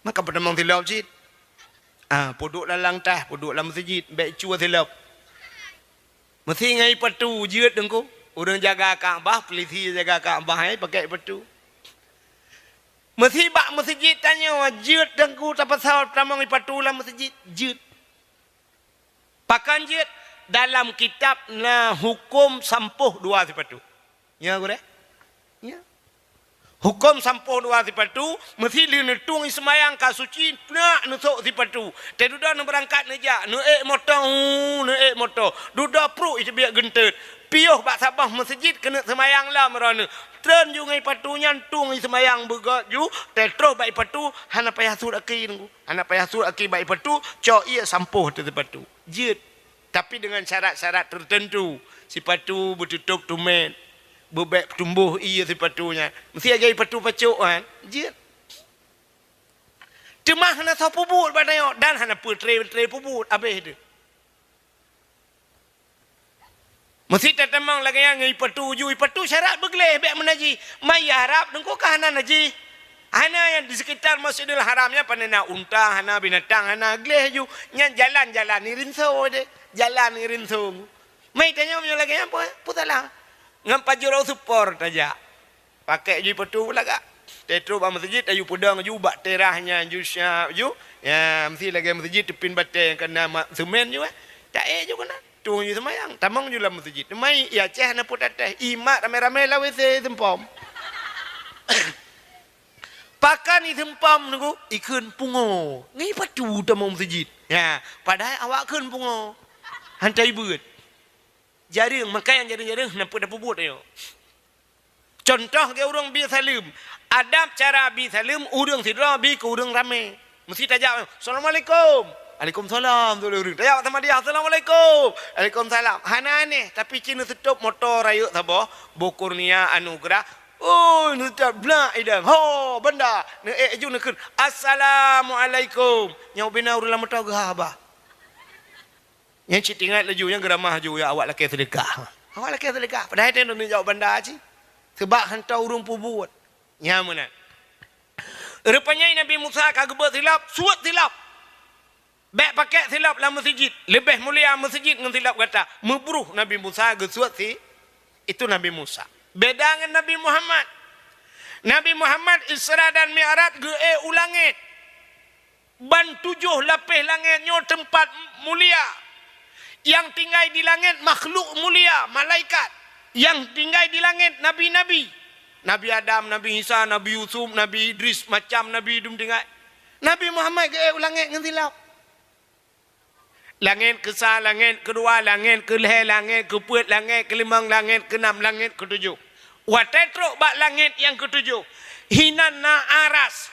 Maka peutamong silop cit. Ah, peuduek lam langkah, peuduek lam meuseujid, bék cue silop. Meusi ngon ipatu jeuet teungku. Ureuëng jaga Ka'bah, polisi jaga Ka'bah, eh, pakai ipatu. Meusi bak meuseujid tanyoe jeuet teungku tapasoe tamong ipatu lam meuseujid, jeuet. Pakon jeuet? Dalam kitab na huköm sampôh dua sipatu. Nya gurée? Nya. Huköm sampôh dua sipatu, meusi lheueh neutueng seumayang ka suci, peunak neusok sipatu. Teududoe neubeurangkat neujak, neuék moto, hu, neuék moto. Dudoe pruek iteubiet geunteut. Piôh bak saboh meuseujid keuneuk seumayang lom droeneuh. Treun ju ngon ipatu nyan tueng seumayang beugét ju, teutroh bak ipatu hana payah sut aki teungku. Hana payah sut aki bak ipatu, cok ié sampôh ateueh sipatu. Jeuet. Tapi dengan syarat-syarat tertentu. Sipatu beututôp tumét. Beubék tumboh ié sipatu nyan. Meusi lagée ipatu pacok kan? Jeuet. Teuma hana soe peubuet bak tanyoe dan hana peutre-tre peubuet abéh teuh. Meusi tatamong lagée nyan ngon ipatu ju, ipatu syarat beugleh bék meunajih. Maya rab teungku ka hana najih. Hana nyang di sekitar Masjidil Haram nyan pane na unta, hana binatang, hana gleh ju. Nyan jalan-jalan ni rinso deh. Jalan ni rinso. Mai tanya meunyoe lagée nyan peue, peue salah? Ngon pajuro supor tajak. Pakai ju ipatu lagak. Teutroh bak meuseujid, aju peudong ju bak terah nyan ju siap ju. Ya, meusi lagée meuseujid teupin batée nyang keunan ma-, seumén ju, eh. Taék ju keunan. Tueng ju seumayang, tamong ju lam meuseujid. Mai, ya, Aceh na peuet até. Imat ramé-ramé lam W C seumpom. Pakon iseumpom teungku, ikheun pungo. Ngon ipatu tamong meuseujid. Ya, padahai awak kheun pungo. Hantai beuet. Jareueng, maka nyang jareueng-jareueng na peuet tapeubuet ayo. Contoh lagée ureuëng bi saleuem. Adab cara bi saleuem ureuëng sidroe bi keu ureuëng ramé. Meusi tajak, "Assalamualaikum." "Waalaikumsalam," tu lé ureuëng. Tajak sama dia, "Assalamualaikum." "Waalaikumsalam." Hana aneh, tapi cit neuseutôb moto rayeuk saboh, boh kurnia anugerah. Oi, neuseutôb blak idang. Ho, banda. Neuék ju neukheun, "Assalamualaikum." Nyoe bina ureuëng lam moto geuhaba. Nyan cit ingat laju, nyan geuramah laju, ya, awak lakée seudeukah. Awak lakée seudeukah. Padahai teuh neujaweueb banda cit. Sebab hantom ureuëng peubuet. Nyan meunan. Rupanya Nabi Musa ka geubeuet silop, suet silop. Bék pakai silop lam meuseujid. Leubeh mulia meuseujid ngon silop gata. Meubruh Nabi Musa geusuet si, itu Nabi Musa. Beda ngon Nabi Muhammad. Nabi Muhammad Isra dan Mi'raj geuék u langét. Ban tujoh lapéh langét nyoe teumpat mulia. Nyang tinggai di langét makhluk mulia, malaikat. Nyang tinggai di langét nabi-nabi. Nabi Adam, Nabi Isa, Nabi Yusuf, Nabi Idris, macam nabi dum tinggai. Nabi Muhammad geuék u langét ngon silop. Langét keusa, langét keudua, langét keulhée, langét keupeuet, langét keulimong, langét keunam, langét keutujoh. Watée trok bak langét nyang keutujoh, hinan na aras.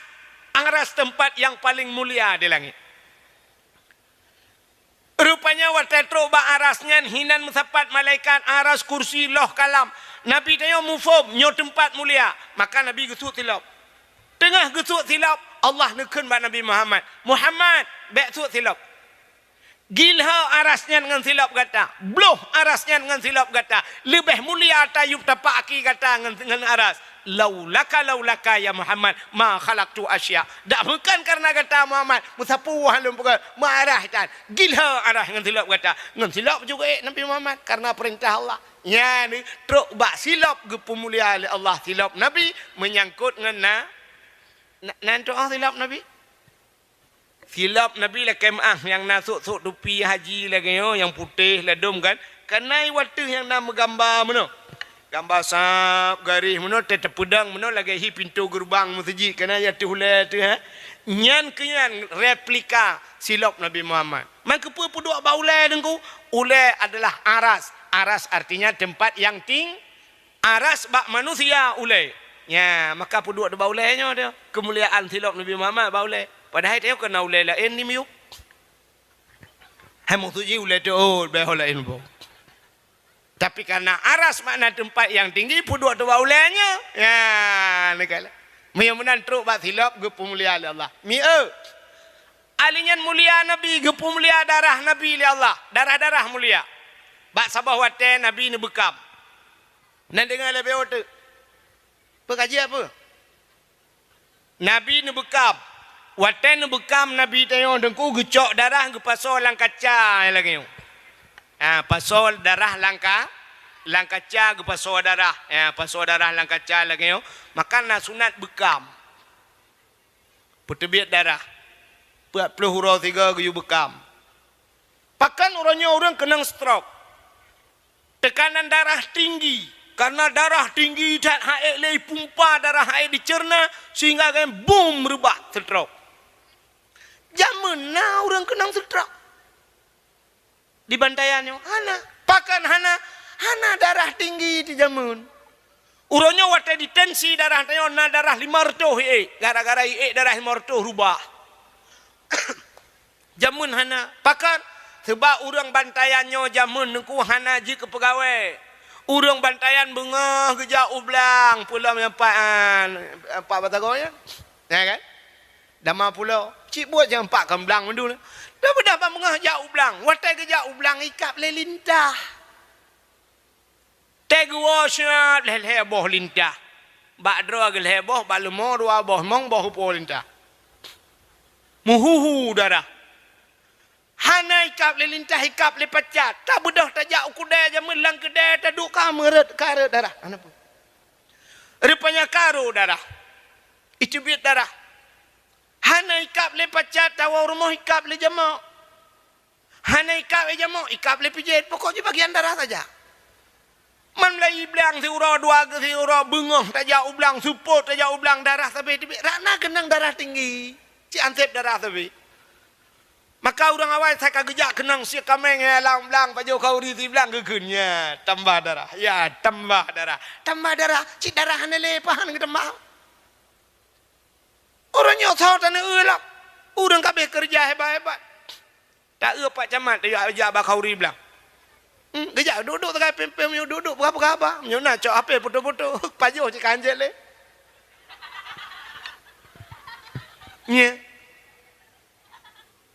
Aras teumpat nyang paleng mulia di langét. Rupanya watée trok bak aras nyan hinan meusapat malaikat, aras, kursi, loh, kalam. Nabi tanyoe muphom nyoe teumpat mulia, maka Nabi geusut silop. Teungoh geusut silop, Allah neukheun bak Nabi Muhammad, "Muhammad, bék sut silop. Gilho aras nyan ngon silop gata, bloh aras nyan ngon silop gata, leubeh mulia tayub tapak aki gata ngon, ngon aras." "Laulaka, laulaka ya Muhammad, ma khalaqtu asya." Dak bukan karena gata Muhammad, meusapeue lôn peugah, meuarah tan. Gilho aras ngon silop gata. Ngon silop juga ék Nabi Muhammad karena perintah Allah. Nyan trok bak silop geupeumulia lé Allah, silop Nabi menyangkut ngon na, na, nan tu'oh silop Nabi. Silop Nabi lakée meuáh nyang na sôk-sôk tupi haji lagée nyoe nyang putéh ladôm kan, kanai wateuh nyang na meugamba meunoe. Gamba sab garéh meunoe, teupeudong meunoe lagée hi pintoe geureubang meuseujid, kanai ateueh ulée teuh, ha. Nyan keuh nyan replika silop Nabi Muhammad. Man keupeue peuduek bak ulée Teungku? Ulée adalah aras. Aras artinya tempat yang ting-, Aras bak manusia ulée. Nya, maka peuduek bak ulée nyoe teuh. Keumuliaan silop Nabi Muhammad bak ulée. Padahai tanyoe keu na ulée laén di miyueb. Hai maksud jih ulée teuôt, bak ho laén boh. Tapi karena aras makna tempat yang tinggi, peuduek bak ulée nyoe. Nya, neukalon. Meunyoe meunan trok bak silop geupeumulia lé Allah. Mieu. Ali nyan mulia Nabi, geupeumulia darah Nabi lé Allah. Darah-darah mulia. Bak saboh watée Nabi neubeukam. Na deungoe lé beuo teuk. Peu ka jeuet peu? Nabi neubeukam. Watée neubeukam Nabi tanyoe Teungku geucok darah geupasoe lam kaca lagée nyoe. Ha, pasoe darah lam ka-, lam kaca geupasoe darah. Ha, pasoe darah lam kaca lagée nyoe. Maka na sunat beukam. Peuteubiet darah. Peuet ploh uroe sigoe geuyue beukam. Pakon uroe nyoe ureuëng keunong stroke. Tekanan darah tinggi. Karena darah tinggi that han ék lé ipumpa darah han ék diceurna sehingga geuh bum reubak stroke. Jameun na ureuëng keunong stroke. Di Bantayan nyoe hana. Pakon hana? Hana darah tinggi di jameun. Uroe nyoe watée ditensi darah tanyoe na darah lima reutôh iék. Gara-gara iék darah lima reutôh rubah. Jameun hana. Pakon? Sabab ureuëng Bantayan nyoe jameun Teungku hana jeuet keu peugawée. Ureuëng Bantayan beungoh geujak u blang, peulom nyang pat, ah, pat batagong nyan. Ya kan? Dama pulo, cit buet nyang pat kon blang mandum. Dah beudôh ban beungoh jak u blang. Watée geujak u blang ikab lé lintah. Tée geuwoe siat lhée-lhée boh lintah. Bak droe geulhée boh, bak leumo dua boh, limong boh upo lintah. Meuhuhu darah. Hana ikab lé lintah, ikab lé pacat. Tabeudôh tajak u keudée jameun lam keudée taduek ka meureuet, ka reuet darah. Hana peue. Rupanya ka rô darah. Iteubiet darah. Hana ikab lé pacat, tawoe u rumoh ikab lé jamok. Hana ikab lé jamok, ikab lé pijet, pokok jih bagian darah saja. Man mulai blang siuroe dua, siuroe beungoh tajak u blang, seupôt tajak u blang, darah sabe teubiet. Rak na keunong darah tinggi, cit anseb darah sabe. Maka ureuëng awai sa ka geujak keunong sie kaméng nyang lam blang, pajoh khauri siblang geukheun, ya, tambah darah, ya, tambah darah. Tambah darah, cit darah hana lé, pahan geutambah. Ureuëng nyoe soe taneuk eu lom. Ureuëng ka abéh keureuja hebat-hebat. Ta eu Pak Camat tajak jak bak khauri blang. Hmm, geujak duek-duek sagai pém-pém nyoe duek-duek peugah-peugah haba. Nyoe na cok H P foto-foto. Pajoh cit ka hanjeuet lé. Nye.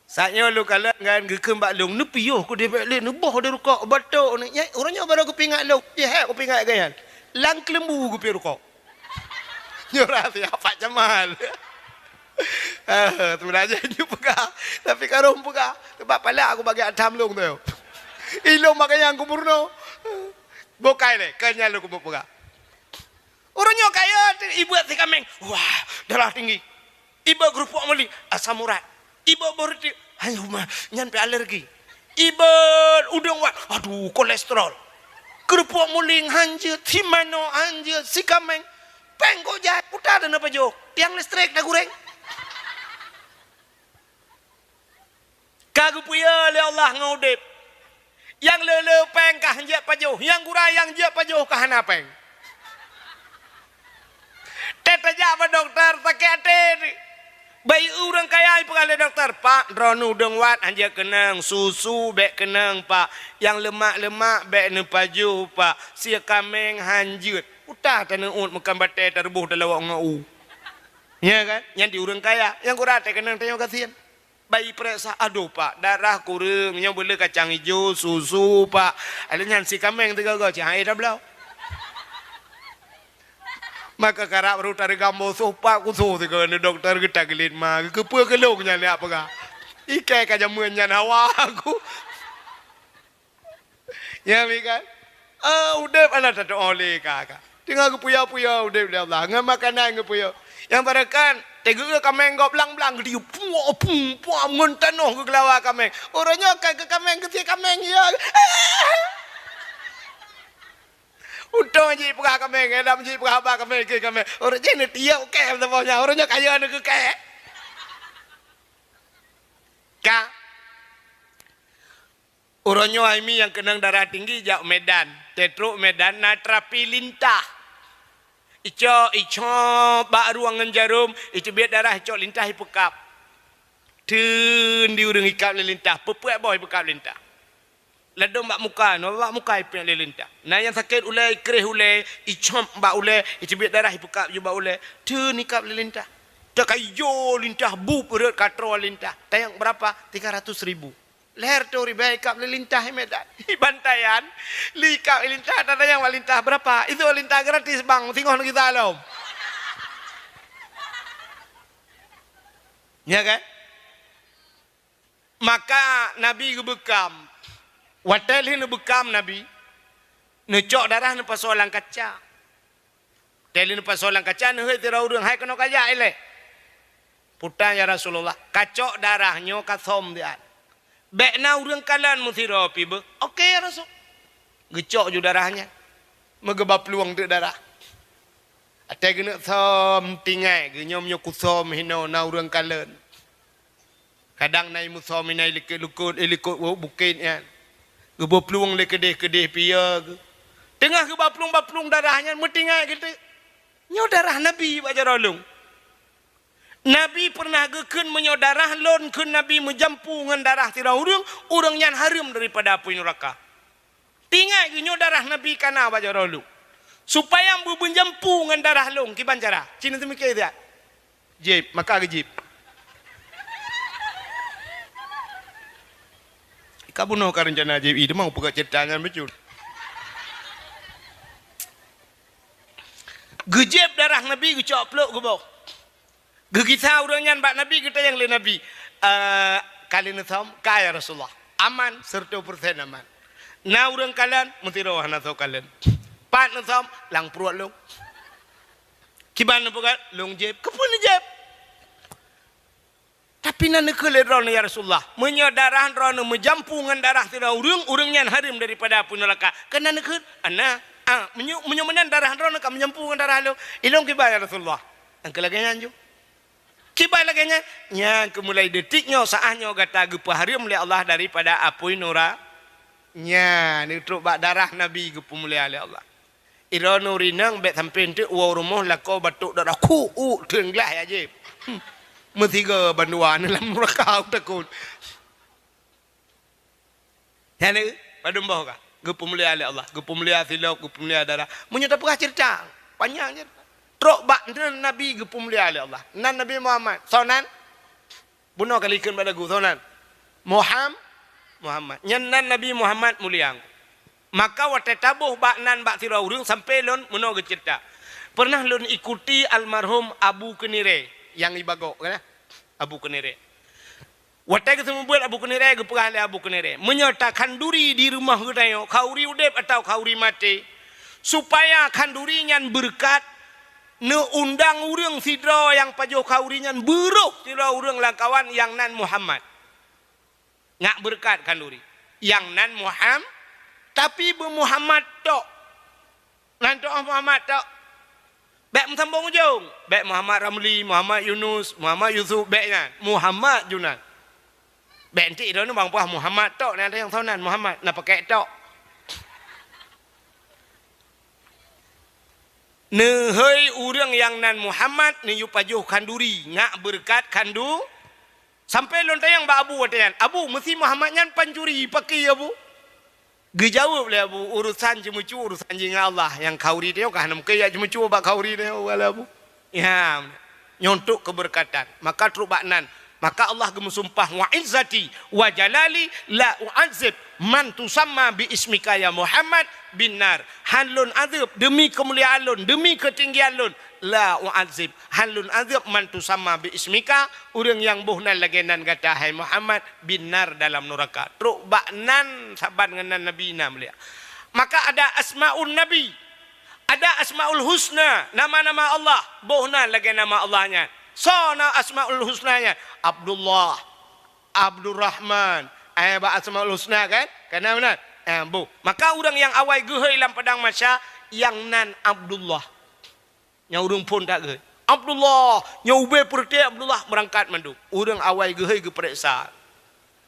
Saat nyoe lôn kalon ngon geukheun bak lôn, neupiôh ku dibek lé, neuboh di rukok, batok ni. Nyai, ureuëng nyoe baru geupingat lôn. Jihek geupingat gaya. Lam keuleumbu geupiôh rukok. Nyoe rahsia Pak Jamal. Ah, sebenarnya nyoe peugah, tapi ka rhom peugah. Sebab palak aku bagi atam lôn tu. Ilôn bagi nyang gubernur. Bukai lé, kan nyang lôn keumeung peugah. Ureuëng nyoe kaya, ibuet si kaméng. Wah, darah tinggi. Iba keurupuk meli, asam urat. Iba boh reuteb, hai huma, nyan pih alergi. Ibet udeueng wat, aduh, kolesterol. Keureupuek muling hanjeuet, si manok hanjeuet, si kaméng. Péng kok jai, uta teuneuk pajoh. Tiang listrik tagureng. Ka geupeue lé Allah ngon udeb. Nyang le-le péng ka hanjeuet pajoh, nyang gura nyang jeuet pajoh ka hana péng. Teuh tajak bak dokto, sakét até. Bayi ureueng kaya ipeugah lé dokto, "Pak, droeneuh udeueng wat hanjeuet keunong, susu bék keunong, Pak. Nyang leumak-leumak bék neupajoh, Pak. Sie kaméng hanjeuet." Uta taneuôt meukan batée tareuboh talawok ngon u. Nya kan? Nyan di ureueng kaya, nyang gura teuh keunong tanyoe gasien. Bayi peuriksa, "Aduh, Pak, darah kureueng, nyoe beuleu kacang ijo, susu, Pak." Alèh nyan si kaméng teuga-ga, cit hai tabloe. Maka karab rot tareugam bosoh, Pak, kusoh teuga neu dokto geuta geulit ma, keupeue keulong nyan jak peugah. Ikai ka jameun nyan hawa aku. Ya, mi kan? Ah, udeb hana tatu'oh lé ka, ka. Teungoh geupuya-puya udeb lé Allah. Ngon makanan geupuya. Nyang barakan, teugeu kaméng gob blang-blang geutiyeue. Puak, pum, puak, ngon tanoh geugeulawa kaméng. Uroe nyoe ka keu kaméng, keu si kaméng, ya. Untông jih peugah kaméng, eh, lam jih peugah haba kaméng, keu kaméng. Uroe jih neutiyeuk kèe saboh nyan. Uroe nyoe kaya neukeu kèe. Ka. Uroe nyoe hai mi nyang keunong darah tinggi jak Medan. Teutrok Medan na terapi lintah. Icok, icok bak rueng ngon jarom, icubit darah, icok lintah ipeukab. Teun di ureueng ikab lé lintah, peupuet boh ipeukab lintah. Ladôm bak muka, nyoe bak muka ipeuet lé lintah. Na nyang sakét ulèe, ikréh ulèe, icop bak ulèe, icubit darah ipeukab ju bak ulèe. Teun ikab lé lintah. Teuka ijo lintah, bup rhot ka troe lintah. Tanyong berapa? Tiga ratus ribu. Lhèe reutôh ribèe ikab lé lintah i Medan. I Bantayan, lé ikab lé lintah, tatanyong bak lintah, "Berapa?" "Itu lintah gratis, Bang, singoh neugisa lom." Ya kan? Maka Nabi geubeukam. Watèe lheueh neubeukam Nabi, neucok darah neupasoe lam kaca. Watèe lheueh neupasoe lam kaca, neuhôi sidroe ureueng, "Hai keunoe kajak ilèe." "Peue tan, ya Rasulullah?" "Kacok darah nyoe kasöm siat. Bèk na ureueng kalon meusidroe pih beuh." "Oke, ya Rasul." Geucok ju darah nyan. Meugeuba plueng teuk darah. Watèe geuneuk söm, tinggai geuh, "Nyoe meunyoe kusöm hinoe na ureueng kalon." Kadang na imeusöm inan i likot-likot, i likot bukét nyan. Geuba plueng lé keudeh-keudeh pih ya geuh. Teungoh geuba plueng, ba plueng darah nyan meutinggai geuh teuk. Nyoe darah Nabi bak jaroe lôn. Nabi peureunah geukheun, "Meunyoe darah lôn," kheun Nabi, "meujampu ngon darah sidroe ureueng, ureueng nyan hareuem daripada apui nuraka." Tinggai geuh nyoe darah Nabi ka na bak jaroe lôn. Supaya beumeujampu ngon darah lôn, kiban cara? Ci neuseumiké siat. Jieb, maka geujieb. Ka bunoe ka reuncana jieb, ih, teuma peugah ceurita nyan bacut. Geujieb darah Nabi, geucok plôk geuboh. Geugisa ureueng nyan bak Nabi, geutanyong lé Nabi, "Eh, ka lheueh neusöm?" "Ka, ya Rasulullah." "Aman, seureutôh peureusén aman. Na ureueng kalon?" "Meusidroe hana soe kalon." "Pat neusöm?" "Lam pruet lôn." "Kiban neupeugah?" "Lôn jieb." "Keupeue neujieb?" "Tapi na neukheun lé droeneuh, ya Rasulullah, meunyoe darah droeneuh meujampu ngon darah sidroe ureueng, ureueng nyan hareuem daripada apui neuraka. Kan na neukheun?" "Ana." "Ah, meunyoe, meunyoe meunan darah droeneuh ka meujampu ngon darah lôn, ilôn kiban, ya Rasulullah?" "Nyang keu lagèe nyan ju." "Kiban lagèe nyan?" "Nyang keu mulai detik nyoe, saát nyoe gata geupeuhareuem lé Allah daripada apui nura-, nyan, neutrok bak darah Nabi geupeumulia lé Allah. Droeneuh rinong bèk sampoe teuk woe rumoh lakoe batok darah, khu, u, teungglah ya jieb. Hmm. Meusigoe bandua lam nuraka, takot. Nyan lé, padum boh ka? Geupeumulia lé Allah, geupeumulia silop, geupeumulia darah. Meunyoe tapeugah ceurita, panyang ceurita. Trok bak nan Nabi geupeumulia lé Allah. Nan Nabi Muhammad, soe nan? Bunoe ka likheun bak lagu, soe nan? Muham-, Muhammad. Nyan nan Nabi Muhammad mulia. Maka watèe taboh bak nan bak sidroe ureueng, sampoe lôn meunoe geuceurita. Peureunah lôn ikuti almarhum Abu Keunirée nyang i Bagok, kan? Abu Keunirée. Watèe geuseumeubeuet Abu Keunirée, geupeugah lé Abu Keunirée, "Meunyoe takhanduri di rumoh geutanyoe, khanduri udeb atawa khanduri maté, supaya khanduri nyan beureukat, neuundang ureueng sidroe nyang pajoh khanduri nyan, beuroh sidroe ureueng lam kawan nyang nan Muhammad. Nyak beureukat khanduri." Nyang nan Muham-, tapi beu Muhammad tok. Nan tok Muhammad tok. Bék meusambong ujong. Bék Muhammad Ramli, Muhammad Yunus, Muhammad Yusuf, bék nyan. Muhammad ju nan. Bék entik droeneuh bang puah Muhammad tok, na nyang sonan Muhammad, na pakék tok. Neuhôi ureuëng nyang nan Muhammad, neuyue pajoh khanduri, ngak beureukat khandu-, sampai lôn tanyong bak Abu watée nyan, "Abu, meusi Muhammad nyan pancuri, pakri Abu?" Geujaweueb lé Abu, "Urosan ceumeucue, urosan jih ngon Allah. Nyang khauri tanyoe ka hana mungken jak ceumeucue bak khauri tanyoe," kheun lé Abu. Ya, nyoe untuk keberkatan. Maka trok bak nan, maka Allah geumeusumpah, "Wa izzati wa jalali la u'adzib man tusamma bi ismika ya Muhammad bin nar." Han lôn azeueb deumi keumuliaan lôn, deumi keutinggian lôn, la u'adzib, han lôn azeueb man tusamma bi ismika, ureuëng nyang boh nan lagée nan gata hai Muhammad, bin nar dalam nuraka. Trok bak nan saban ngon nan Nabi na mulia. Maka ada asmaun Nabi, ada asmaul husna, nama-nama Allah, boh nan lagée nama Allah nyan. Soe na asmaul husna nyan? Abdullah, Abdurrahman. Eh, bak asmaul husna kan? Kana meunan? Eh, boh. Maka ureuëng nyang awai geuhôi lam padang mahsyar, nyang nan Abdullah. Nyang ureuëng phon that geuhôi, "Abdullah!" Nyang ubé peureute Abdullah, meurangkat mandum. Ureuëng awai geuhôi geupareksa.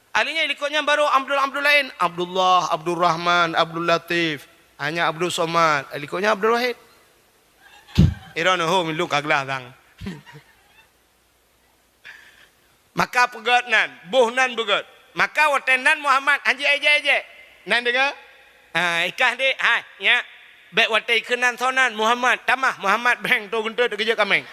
Ahli nyan likot nyan barô Abdul, Abdul laén, Abdullah, Abdurrahman, Abdul Latif, hanya Abdul Somad, likot nyan Abdul Wahid. Iron ho milung kaglah sang. Maka peugét nan, boh nan beugét. Maka watée nan Muhammad hanjeuet ejek-ejek. Nan deungoe? Ha, ikah dek, hai, nyak. Bék watée kheun nan soe nan Muhammad, tamah Muhammad beng to geunteut teugeujek kaméng.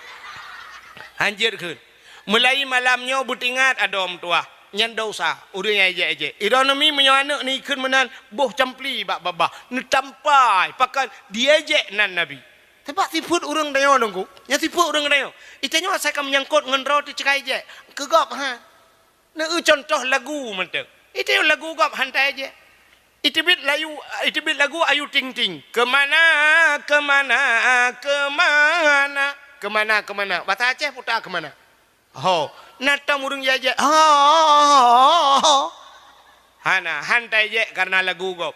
Hanjeuet kheun. Mulai malam nyoe beutingat adoe meutuwah. Nyan dosa, ureuëng nyang ejek-ejek. Iroh neumi meunyoe aneuëk neukheun meunan boh campli bak babah. Neutampai, pakon diejek nan Nabi. Teuma sifeuet ureuëng tanyoe nunggu, nyan sifeuet ureuëng tanyoe. Itanyoe asai ka meunyangkot ngon droe teucekai jek, keu gob ha. Neueu contoh lagu mantong. Itanyoe lagu gob hantai jek. Iteubiet layu, iteubiet lagu Ayu Ting Ting. Kemana, kemana, kemana. Kemana, kemana. Bahasa Aceh puta kemana. Ho, na tom ureuëng jajak. Ho, ho, ho, ho. Hana, hantai jek karena lagu gob.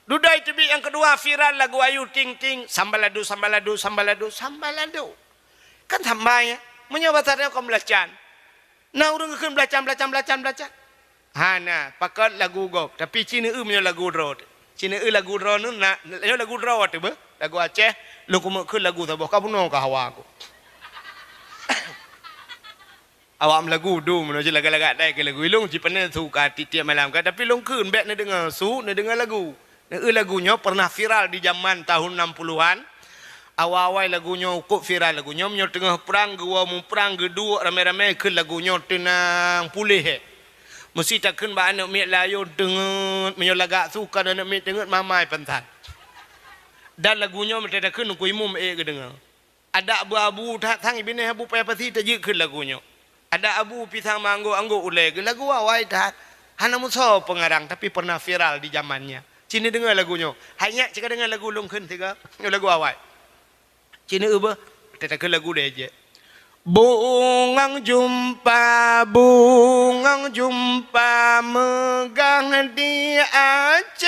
Dudoe teubiet nyang keudua viral lagu Ayu Ting Ting, sambaladu, sambaladu, sambaladu, sambaladu. Kan sambai, ya? Meunyoe basa tanyoe kon beulacan. Na ureuëng geukheun beulacan, beulacan, beulacan, beulacan. Hana, pakon lagu gob, tapi ci neueu meunyoe lagu droe teuh. Ci neueu lagu droe nyoe na, nyoe lagu droe teuh beuh, lagu Aceh, lôn keumeuk kheun lagu saboh ka bunoe ka hawa ku. Awak meulagu dum, meunyoe ci lagak-lagak dai keu lagu ilong, ci pane suka tiep-tiep malam ka, tapi lôn kheun bék neudeungoe su, neudeungoe lagu. Neueu lagu nyoe pernah viral di jaman tahun enam puluhan. Awai-awai lagu nyoe ukop viral lagu nyoe, meunyoe teungoh prang, geuwoe muprang, geuduek ramé-ramé kheun lagu nyoe teunang puléh, eh. Meusi takheun bak aneuëk miet layôn teungeut, meunyoe lagak su ka aneuëk miet teungeut mamai pansan. Dan lagu nyoe meuteutakheun Teungku Imum ék geudeungoe. Adak beu abu that sang binéh abu payah pasi tajeuet kheun lagu nyoe. Adak abu pisang manggo anggô ulée geuh lagu awai that. Hana musoe peungarang tapi pernah viral di jaman nyan. Ci neudeungoe lagu nyoe. Hai nyak cit ka deungoe lagu lôn kheun sigoe. Nyoe lagu awai. Ci neueu beuh, teutakheun lagu deh jek. Bungong jumpa, bungong jumpa meugah di Aceh.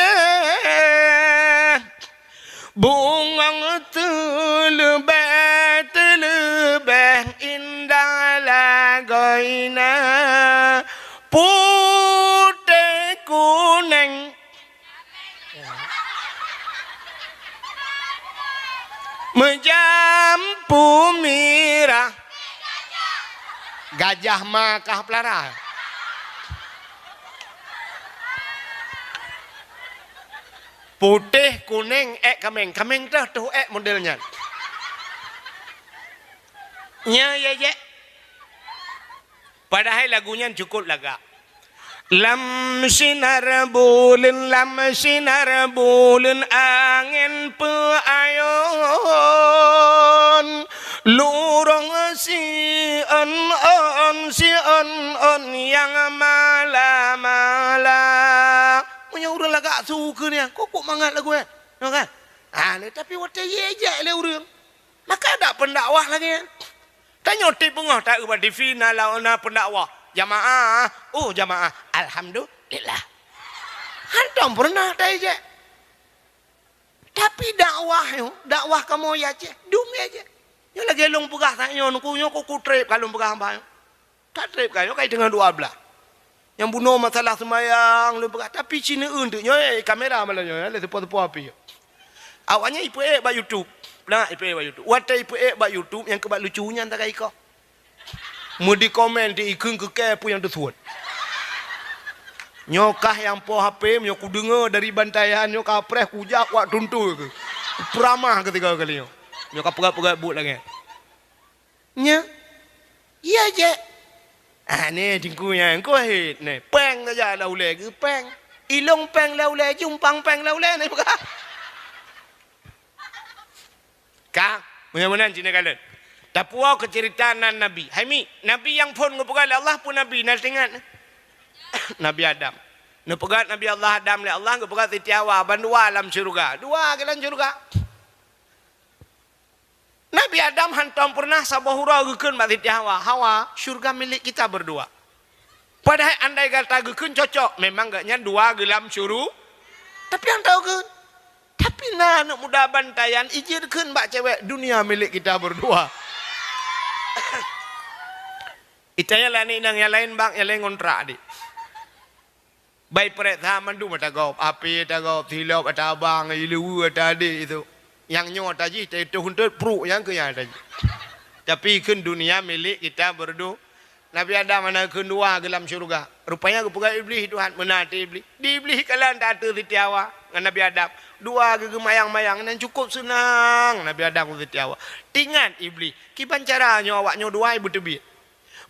Bungong teuleubeh, teuleubeh indah lagoina. Putéh kuneng. Meujampu mirah. Gajah ma kah peulara. Putéh, kuneng, ék kaméng. Kaméng teuh, teuh ék model nyan. Nyoe ya, ya. Padahai lagu nyan cukôp lagak. Lam sinar buleuen, lam sinar buleuen angén peuayon. Lurong siôn-ôn, siôn-ôn nyang mala-mala. Meunyoe ureuëng lagak su keu nyan, kok, kok mangat lagu nyan. Nampak kan? Ah, ni, tapi watée jijak lé ureuëng. Maka dak pendakwah lagée nyan. Tanyoe tieb beungoh taeu bak T V na lawan na pendakwah. Jamaah, oh jamaah, alhamdulillah. Hantom pernah taijak. Tapi dakwah nyoe, dakwah kamoe ya ceh, dum ya ceh. Nyoe lagée lôn peugah saat nyoe, nuku nyoe ku, ku treb ka lôn peugah hamba nyoe. Ka treb ka nyoe, ka teungoh dua blah. Nyang bunoe masalah seumayang lôn peugah, tapi ci neueu teuk nyoe, eh, kamera malam nyoe, eh, lé seupôt-seupôt api. Awaknyan ipeuék bak YouTube. Nah, ipeuék bak YouTube. Watée ipeuék bak YouTube, nyang keubat lucu nyan tagai ikoh. Meudi komen di ikheun keu kée peue nyang teusuet. Nyoe kah nyang po H P, nyoe kudeungoe dari bantayan, nyoe ka preh kujak wak tuntui keu. Peuramah keu tiga kali nyoe. Nyoe ka peugah-peugah buet lagée. Nya. Iya je. Ah, ni tingku nya, engko hit ni. Peng saja la ulée geu peng. Ilong peng la ulée, jumpang peng la ulée ni buka. Ka, meunan-meunan cina kalon. Tapuo keu cerita nan Nabi. Hai mi, Nabi nyang phon geupeugah lé Allah pun Nabi, na teuingat? Nabi Adam. Neupeugah Nabi Allah Adam lé Allah geupeugah Siti Hawa, bandua lam syurga. Dua geuh lam syurga. Nabi Adam hantom pernah saboh uroe geukheun bak Siti Hawa, "Hawa, syurga milik kita berdua." Padahai andai gata geukheun cocok, memang gobnyan dua geuh lam syuru-, tapi hantom geukheun. Tapi na aneuk muda bantayan ijeuet kheun bak cewek, "Dunia milik kita berdua." Itanya lah ni nang nyang laén bak, nyang laén ngontrak dik. Bai prek that mandum ata gob, api ata gob, silop ata abang, ileue ata adek itu. Nyang nyoe ata jih, teuh huntot pruk nyang keu nyang ata jih. Tapi kheun dunia milik kita berdua. Nabi Adam hana kheun dua geuh lam syurga. Rupanya geupeugah Iblih Tuhan, meunan até Iblih. Di Iblih kalan ta ateueh Siti Hawa ngon Nabi Adam. Dua geuh geumayang-mayang nan cukup seunang Nabi Adam ngon Siti Hawa. Tingat Iblih, kiban cara nyoe awak nyoe dua beuteubiet.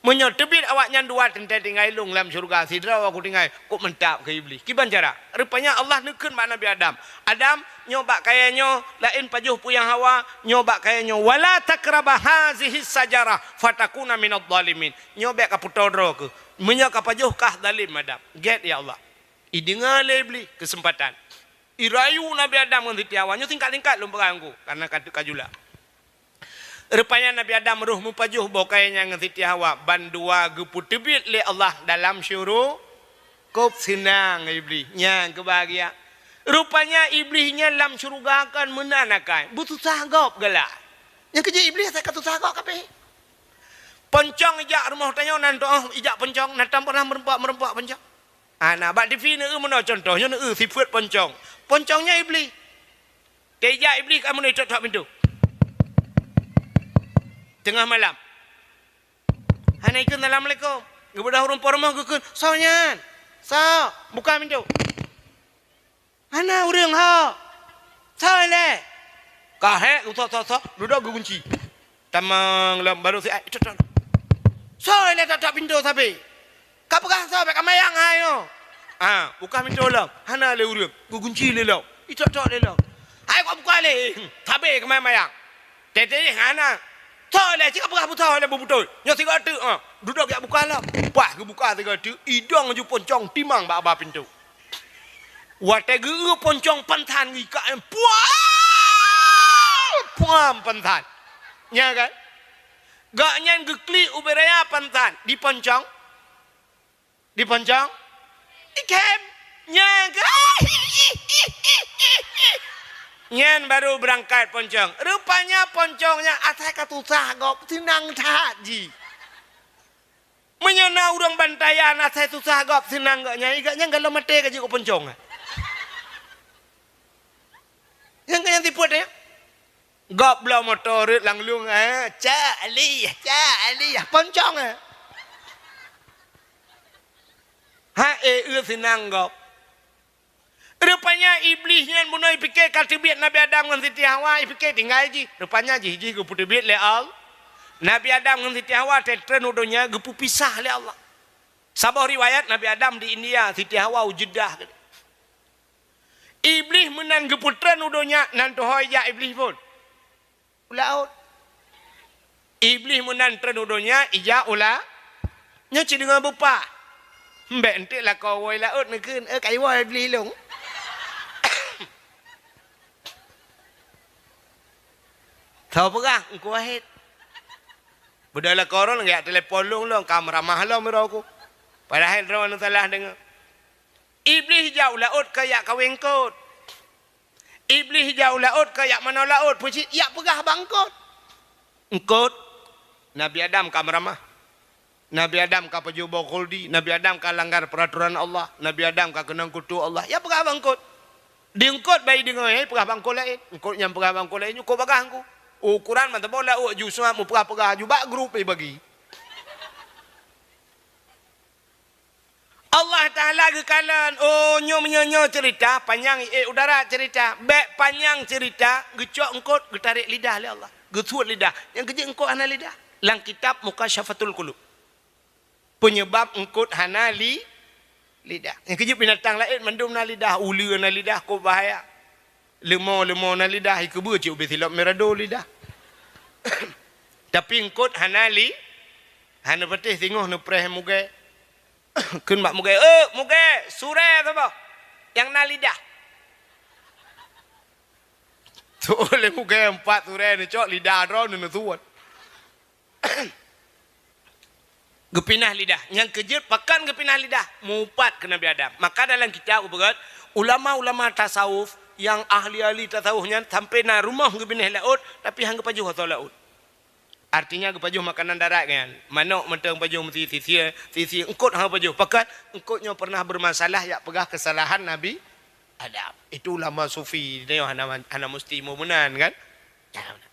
Meunyoe teubiet awaknyan dua teuntée tinggai lôn lam syeuruga, sidroe ku tinggai, kok meuntap keu Iblih. Kiban cara? Rupanya Allah neukheun bak Nabi Adam, "Adam, nyoe bak kayée nyoe, laén pajoh peue nyang hawa, nyoe bak kayée nyoe, wala taqraba hazihi sajarah, fatakuna minadh dhalimin." Nyoe bék kapeutoe droe keuh. Meunyoe kapajoh kah zalim Adam. Gét ya Allah. Ideungoe lé Iblih keuseumpatan. Irayu Nabi Adam ngon Siti Hawa. Nyoe singkat-singkat lôn peugah ngon ku, karena ka teuk ka jula. Rupanya Nabi Adam roh meupajoh boh kayée nyan ngon Siti Hawa, bandua geupeuteubiet lé Allah dalam syuru-, kok seunang Iblih. Nyan keubahagia. Rupanya Iblih nyan lam syeuruga kon meunan akai, beususah gob galak. Nyang keujeuet Iblih asai ka susah gob kabeh. Poncong ijak rumoh tanyoe nan toh ijak poncong, nan tam pernah meureumpok-meureumpok poncong. Hana, bak T V neueu meunoe contoh, nyoe neueu sifeuet poncong. Poncong nyan Iblih. Teuh ijak Iblih ka meunoe tok-tok pintoe. Teungoh malam. Hana ikheun, "Assalamualaikum." Geubeudôh ureuëng po rumoh geukheun, "Soe nyan? Soe? Buka pintoe." "Hana ureuëng ho." "Soe lé?" Ka hék, "Soe, soe, soe?" Dudoe geugunci. Tamong lom baru si ai, "Tok-tok." "Soe lé tok-tok pintoe sabe?" Ka peugah soe bék kamayang hai nyoe. Ah, buka pintoe lom. Hana lé ureuëng. Geugunci lé lom. Itok-tok lé lom. Hai kok buka lé. Sabe kamayang-mayang. Tete hana. Soe lé cit ka peugah busoe lé beutôi. Nyoe sigoe teuk ah. Dudoe jak buka lom. Bah geubuka sigoe teuk. Idong ju poncong timang bak ba pintoe. Watée geu poncong pansan geuikak. Puam! Puam pansan. Nya kan? Gobnyan geuklik ubé raya pansan. Di poncong. Di poncong? Di kem. Nyan ke? Nyan baru beurangkat poncong. Rupanya poncong nyan asai ka susah gob, seunang that jih. Meunyoe na ureuëng bantayan asai susah gob, seunang gobnyan, i gobnyan galom maté ka jeuet keu poncong. Nyang keu nyang sifeuet nyan. Gob bloe moto rhot lam lueng, eh, cak alih, cak alih, poncong, eh. Ha, eh, eu seunang gob. Rupanya Iblih nyan bunoe ipike ka teubiet Nabi Adam ngon Siti Hawa, ipike tinggai jih. Rupanya jih, jih geupeuteubiet lé Allah. Nabi Adam ngon Siti Hawa teutreun u donya geupeupisah lé Allah. Saboh riwayat Nabi Adam di India, Siti Hawa u Jeddah. Iblih meunan geupeutreun u donya, nan tuho ijak Iblih phon. U laôt. Iblih meunan treun u donya, ijak u la-, nyoe cit deungon beupah. Mbek enteuk lakoe woe laôt neukheun, "Eh, ka iwoe Iblih lôn." Soe peugah, Teungku Wahid. Beudôh lakoe droeneuh geujak telepon lôn, lôn ka meuramah lom droe ku. Padahai droeneuh salah deungoe. Iblih jak u laôt ka jak kawé eungkôt. Iblih jak u laôt ka jak manoe laôt, peue cit jak peugah bak eungkôt. Eungkôt, Nabi Adam ka meuramah. Nabi Adam ka pajoh boh khuldi, Nabi Adam ka langgar peuratoran Allah, Nabi Adam ka keunong kutu Allah. Jak peugah bak eungkôt. Di eungkôt bah deungoe, peugah bak eungkôt laén. Eungkôt nyang peugah bak eungkôt laén, eungkôt bagaih eungkôt. Ukuran mantong boh laôt ju seumah meupeugah-peugah ju bak grup bagi. Allah Taala geukalon, oh, nyoe meunyoe-nyoe ceurita, panyang ék u darat ceurita. Bék panyang ceurita, geucok eungkôt, geutarek lidah lé Allah. Geusuet lidah. Nyang keujeuet eungkôt hana lidah. Lam kitab Mukasyafatul Qulub. Peunyeubab eungkôt hana li-, lidah. Nyang keujeuet binatang laén mandum na lidah, uleue na lidah, kok bahaya. Leumo-leumo na lidah, ikeubeue cit ubé silop mirado lidah. Tapi eungkôt hana li-, hana patéh singoh neupreh mugée. Kheun bak mugée, "Eh, mugée, surée saboh nyang na lidah." Tuwoe lé mugée empat surée neucok lidah droe neuneuseuwot. Geupinah lidah. Nyang keujeuet pakon geupinah lidah? Mupat keu Nabi Adam. Maka dalam kitab geupeugét, ulama-ulama tasawuf nyang ahli-ahli tasawuf nyan sampoe na rumoh geubinéh laôt, tapi han geupajoh asoe laôt. Artinya geupajoh makanan darat nyan. Manok mantong pajoh meusi sisier, sisier eungkôt han pajoh. Pakon eungkôt nyoe pernah bermasalah, jak peugah kesalahan Nabi Adam. Itu ulama sufi, nyoe hana, hana musti meunan kan?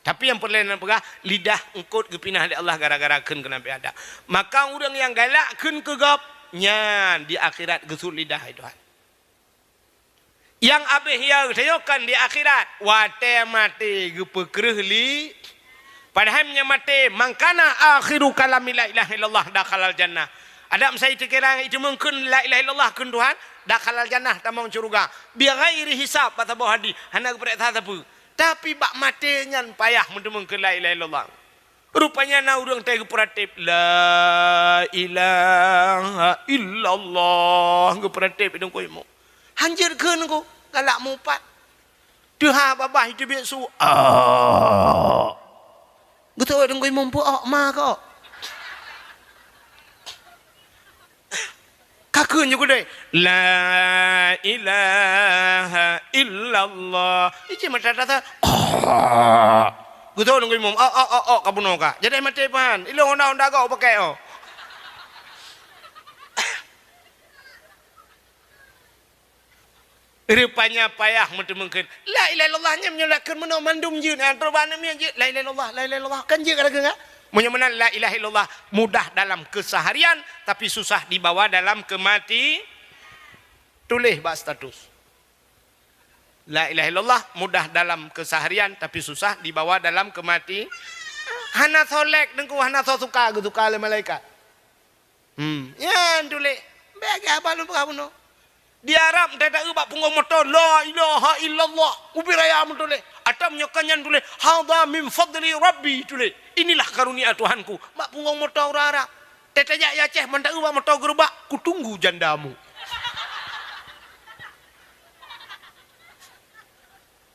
Tapi nyang peureulée na peugah, lidah eungkôt geupinah lé Allah gara-gara kheun keu Nabi Adam. Maka ureuëng nyang galak kheun keu gob, nyan di akhirat geusuet lidah, hai Tuhan. Nyang abéh ya geutanyoe kan di akhirat, watée maté geupeukreueh li. Padahai meunyoe maté, "Man kana akhiru kalami la ilaha illallah dakhalal jannah." Adam sai teukirang itu mungkin la ilaha illallah kheun Tuhan, dakhalal jannah, tamong syeuruga. Bi ghairi hisab, bak saboh hadih, hana geupeuriksa sapeue. Tapi bak maté nyan payah meuteumeung keu la ilaha illallah. Rupanya na ureuëng teuh geupeuratéb, "La ilaha illallah," geupeuratéb idong kuimu. Hanjeuet kheun ku, galak mupat. Teuha babah itu biek su. Ah. Geutoe idong kuimu, peue ok ma kok. Ka kheun ju keudeh, "La ilaha illallah." Iji mata tata. Geutoe nunggu imum. Oh, oh, oh, oh, ka bunoe ka. Jadi maté pahan. Ilong honda-honda gok pakai oh. Rupanya payah meuteumeung kheun. La ilaha illallah nyan meunyoe lakon meunoe mandum jeuet, ha, teurubah aneuk miet jeuet. La ilaha illallah, la ilaha illallah. Kan jeuet ka lakon, ha? Meunyoe meunan la ilaha illallah mudah dalam keseharian, tapi susah dibawa dalam kemati. Tuléh bak status. La ilaha illallah mudah dalam keseharian, tapi susah dibawa dalam kemati. Hana soe like teungku, hana soe suka, geusuka lé malaikat. Hmm, nyan tuléh. Bék lagée haba lôn peugah bunoe. Di Arab, tata-eu bak punggong moto, "La ilaha illallah." Ubé raya meutuléh. Atau meunyoe ka nyan tuléh, "Hadza min fadli Rabbi," tuléh. "Inilah karunia Tuhanku." Bak punggong moto ureuëng Arab. Tata jak i Aceh, mantong bak moto geurubak, "Kutunggu jandamu."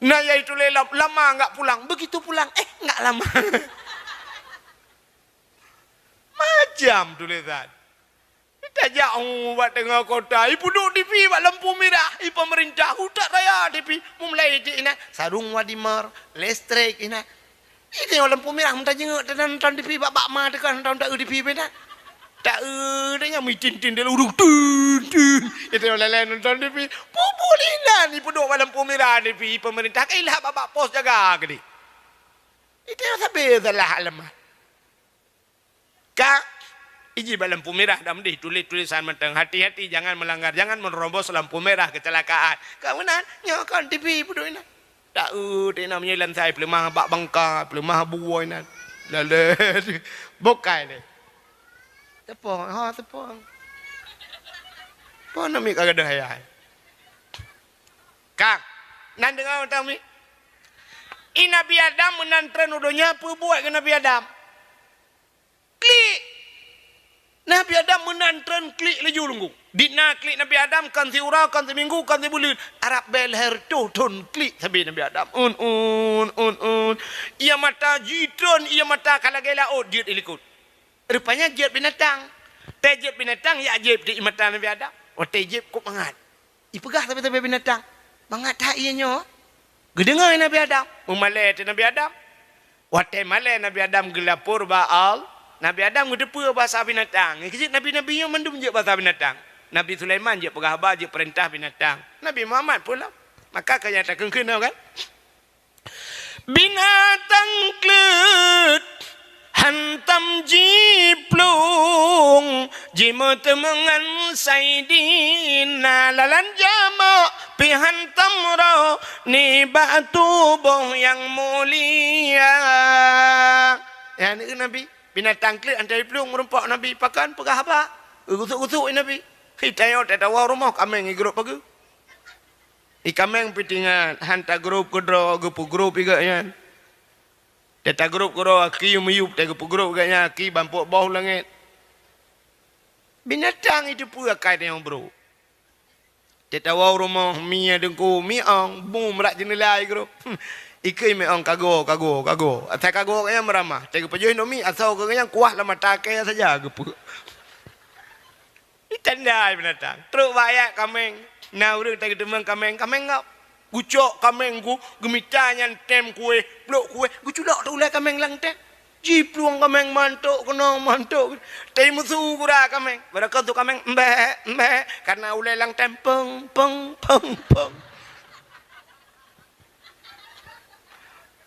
Nah, yaitu lé lam-, lama enggak pulang. Begitu pulang, eh, enggak lama. Macam tulisan. Tajak, oh, bak teungoh kota, ipeuduek T V bak lampu mirah, i pemerintah, utak raya T V, meumulai cit inan, sarung wadimer, listrik inan. Itu nyang lampu mirah, meutajingeuk, nonton T V bak, bak ma teuka, nonton ta-eu T V bak inan. Ta-eu, dah nyang mitin-tin, dia ureuëng, tin, tin. Itu nyang lain nonton T V. Pubul inan, ipeuduek bak lampu mirah T V, pemerintah, kailah bak, bak pos jaga keudeh. Itu nyang sabe salah alamat. Ka, iji bak lampu mirah dah meudeh tuléh tulisan mantong, "Hati-hati, jangan melanggar, jangan menerobos lampu merah, kecelakaan." Ka meunan, nyoe kon T V peuduek inan. Ta-eu, teuinong meunyoe lansai peuleumah bak bangka, peuleumah buwoi nan. Lalu, bukai lé. Tepong, ha, tepong. Pon namiet ka gadoh ayah. Kang, nan deungoe tami. I Nabi Adam meunan treun u donya, peue buet keu Nabi Adam? Klik. Nabi Adam meunan treun klik laju lunggu. Di na klik Nabi Adam kan siuroe, kan siminggu, kan sibuleuen. Arab bèe lhèe reutôh thon klik sabe Nabi Adam. Un, un, un, un. Ia mata jitreun, ia mata ka lagèe laôt jeuet i likot. Rupanya jeuet binatang. Tée jeuet binatang, jak jieb di mata Nabi Adam. Watèe jieb kok mangat. Ipeugah sabe-sabe binatang, "Mangat that ié nyoe." Geudeungoe Nabi Adam, meumalée teuh Nabi Adam. Watée malée Nabi Adam geulapor bak Allah, Nabi Adam geuteupeue basa binatang. Nyang keuh jeuet nabi-nabi nyoe mandum jeuet basa binatang. Nabi Sulaiman jeuet peugah haba, jeuet peurintah binatang. Nabi Muhammad peue lom. Maka ka nyang takheun-kheun kan? Binatang kleuet hantom jiplueng, jimeuteumé ngon Saidina lalan jamoe, pih hantom roh nibak tuboh nyang mulia. Ya, ni Nabi, binatang kleuet hantom jiplueng meurumpok Nabi, pakon peugah haba. Geugusuk-gusuk Nabi. Hi tanyoe tatawoe rumoh kaméng igrôp pageue. Ié kaméng pih teuingat, han tagrôp keudroe, geupeugrôp ié gobnyan. Tatagrôp keudroe, aki meuyueb, tageupeugrôp gobnyan, aki bampok boh langét. Binatang iteupeue akai tanyoe brôk. Tatawoe rumoh, mi nyang teungku, mi ong, bum rot jeuneula igrôp. Ikheun mi ong kago, kago, kago. Asai kago gobnyan meuramah, tageupajoh indomie, asoe gobnyan kuah lam mata kèe saja geupeu. Itanda binatang. Trok bak ayat kaméng. Na ureuëng tageuteumeung kaméng, kaméng ngap. Gucok kaméng gu, geumita nyan tem kuéh, plôk kuéh, geuculok teuh ulée kaméng lam tem. Jiplueng kaméng mantok keunoe, mantok. Teuh meusu gura kaméng. Barokon su kaméng, "Mbek, mbek," karena ulée lam tem, "Peng, peng, peng, peng."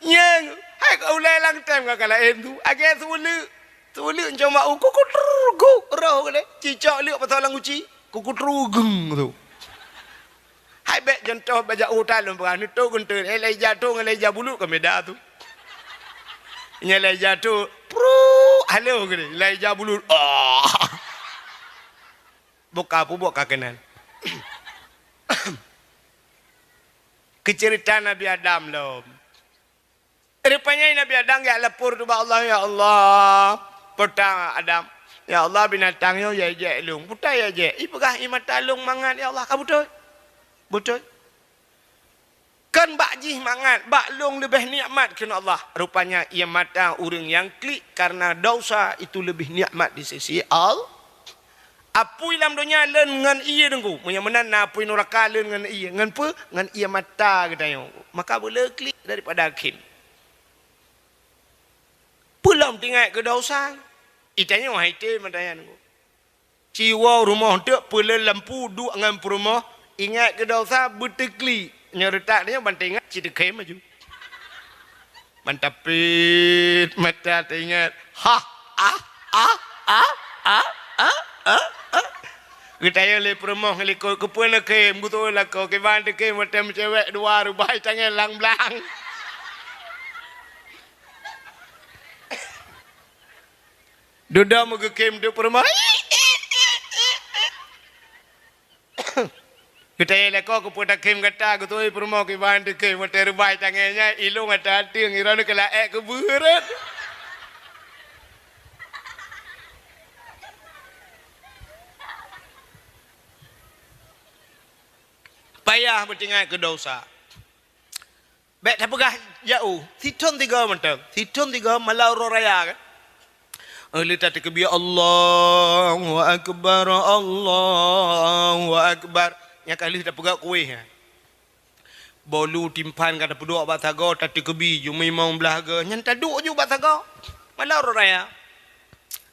Nyang, hai ka ulée lam tem ka laén tu. Agée su uleuk. Su uleuk cuma u kukutruk, roh geude. Cicok leuk pasang lam guci. Kukutruk geung tu. Hai bék contoh bajak uta lôn peugah, neuto geunteun, eh, lai jatuh ngon lai jabulut ka beda tu. Nyang lai jatuh, pruk, halo geude, lai jabulut. Ah. Buka pubok ka keunan. Keuceurita Nabi Adam lom. Rupanya Nabi Adam geulapor ubak Allah, "Ya Allah, peue ta Adam, ya Allah, binatang nyoe jijak lôn. Peue ta jijak? Ipeugah ié mata lôn mangat, ya Allah." Ka beutôi? Beutôi. Kon bak jih mangat, bak lôn leubeh nikmat kheun Allah. Rupanya ié mata ureuëng nyang klik karena dosa itu lebih nikmat di sisi Allah. Apui lam donya lôn ngon ié teungku. Meunyoe meunan na apui nuraka lôn ngon ié. Ngon peue? Ngon ié mata geutanyoe. Maka beuleu klik daripada khém. Peue lom teuingat keu dosa. Itanyoe hai tem mata nyan teungku. Ci woe rumoh teuk peuleueh lampu duek ngon peurumoh. Ingat keu dosa beuteuklik. Nyoe reutak tanyoe ban teuingat ci teukhém laju. Ban tapit mata teuingat. Hah, ah, ah, ah, ah, ah, ah, ah. Geutanyong lé peurumoh likot, "Keupeue neukhém?" Geutôh lakoe, "Kiban teukhém watée meucewek dua rubai tangai lam blang." Dudoe meugeukém teuk peurumoh. Geutanyong lakoe, "Keupeue takhém gata?" Geutôh peurumoh, "Kiban teukhém watée rubai tangai nyan, ilôn ata ateueng, iroe neukeulaék keu beureuet." Payah meutingat keu dosa. Bék tapeugah jauh, sithon tiga mantong. Sithon tiga malam uroe raya kan. Eh, lheueh tateukeubi, "Allahu Akbar, Allahu Akbar." Nyang ka lheueh tapeugah kuéh nyan. Bolu timphan ka tapeuduek bak sagoe, tateukeubi ju mimong blah goe, nyan taduek ju bak sagoe. Malam uroe raya.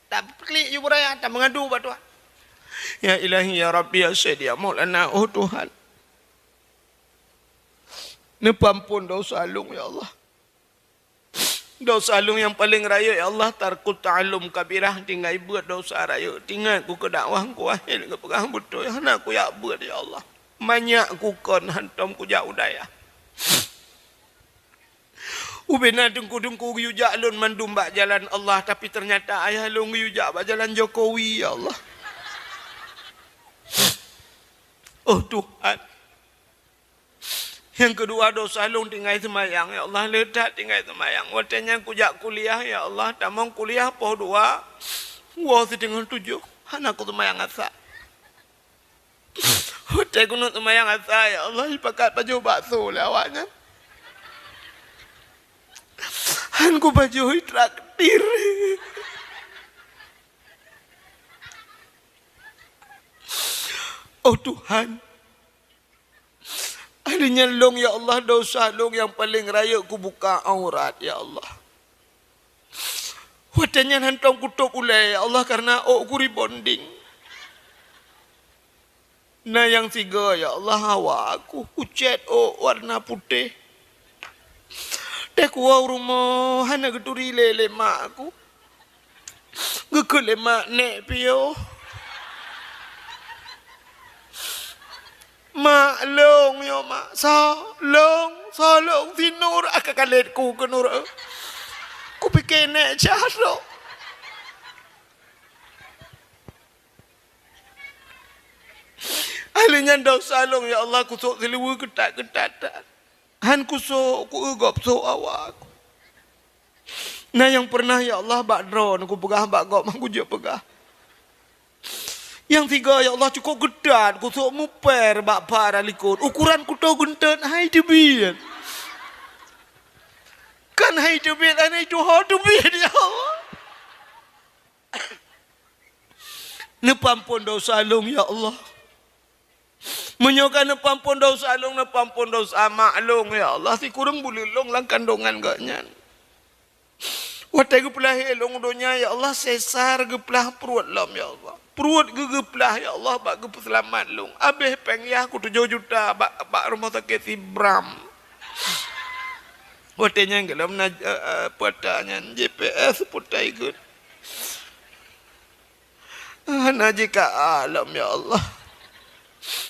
Tapeukeulek ju beuraya, tameungadu bak Tuhan. Ya Ilahi, ya Rabbi, ya Sayyidi, ya Maulana, oh Tuhan. Neupeuampon dosa lôn, ya Allah. Dosa lôn nyang paleng rayeuk, ya Allah, tarkut ta'allum kabirah, tinggai beuet dosa rayeuk. Teuingat ku keu dakwah ku akhé geupeugah beutôi, hana kujak beuet, ya Allah. Manyak ku kon hantom kujak u dayah. Ubena teungku-teungku geuyue jak lôn mandum bak jalan Allah, tapi teunyata ayah lôn geuyue jak bak jalan Jokowi, ya Allah. Oh Tuhan. Nyang keudua, dosa lôn tinggai seumayang, ya Allah, le that tinggai seumayang. Watée nyan kujak kuliah, ya Allah, tamong kuliah poh dua, woe siteungoh tujoh, hana kuseumayang asa. Watée keuneuk seumayang asa, ya Allah, jipakat pajoh bakso lé awaknyan. Han kupajoh, jitraktir. Oh Tuhan, Lheueh nyan lôn, ya Allah, desya lôn nyang paleng rayeuk kubuka aurat, ya Allah. Watée nyan hantom kutôb ulée, ya Allah, kareuna ôk ku rebonding. Na nyang sigoe, ya Allah, hawa ku, kucét ôk warna putéh. Teuh kuwoe u rumoh hana geuturi lé lé mak ku. Geukheun lé mak, "Nék piôh." "Mak, lôn nyoe, Mak." "Soe?" "Lôn." "Soe lôn?" "Si Nur." Ah, ka kalét ku keu Nur, eh. Kupike nék cah lôn. Ahli nyan desya lôn, ya Allah, kusôk siluweue keutat-keutat that. Han kusôk, kueu gob sôk awak. Na nyang peureunah, ya Allah, bak droeneuh kupeugah bak gob, han kujeuet peugah. Nyang sigoe, ya Allah, cukôp geutat, kusôk mupèr bak para likot. Ukoran kuto geunteut hai teubiet. Kan hai teubiet, hai tuho teubiet, ya Allah. Neupeuampon desya lôn, ya Allah. Meunyoe ka neupeuampon desya lôn, neupeuampon desya mak lôn, ya Allah, sikureueng buleuen lôn lam kandongan gobnyan. Watée geupeulahé lôn u donya, ya Allah, sesar geuplah pruet lom, ya Allah. Pruet geu-, geuplah, ya Allah, bak geupeuseulamat lôn. Abéh péng yah ku tujoh juta bak, bak rumoh sakét Sibram. Watée nyan gohlom na, eh, eh, peuta nyan, J P S peuta ikot. Hana jika alam, ya Allah.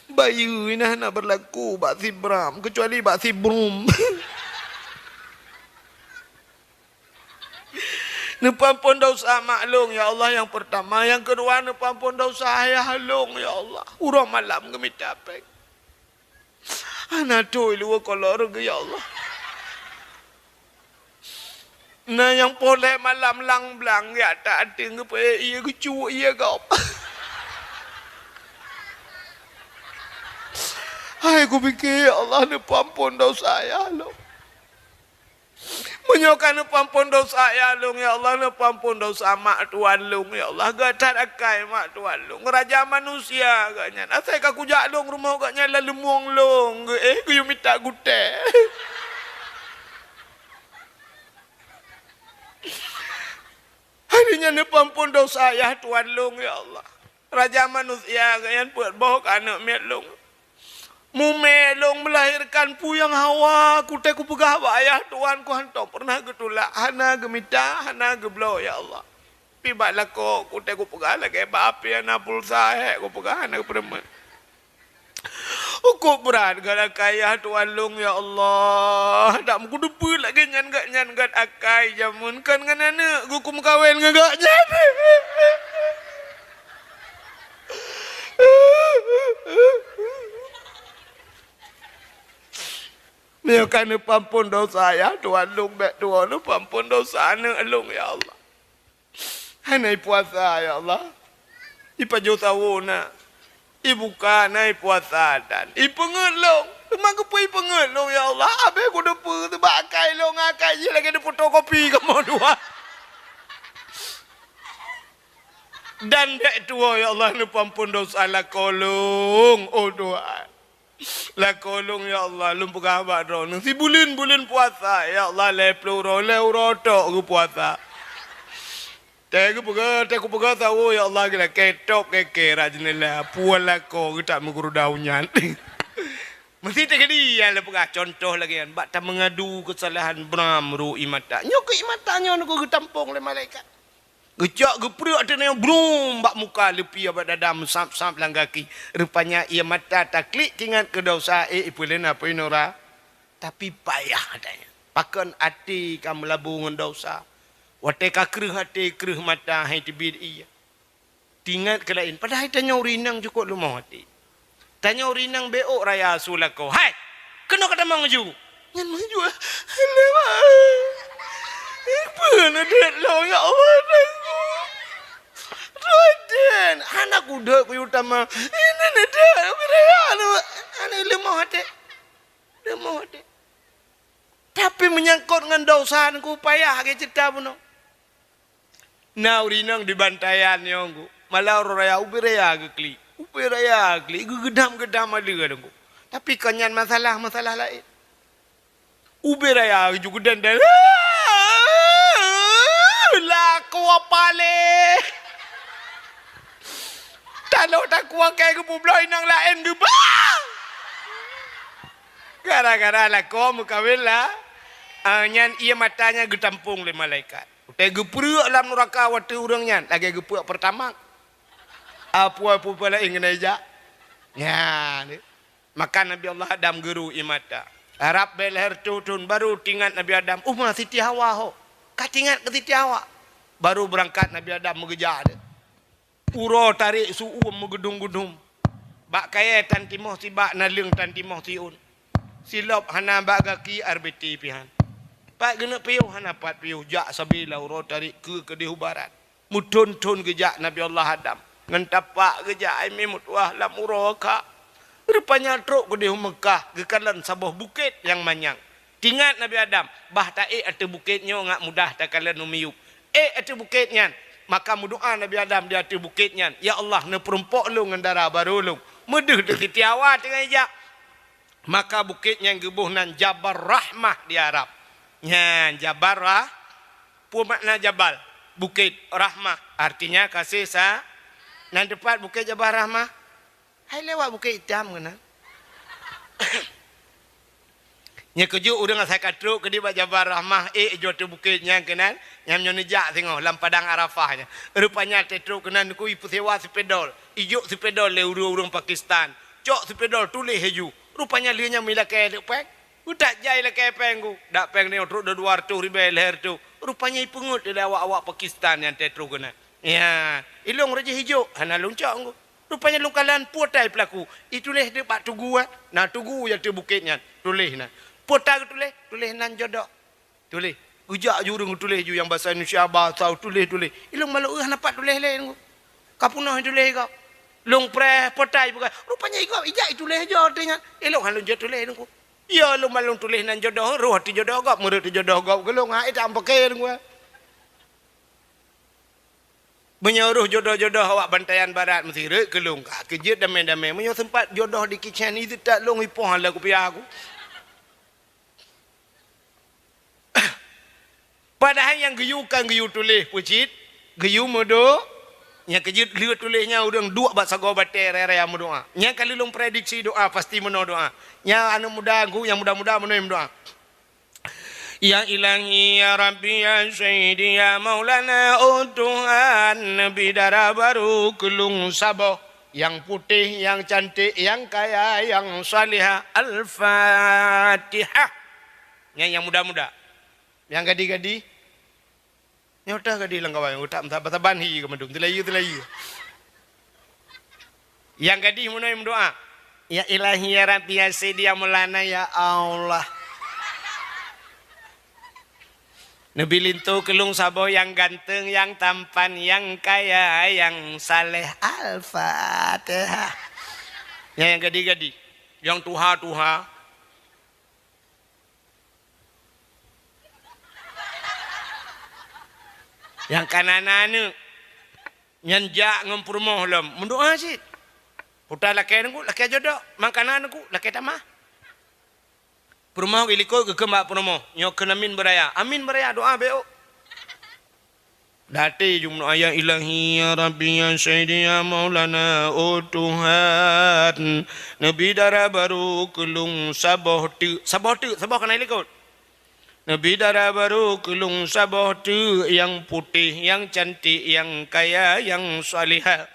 Bayeue nyan hana beurlaku bak Sibram, keucuali bak Sibrum. Neupeuampon desya mak lôn, ya Allah, nyang peurtama. Nyang keudua, neupeuampon desya ayah lôn, ya Allah. Uroe malam geumita péng. Hana tui luweue kolor geuh, ya Allah. Na nyang poh lhée malam lang blang, ya, tak até geupeuék ié geucuk ié gob. Hai kupike, ya Allah, neupeuampon desya ayah lôn. Meunyoe ka neupeuampon desya ayah lôn, ya Allah, neupeuampon desya mak tuan lôn, ya Allah. Göt that akai mak tuan lôn. Raja manusia gobnyan. Asai ka kujak lôn rumoh gobnyan lam leumueng lôn geuh, eh, geuyue mita gutée. Hai nyan neupeuampon desya ayah tuan lôn, ya Allah. Raja manusia gobnyan peuet boh keu aneuk miet lôn. Mumé lôn meulahérkan peue nyang hawa, kutée kupeugah bak ayah tuan ku hantom peureunah geutulak, hana geumita, hana geubloe, ya Allah. Pi bak lakoe kutée kupeugah lagée bak api hana pulsa, hék kupeugah hana geupeureumeun. Ukôb brat geuh akai ayah tuan lôn, ya Allah. Dak meukudeupeue lagée nyan gobnyan göt akai jameun kon ngon aneuk geuh kumeukawen ngon gobnyan. Meunyoe ka neupeuampon desya ayah tuan lôn, bék tuwoe neupeuampon desya aneuk lôn, ya Allah. Hana ipuasa, ya Allah. Ipajoh sawoe na. Ibuka na, ipuasa dan ipeungeut lôn. Teuma keupeue ipeungeut lôn, ya Allah? Abéh kudeupeue teubak akai lôn, akai jih lagée difotokopi kamoe dua. Dan bék tuwoe, ya Allah, neupeuampon desya lakoe lôn, oh Tuhan. Lakoe lôn, ya Allah, lôn peugah bak droeneuh, sibuleuen-buleuen puasa, ya Allah, lhée ploh uroe, lhée uroe tok geupuasa. Teuh geupeugah, teuh kupeugah sawoe, ya Allah, geulakée top kée-kée rot jeunela, puwan lakoe geutak meuguruda u nyan. Meusti teukeudi nyang lôn peugah contoh lagée nyan, bak tameungadu keusalahan bram ru ié mata. Nyoe keu ié mata nyoe nyoe geutampong lé malaikat. Geucok geupreuek ateueh nyoe brum bak muka leupie bak dada meusab-sab lam gaki. Rupanya ié mata taklik teuingat keu desya, eh, ipeuleueh na peue nura. Tapi payah adanya. Pakon até ka meulabu ngon desya. Watée ka kreueh até, kreueh mata hai teubiet ié. Teuingat keu laén. Padahai tanyoe ureueng inong cukôp leumoh até. Tanyoe ureueng inong beu ôk raya su lakoe. Hai! Keunoe ka tamong laju. Nyan maju. Lewat. Peue neudeuk lôn, ya Allah, Tuhan. Tuhan, hana kudeuk kuyue tamong. Ini neudeuk, ubit raya, aneuk leumoh até. Leumoh até. Tapi meunyangkot ngon desya, ku payah lagée ceurita bunoe. Na ureueng inong di Bantayan nyoe, Teungku. Malam uroe raya, ubit raya geuklik. Ubit raya geuklik, geugeudam-geudam aleue, Teungku. Tapi kon nyan masalah, masalah laén. Ubé raya ju geudendeng. Lakoe paléh. Tanoh takue keu geupubloe inong laén geubah. Gara-gara lakoe meukawen la-, ah, nyan ié mata nyan geutampong lé malaikat. Watée geupreuek lam nuraka watée ureuëng nyan lagée geupreuek Pertamax. Apui-apui laén keuneuk ijak. Nyan. Maka Nabi Allah Adam geuru ié mata. Rab bée lhée reutôh thon baru teuingat Nabi Adam, uma Siti Hawa ho. Ka teuingat keu Siti Hawa. Baru beurangkat Nabi Adam meugeujak deuh. Uroe tarek su-uem meugeudum-geudum. Bak kayée tan timoh sibak naleueng tan timoh siôn. Silop hana bak gaki R B T pihan. Pat geuneuk piôh hana pat piôh jak sabe lam uroe tarek keue keudeh u barat. Meuthon-thon geujak Nabi Allah Adam. Ngon tapak geujak ai mé meutuah lam uroe ka. Rupanya trok keudeh u Meukah geukalon saboh bukét nyang manyang. Teuingat Nabi Adam, bah taék ateueh bukét nyoe ngat mudah takalon u miyueb. Ék ateueh bukét nyan, maka meudoá Nabi Adam di ateueh bukét nyan, "Ya Allah, neupeurumpok lôn ngon dara barô lôn." Meudeuh deuh Siti Hawa teungoh ijak. Maka bukét nyan geuboh nan Jabal Rahmah di Arab. Nyan Jabal Rah-, peue makna Jabal? Bukét, Rahmah, artinya kasih sa-, nan teupat bukét Jabal Rahmah. Hai lewat Bukét Itam keunan. Nyan keujeuet ureuëng asai ka trok keudeh bak Jabal Rahmah, ék jok ateueh bukét nyan keunan, nyan nyoe neujak singoh lam padang Arafah nyan. Rupanya trok keunan ku ipeusewa seupedol, ijok seupedol lé ureuëng-ureuëng Pakistan. Cok seupedol tuléh laju. Rupanya lheueh nyan meulakée deuek péng. Utak jai lakée péng ku. Dak péng nyoe trok dua reutôh ribée lhée reutôh. Rupanya ipeungeut lé awak-awak Pakistan nyang trok keunan. Ya, ilong raja hijok hana lôn cok ku. Rupanya lôn kalon peue tai peulaku. Ituléh deuek bak tugu, eh. Na tugu nyang ateueh bukét nyan. Tuléh na. Peue tai geutuléh? Tuléh nan jodoh. Tuléh. Geujak ju ureuëng tuléh ju nyang basa Indonesia, basa tuléh-tuléh. Ilong malok hana pat tuléh lé. Ka peunoh tuléh gob. Lôn preh peue tai bukan. Rupanya igob ijak ituléh jo teuh nyan. Ilong hana lôn jeuet tuléh nungku. Ya lôn malong tuléh nan jodoh, roh ateueh jodoh gob, meureuet ateueh jodoh gob keu lôn, ha, ita ampake nungku. Meunyoe roh jodoh-jodoh awak Bantayan Barat meusireuk keu lôn ka keujeuet damé-damé. Meunyoe seumpat jodoh di kicén itu tak lôn ipoh lam kupiah aku. Padahai nyang geuyue kan geuyue tuléh peucit, geuyue meudo-, nyang keujeuet lheueh tuléh nyan ureuëng duek bak sagoe batée raya-raya meudoá. Nyan ka lheueh lôn prediksi doá, pasti meunoe doá. Nyang aneuëk muda ngku, nyang muda-muda meunoe meudoá. Ya Ilahi, ya Rabbi, ya Sayyidi, ya Maulana, oh Tuhan, neubi dara barô keu lôn saboh, nyang putéh, nyang cantik, nyang kaya, nyang salihah. Al-Fatihah. Nyan nyang muda-muda. Nyang gadih-gadih, nyoe teuh gadih lam kawan, utak meusaban-saban hi keu mandum, teulayu-teulayu. Nyang gadih meunoe meudoá, "Ya Ilahi, ya Rabbi, ya Sayyidi, ya Maulana, ya Allah. Neubi linto keu lôn saboh nyang ganteng, nyang tampan, nyang kaya, nyang saleh." Al-Fatihah. Nyang, nyang gadih-gadih, nyang tuha-tuha. Nyang ka na aneuëk, nyan jak ngon peurumoh lom, meudoá cit. Puta lakée nungku, lakée jodoh, mangkana nungku, lakée tamah. Peurumoh geulikot geukheun bak peurumoh, nyoe kheun amin beuraya. Amin beuraya, doá bék. Daté ju meudoá, "Ya Ilahi, ya Rabbi, ya Sayyidi, ya Maulana, oh Tuhan, neubi dara barô keu lôn saboh teuk." Saboh teuk, saboh ka na likot. "Neubi dara barô keu lôn saboh teuk, nyang putéh, nyang cantik, nyang kaya, nyang salihah."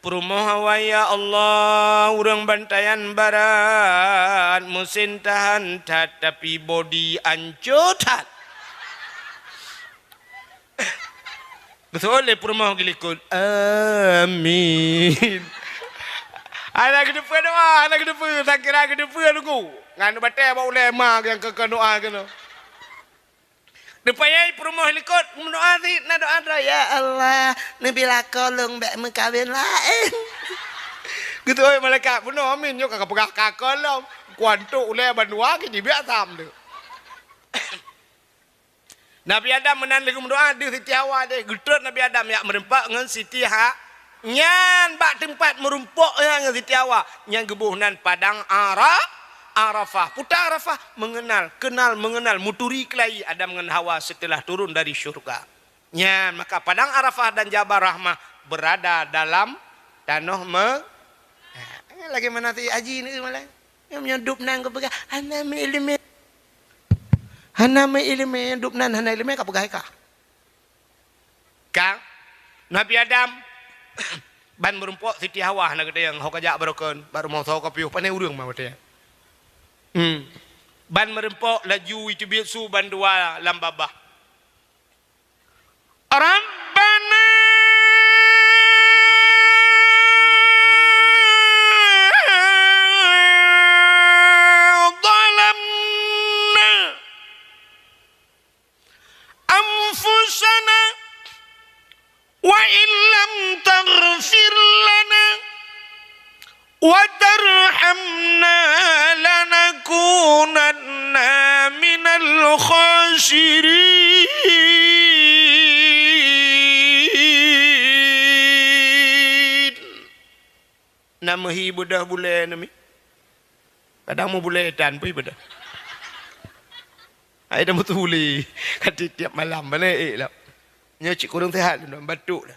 Peurumoh awai, "Ya Allah, ureuëng Bantayan Barat, meusén tahan that, tapi bodi ancô that." Geuseuôt lé peurumoh geulikot, "Amin." Hana geuteupeue doá, hana geuteupeue, sakira geuteupeue lugu. Ngon batée bak ulée ma nyang keu, keu doá keunoe. Deupayai peurumoh likot, meudoá cit, na doá droe, "Ya Allah, neubi lakoe lôn bék meukawen laén." Geuteuôt malaikat, "Bunoe amin, nyoe ka peugah ka kolom. Kuantok ulée bandua, keu jibiak sam tu." Nabi Adam meunan lheueh meudoá deuh Siti Hawa deh, geutrok Nabi Adam jak meureumpok ngon Siti Ha-, Nyan bak teumpat meurumpok nyan ngon Siti Hawa, nyan geuboh nan Padang Ara-, Arafah. Peue Arafah, mengenal, kenal, mengenal, meuturi keulayi Adam ngon Hawa setelah turun dari syurga. Nyan, maka Padang Arafah dan Jabal Rahmah berada dalam tanoh me-, ha, lagèe mana si haji ni malah. Nyang meunyoe dub nan geupeugah, "Hana meuileumèe." Hana meuileumèe, dub nan hana ileumèe, ka peugah ka. Ka, Nabi Adam, ban meurumpok Siti Hawa na geutanyong, ho ka jak baroekon, bak rumoh soe ka piôh, pane ureueng ma watèe nyan. Hmm. Ban meurumpok laju iteubiet su bandua lam babah. Rabbana zalamna anfusana wa illam taghfir lana wa tarhamna lanakunanna minal khasirin. Na meuhi beudôh bulèe nami. Kadang meubulèe tan pih beudôh. Hai dah meutuli. Ka tiep-tiep malam bana ék lom. Nyoe cit kureueng seuhat lôn batuk dah.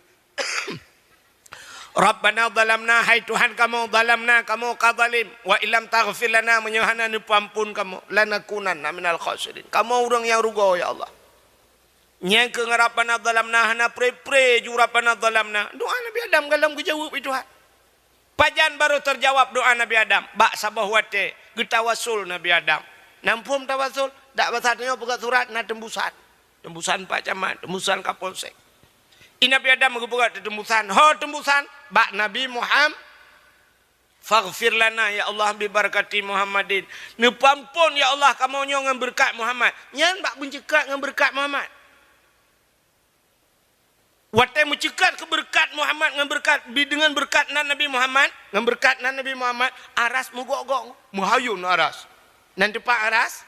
Rabbana zalamna, hai Tuhan kamoe, zalamna, kamoe ka zalim. Wa illam taghfir lana, meunyoe hana neupeuamphon kamoe, lanakunanna minal khasirin. Kamoe ureueng nyang rugoe, ya Allah. Nyang keu ngon Rabbana zalamna hana pre-pre ju Rabbana zalamna. Doa Nabi Adam galom geujaweueb lé Tuhan. Pajan barô teujaweueb doa Nabi Adam? Bak saboh watèe geutawasul Nabi Adam. Na muphom tawasul? Dak basa tanyoe peugah surat na teumbusan. Teumbusan Pak Camat, teumbusan Kapolsek. I Nabi Adam geupeugah teumbusan. Ho teumbusan bak Nabi Muham-, "Faghfir lana, ya Allah, bi barakati Muhammadin." Neupeuamphon, ya Allah, kamoe nyoe ngon beureukat Muhammad. Nyan bak meuceukat ngon beureukat Muhammad. Watèe meuceukat keu beureukat Muhammad ngon beureukat, bi deungon beureukat nan Nabi Muhammad, ngon beureukat nan Nabi Muhammad, aras meugok-gok, meuhayôn aras. Nan teumpat aras,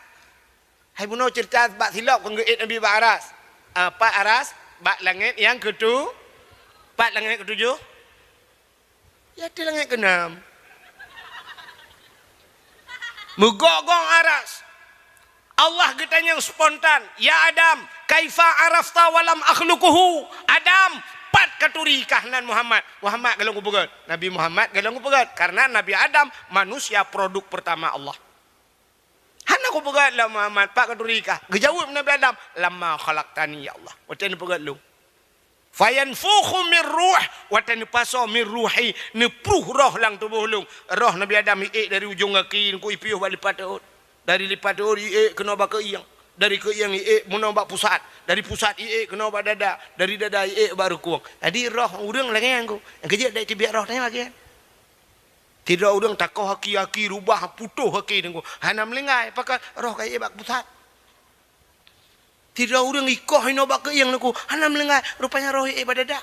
hai bunoe ceurita bak silop kon geuék Nabi bak aras. Ah, pat aras, bak langèt nyang keutu-, pat langèt keutujoh. Ya, di langèt keunan. Meugok-gok aras. Allah geutanyong spontan, "Ya Adam, kaifa arafta wa lam akhluquhu?" Adam, pat katuri kah nan Muhammad? Muhammad galom kupeugöt. Nabi Muhammad galom kupeugöt. Karena Nabi Adam manusia produk pertama Allah. Hana kupeugöt lom Muhammad, pat katuri kah? Geujaweueb Nabi Adam, "Lamma khalaqtani, ya Allah." Watèe neupeugöt lôn. Fayanfukhu mir ruh, watèe neupasoe mir ruhi, neupruh roh lam tuboh lôn. Roh Nabi Adam iék dari ujong gaki, neuku ipiôh bak lipat rhot. Dari lipat rhot iék keunoe bak keuieng. Dari keuieng iék meunoe bak pusat. Dari pusat iék keunoe bak dada. Dari dada iék bak reukueng. Jadi roh ureueng lagèe nyan ku. Nyang keujeuet dak teubiet roh tanyoe lagèe nyan. Sidroe ureueng takoh aki-aki rubah putôh aki teungku. Hana meulinggai, pakon roh ka iék bak pusat. Sidroe ureueng ikoh inoe bak keuieng teungku, hana meulinggai, rupanya roh iék bak dada.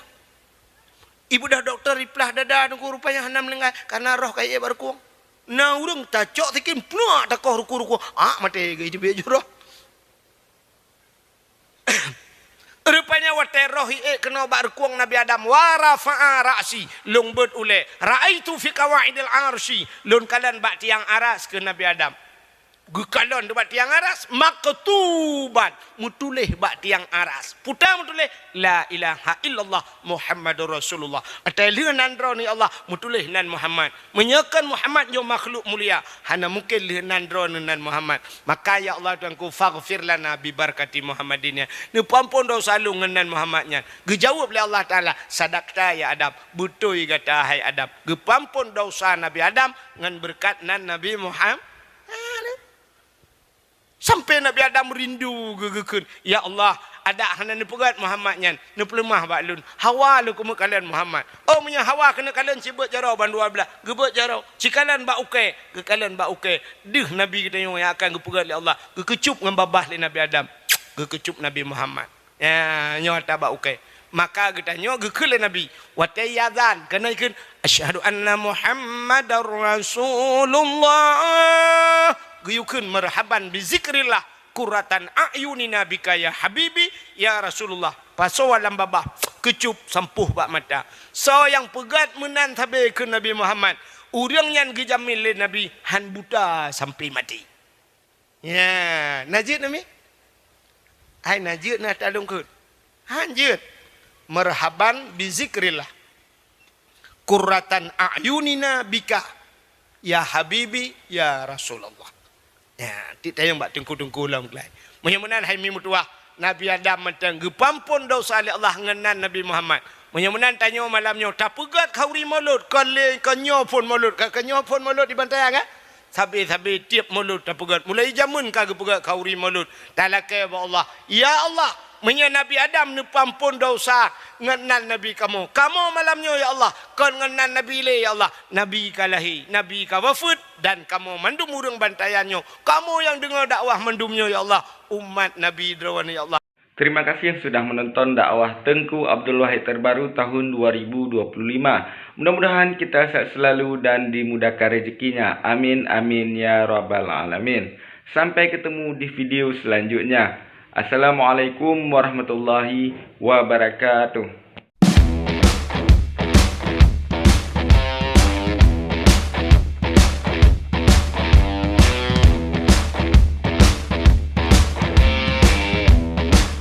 Ibeudôh dokto iplah dada teungku, rupanya hana meulinggai, karena roh ka iék bak reukueng. Na ureueng tacok sikin, pluak takoh ruku-ruku, ak maté geuh iteubiet ju roh. Rupanya watèe roh iék keunoe bak reukueng Nabi Adam, wa rafa'a ra'si, lôn beuet ulèe, ra'aitu fi qawaidil arsy, lôn kalon bak tiang aras keu Nabi Adam. Geukalon bak tiang aras, maktuban, meutuléh bak tiang aras. Peue meutuléh, "La ilaha illallah Muhammadur Rasulullah." Watèe lheueh nan droeneuh ya Allah, meutuléh nan Muhammad. Meunyoe kon Muhammad nyoe makhluk mulia, hana mungken lheueh nan droeneuh nan Muhammad. Maka ya Allah Tuhanku, faghfir lana bi barakati Muhammadin nyan. Neupeuamphon desya lôn ngon nan Muhammad nyan. Geujaweueb lé Allah Taala, "Sadaqta ya Adam." Beutôi gata hai Adam. Geupeuamphon desya Nabi Adam ngon beureukat nan Nabi Muhammad. Sampai Nabi Adam rindu geu-, geukheun, "Ya Allah, adak hana neupeugöt Muhammad nyan, neupeuleumah bak lôn. Hawa lôn keumeuk kalon Muhammad." Oh, meunyoe Hawa keuneuk kalon, ci beuet jaroe bandua blaih, geubeuet jaroe, ci kalon bak ukèe, geukalon bak ukèe. Deuh Nabi geutanyoe nyang akan geupeugöt lé Allah, geukeucup ngon babah lé Nabi Adam, geukeucup Nabi Muhammad. Ya, nyoe ata bak ukèe. Maka geutanyoe geukheun lé Nabi, watèe iazan, keuneuk ikheun, "Asyhadu anna Muhammadar Rasulullah." Geuyue kheun, "Marhaban bi zikrillah, qurratan a'yunina bika ya habibi, ya Rasulullah." Pasoe lam babah. keucub sampôh bak mata. Soe nyang peugét meunan sabe keu Nabi Muhammad, ureuëng nyan geujamin lé Nabi hán buta sampai maté. Ya, na jeuet nami? Hai na jeuet na talungkeut. Hán jeuet. Marhaban bi zikrillah. Qurratan a'yunina bika, ya habibi, ya Rasulullah. Ya, tiep tayong bak teungku-teungku lom keulai. Meunyoe meunan hai mi meutuwah, Nabi Adam mantong geupeuampon desya lé Allah ngon nan Nabi Muhammad. Meunyoe meunan tanyoe malam nyoe tapeugét khanuri mulod, kon lé kon nyoe phon mulod, ka, ka nyoe phon mulod di Bantayan, kan? Sabe-sabe tiep mulod tapeugét. Mulai jameun ka geupeugét khanuri mulod. Talakée bak Allah, "Ya Allah, meunyoe Nabi Adam neupeuampon desya ngon nan Nabi kamoe, kamoe malam nyoe, ya Allah, kon ngon nan Nabi lé, ya Allah. Nabi ka lahé, Nabi ka wafeuet, dan kamoe mandum ureuëng Bantayan nyoe, kamoe nyang deungoe dakwah mandum nyoe, ya Allah, umat Nabi droeneuh, ya Allah." Terima kasih sudah menonton dakwah Teungku Abdul Wahid terbaru tahun dua ribu dua puluh lima. Mudah-mudahan kita sehat selalu dan dimudahkan rezekinya. Amin, amin, ya rabbal alamin. Sampai ketemu di video selanjutnya. Assalamualaikum warahmatullahi wabarakatuh.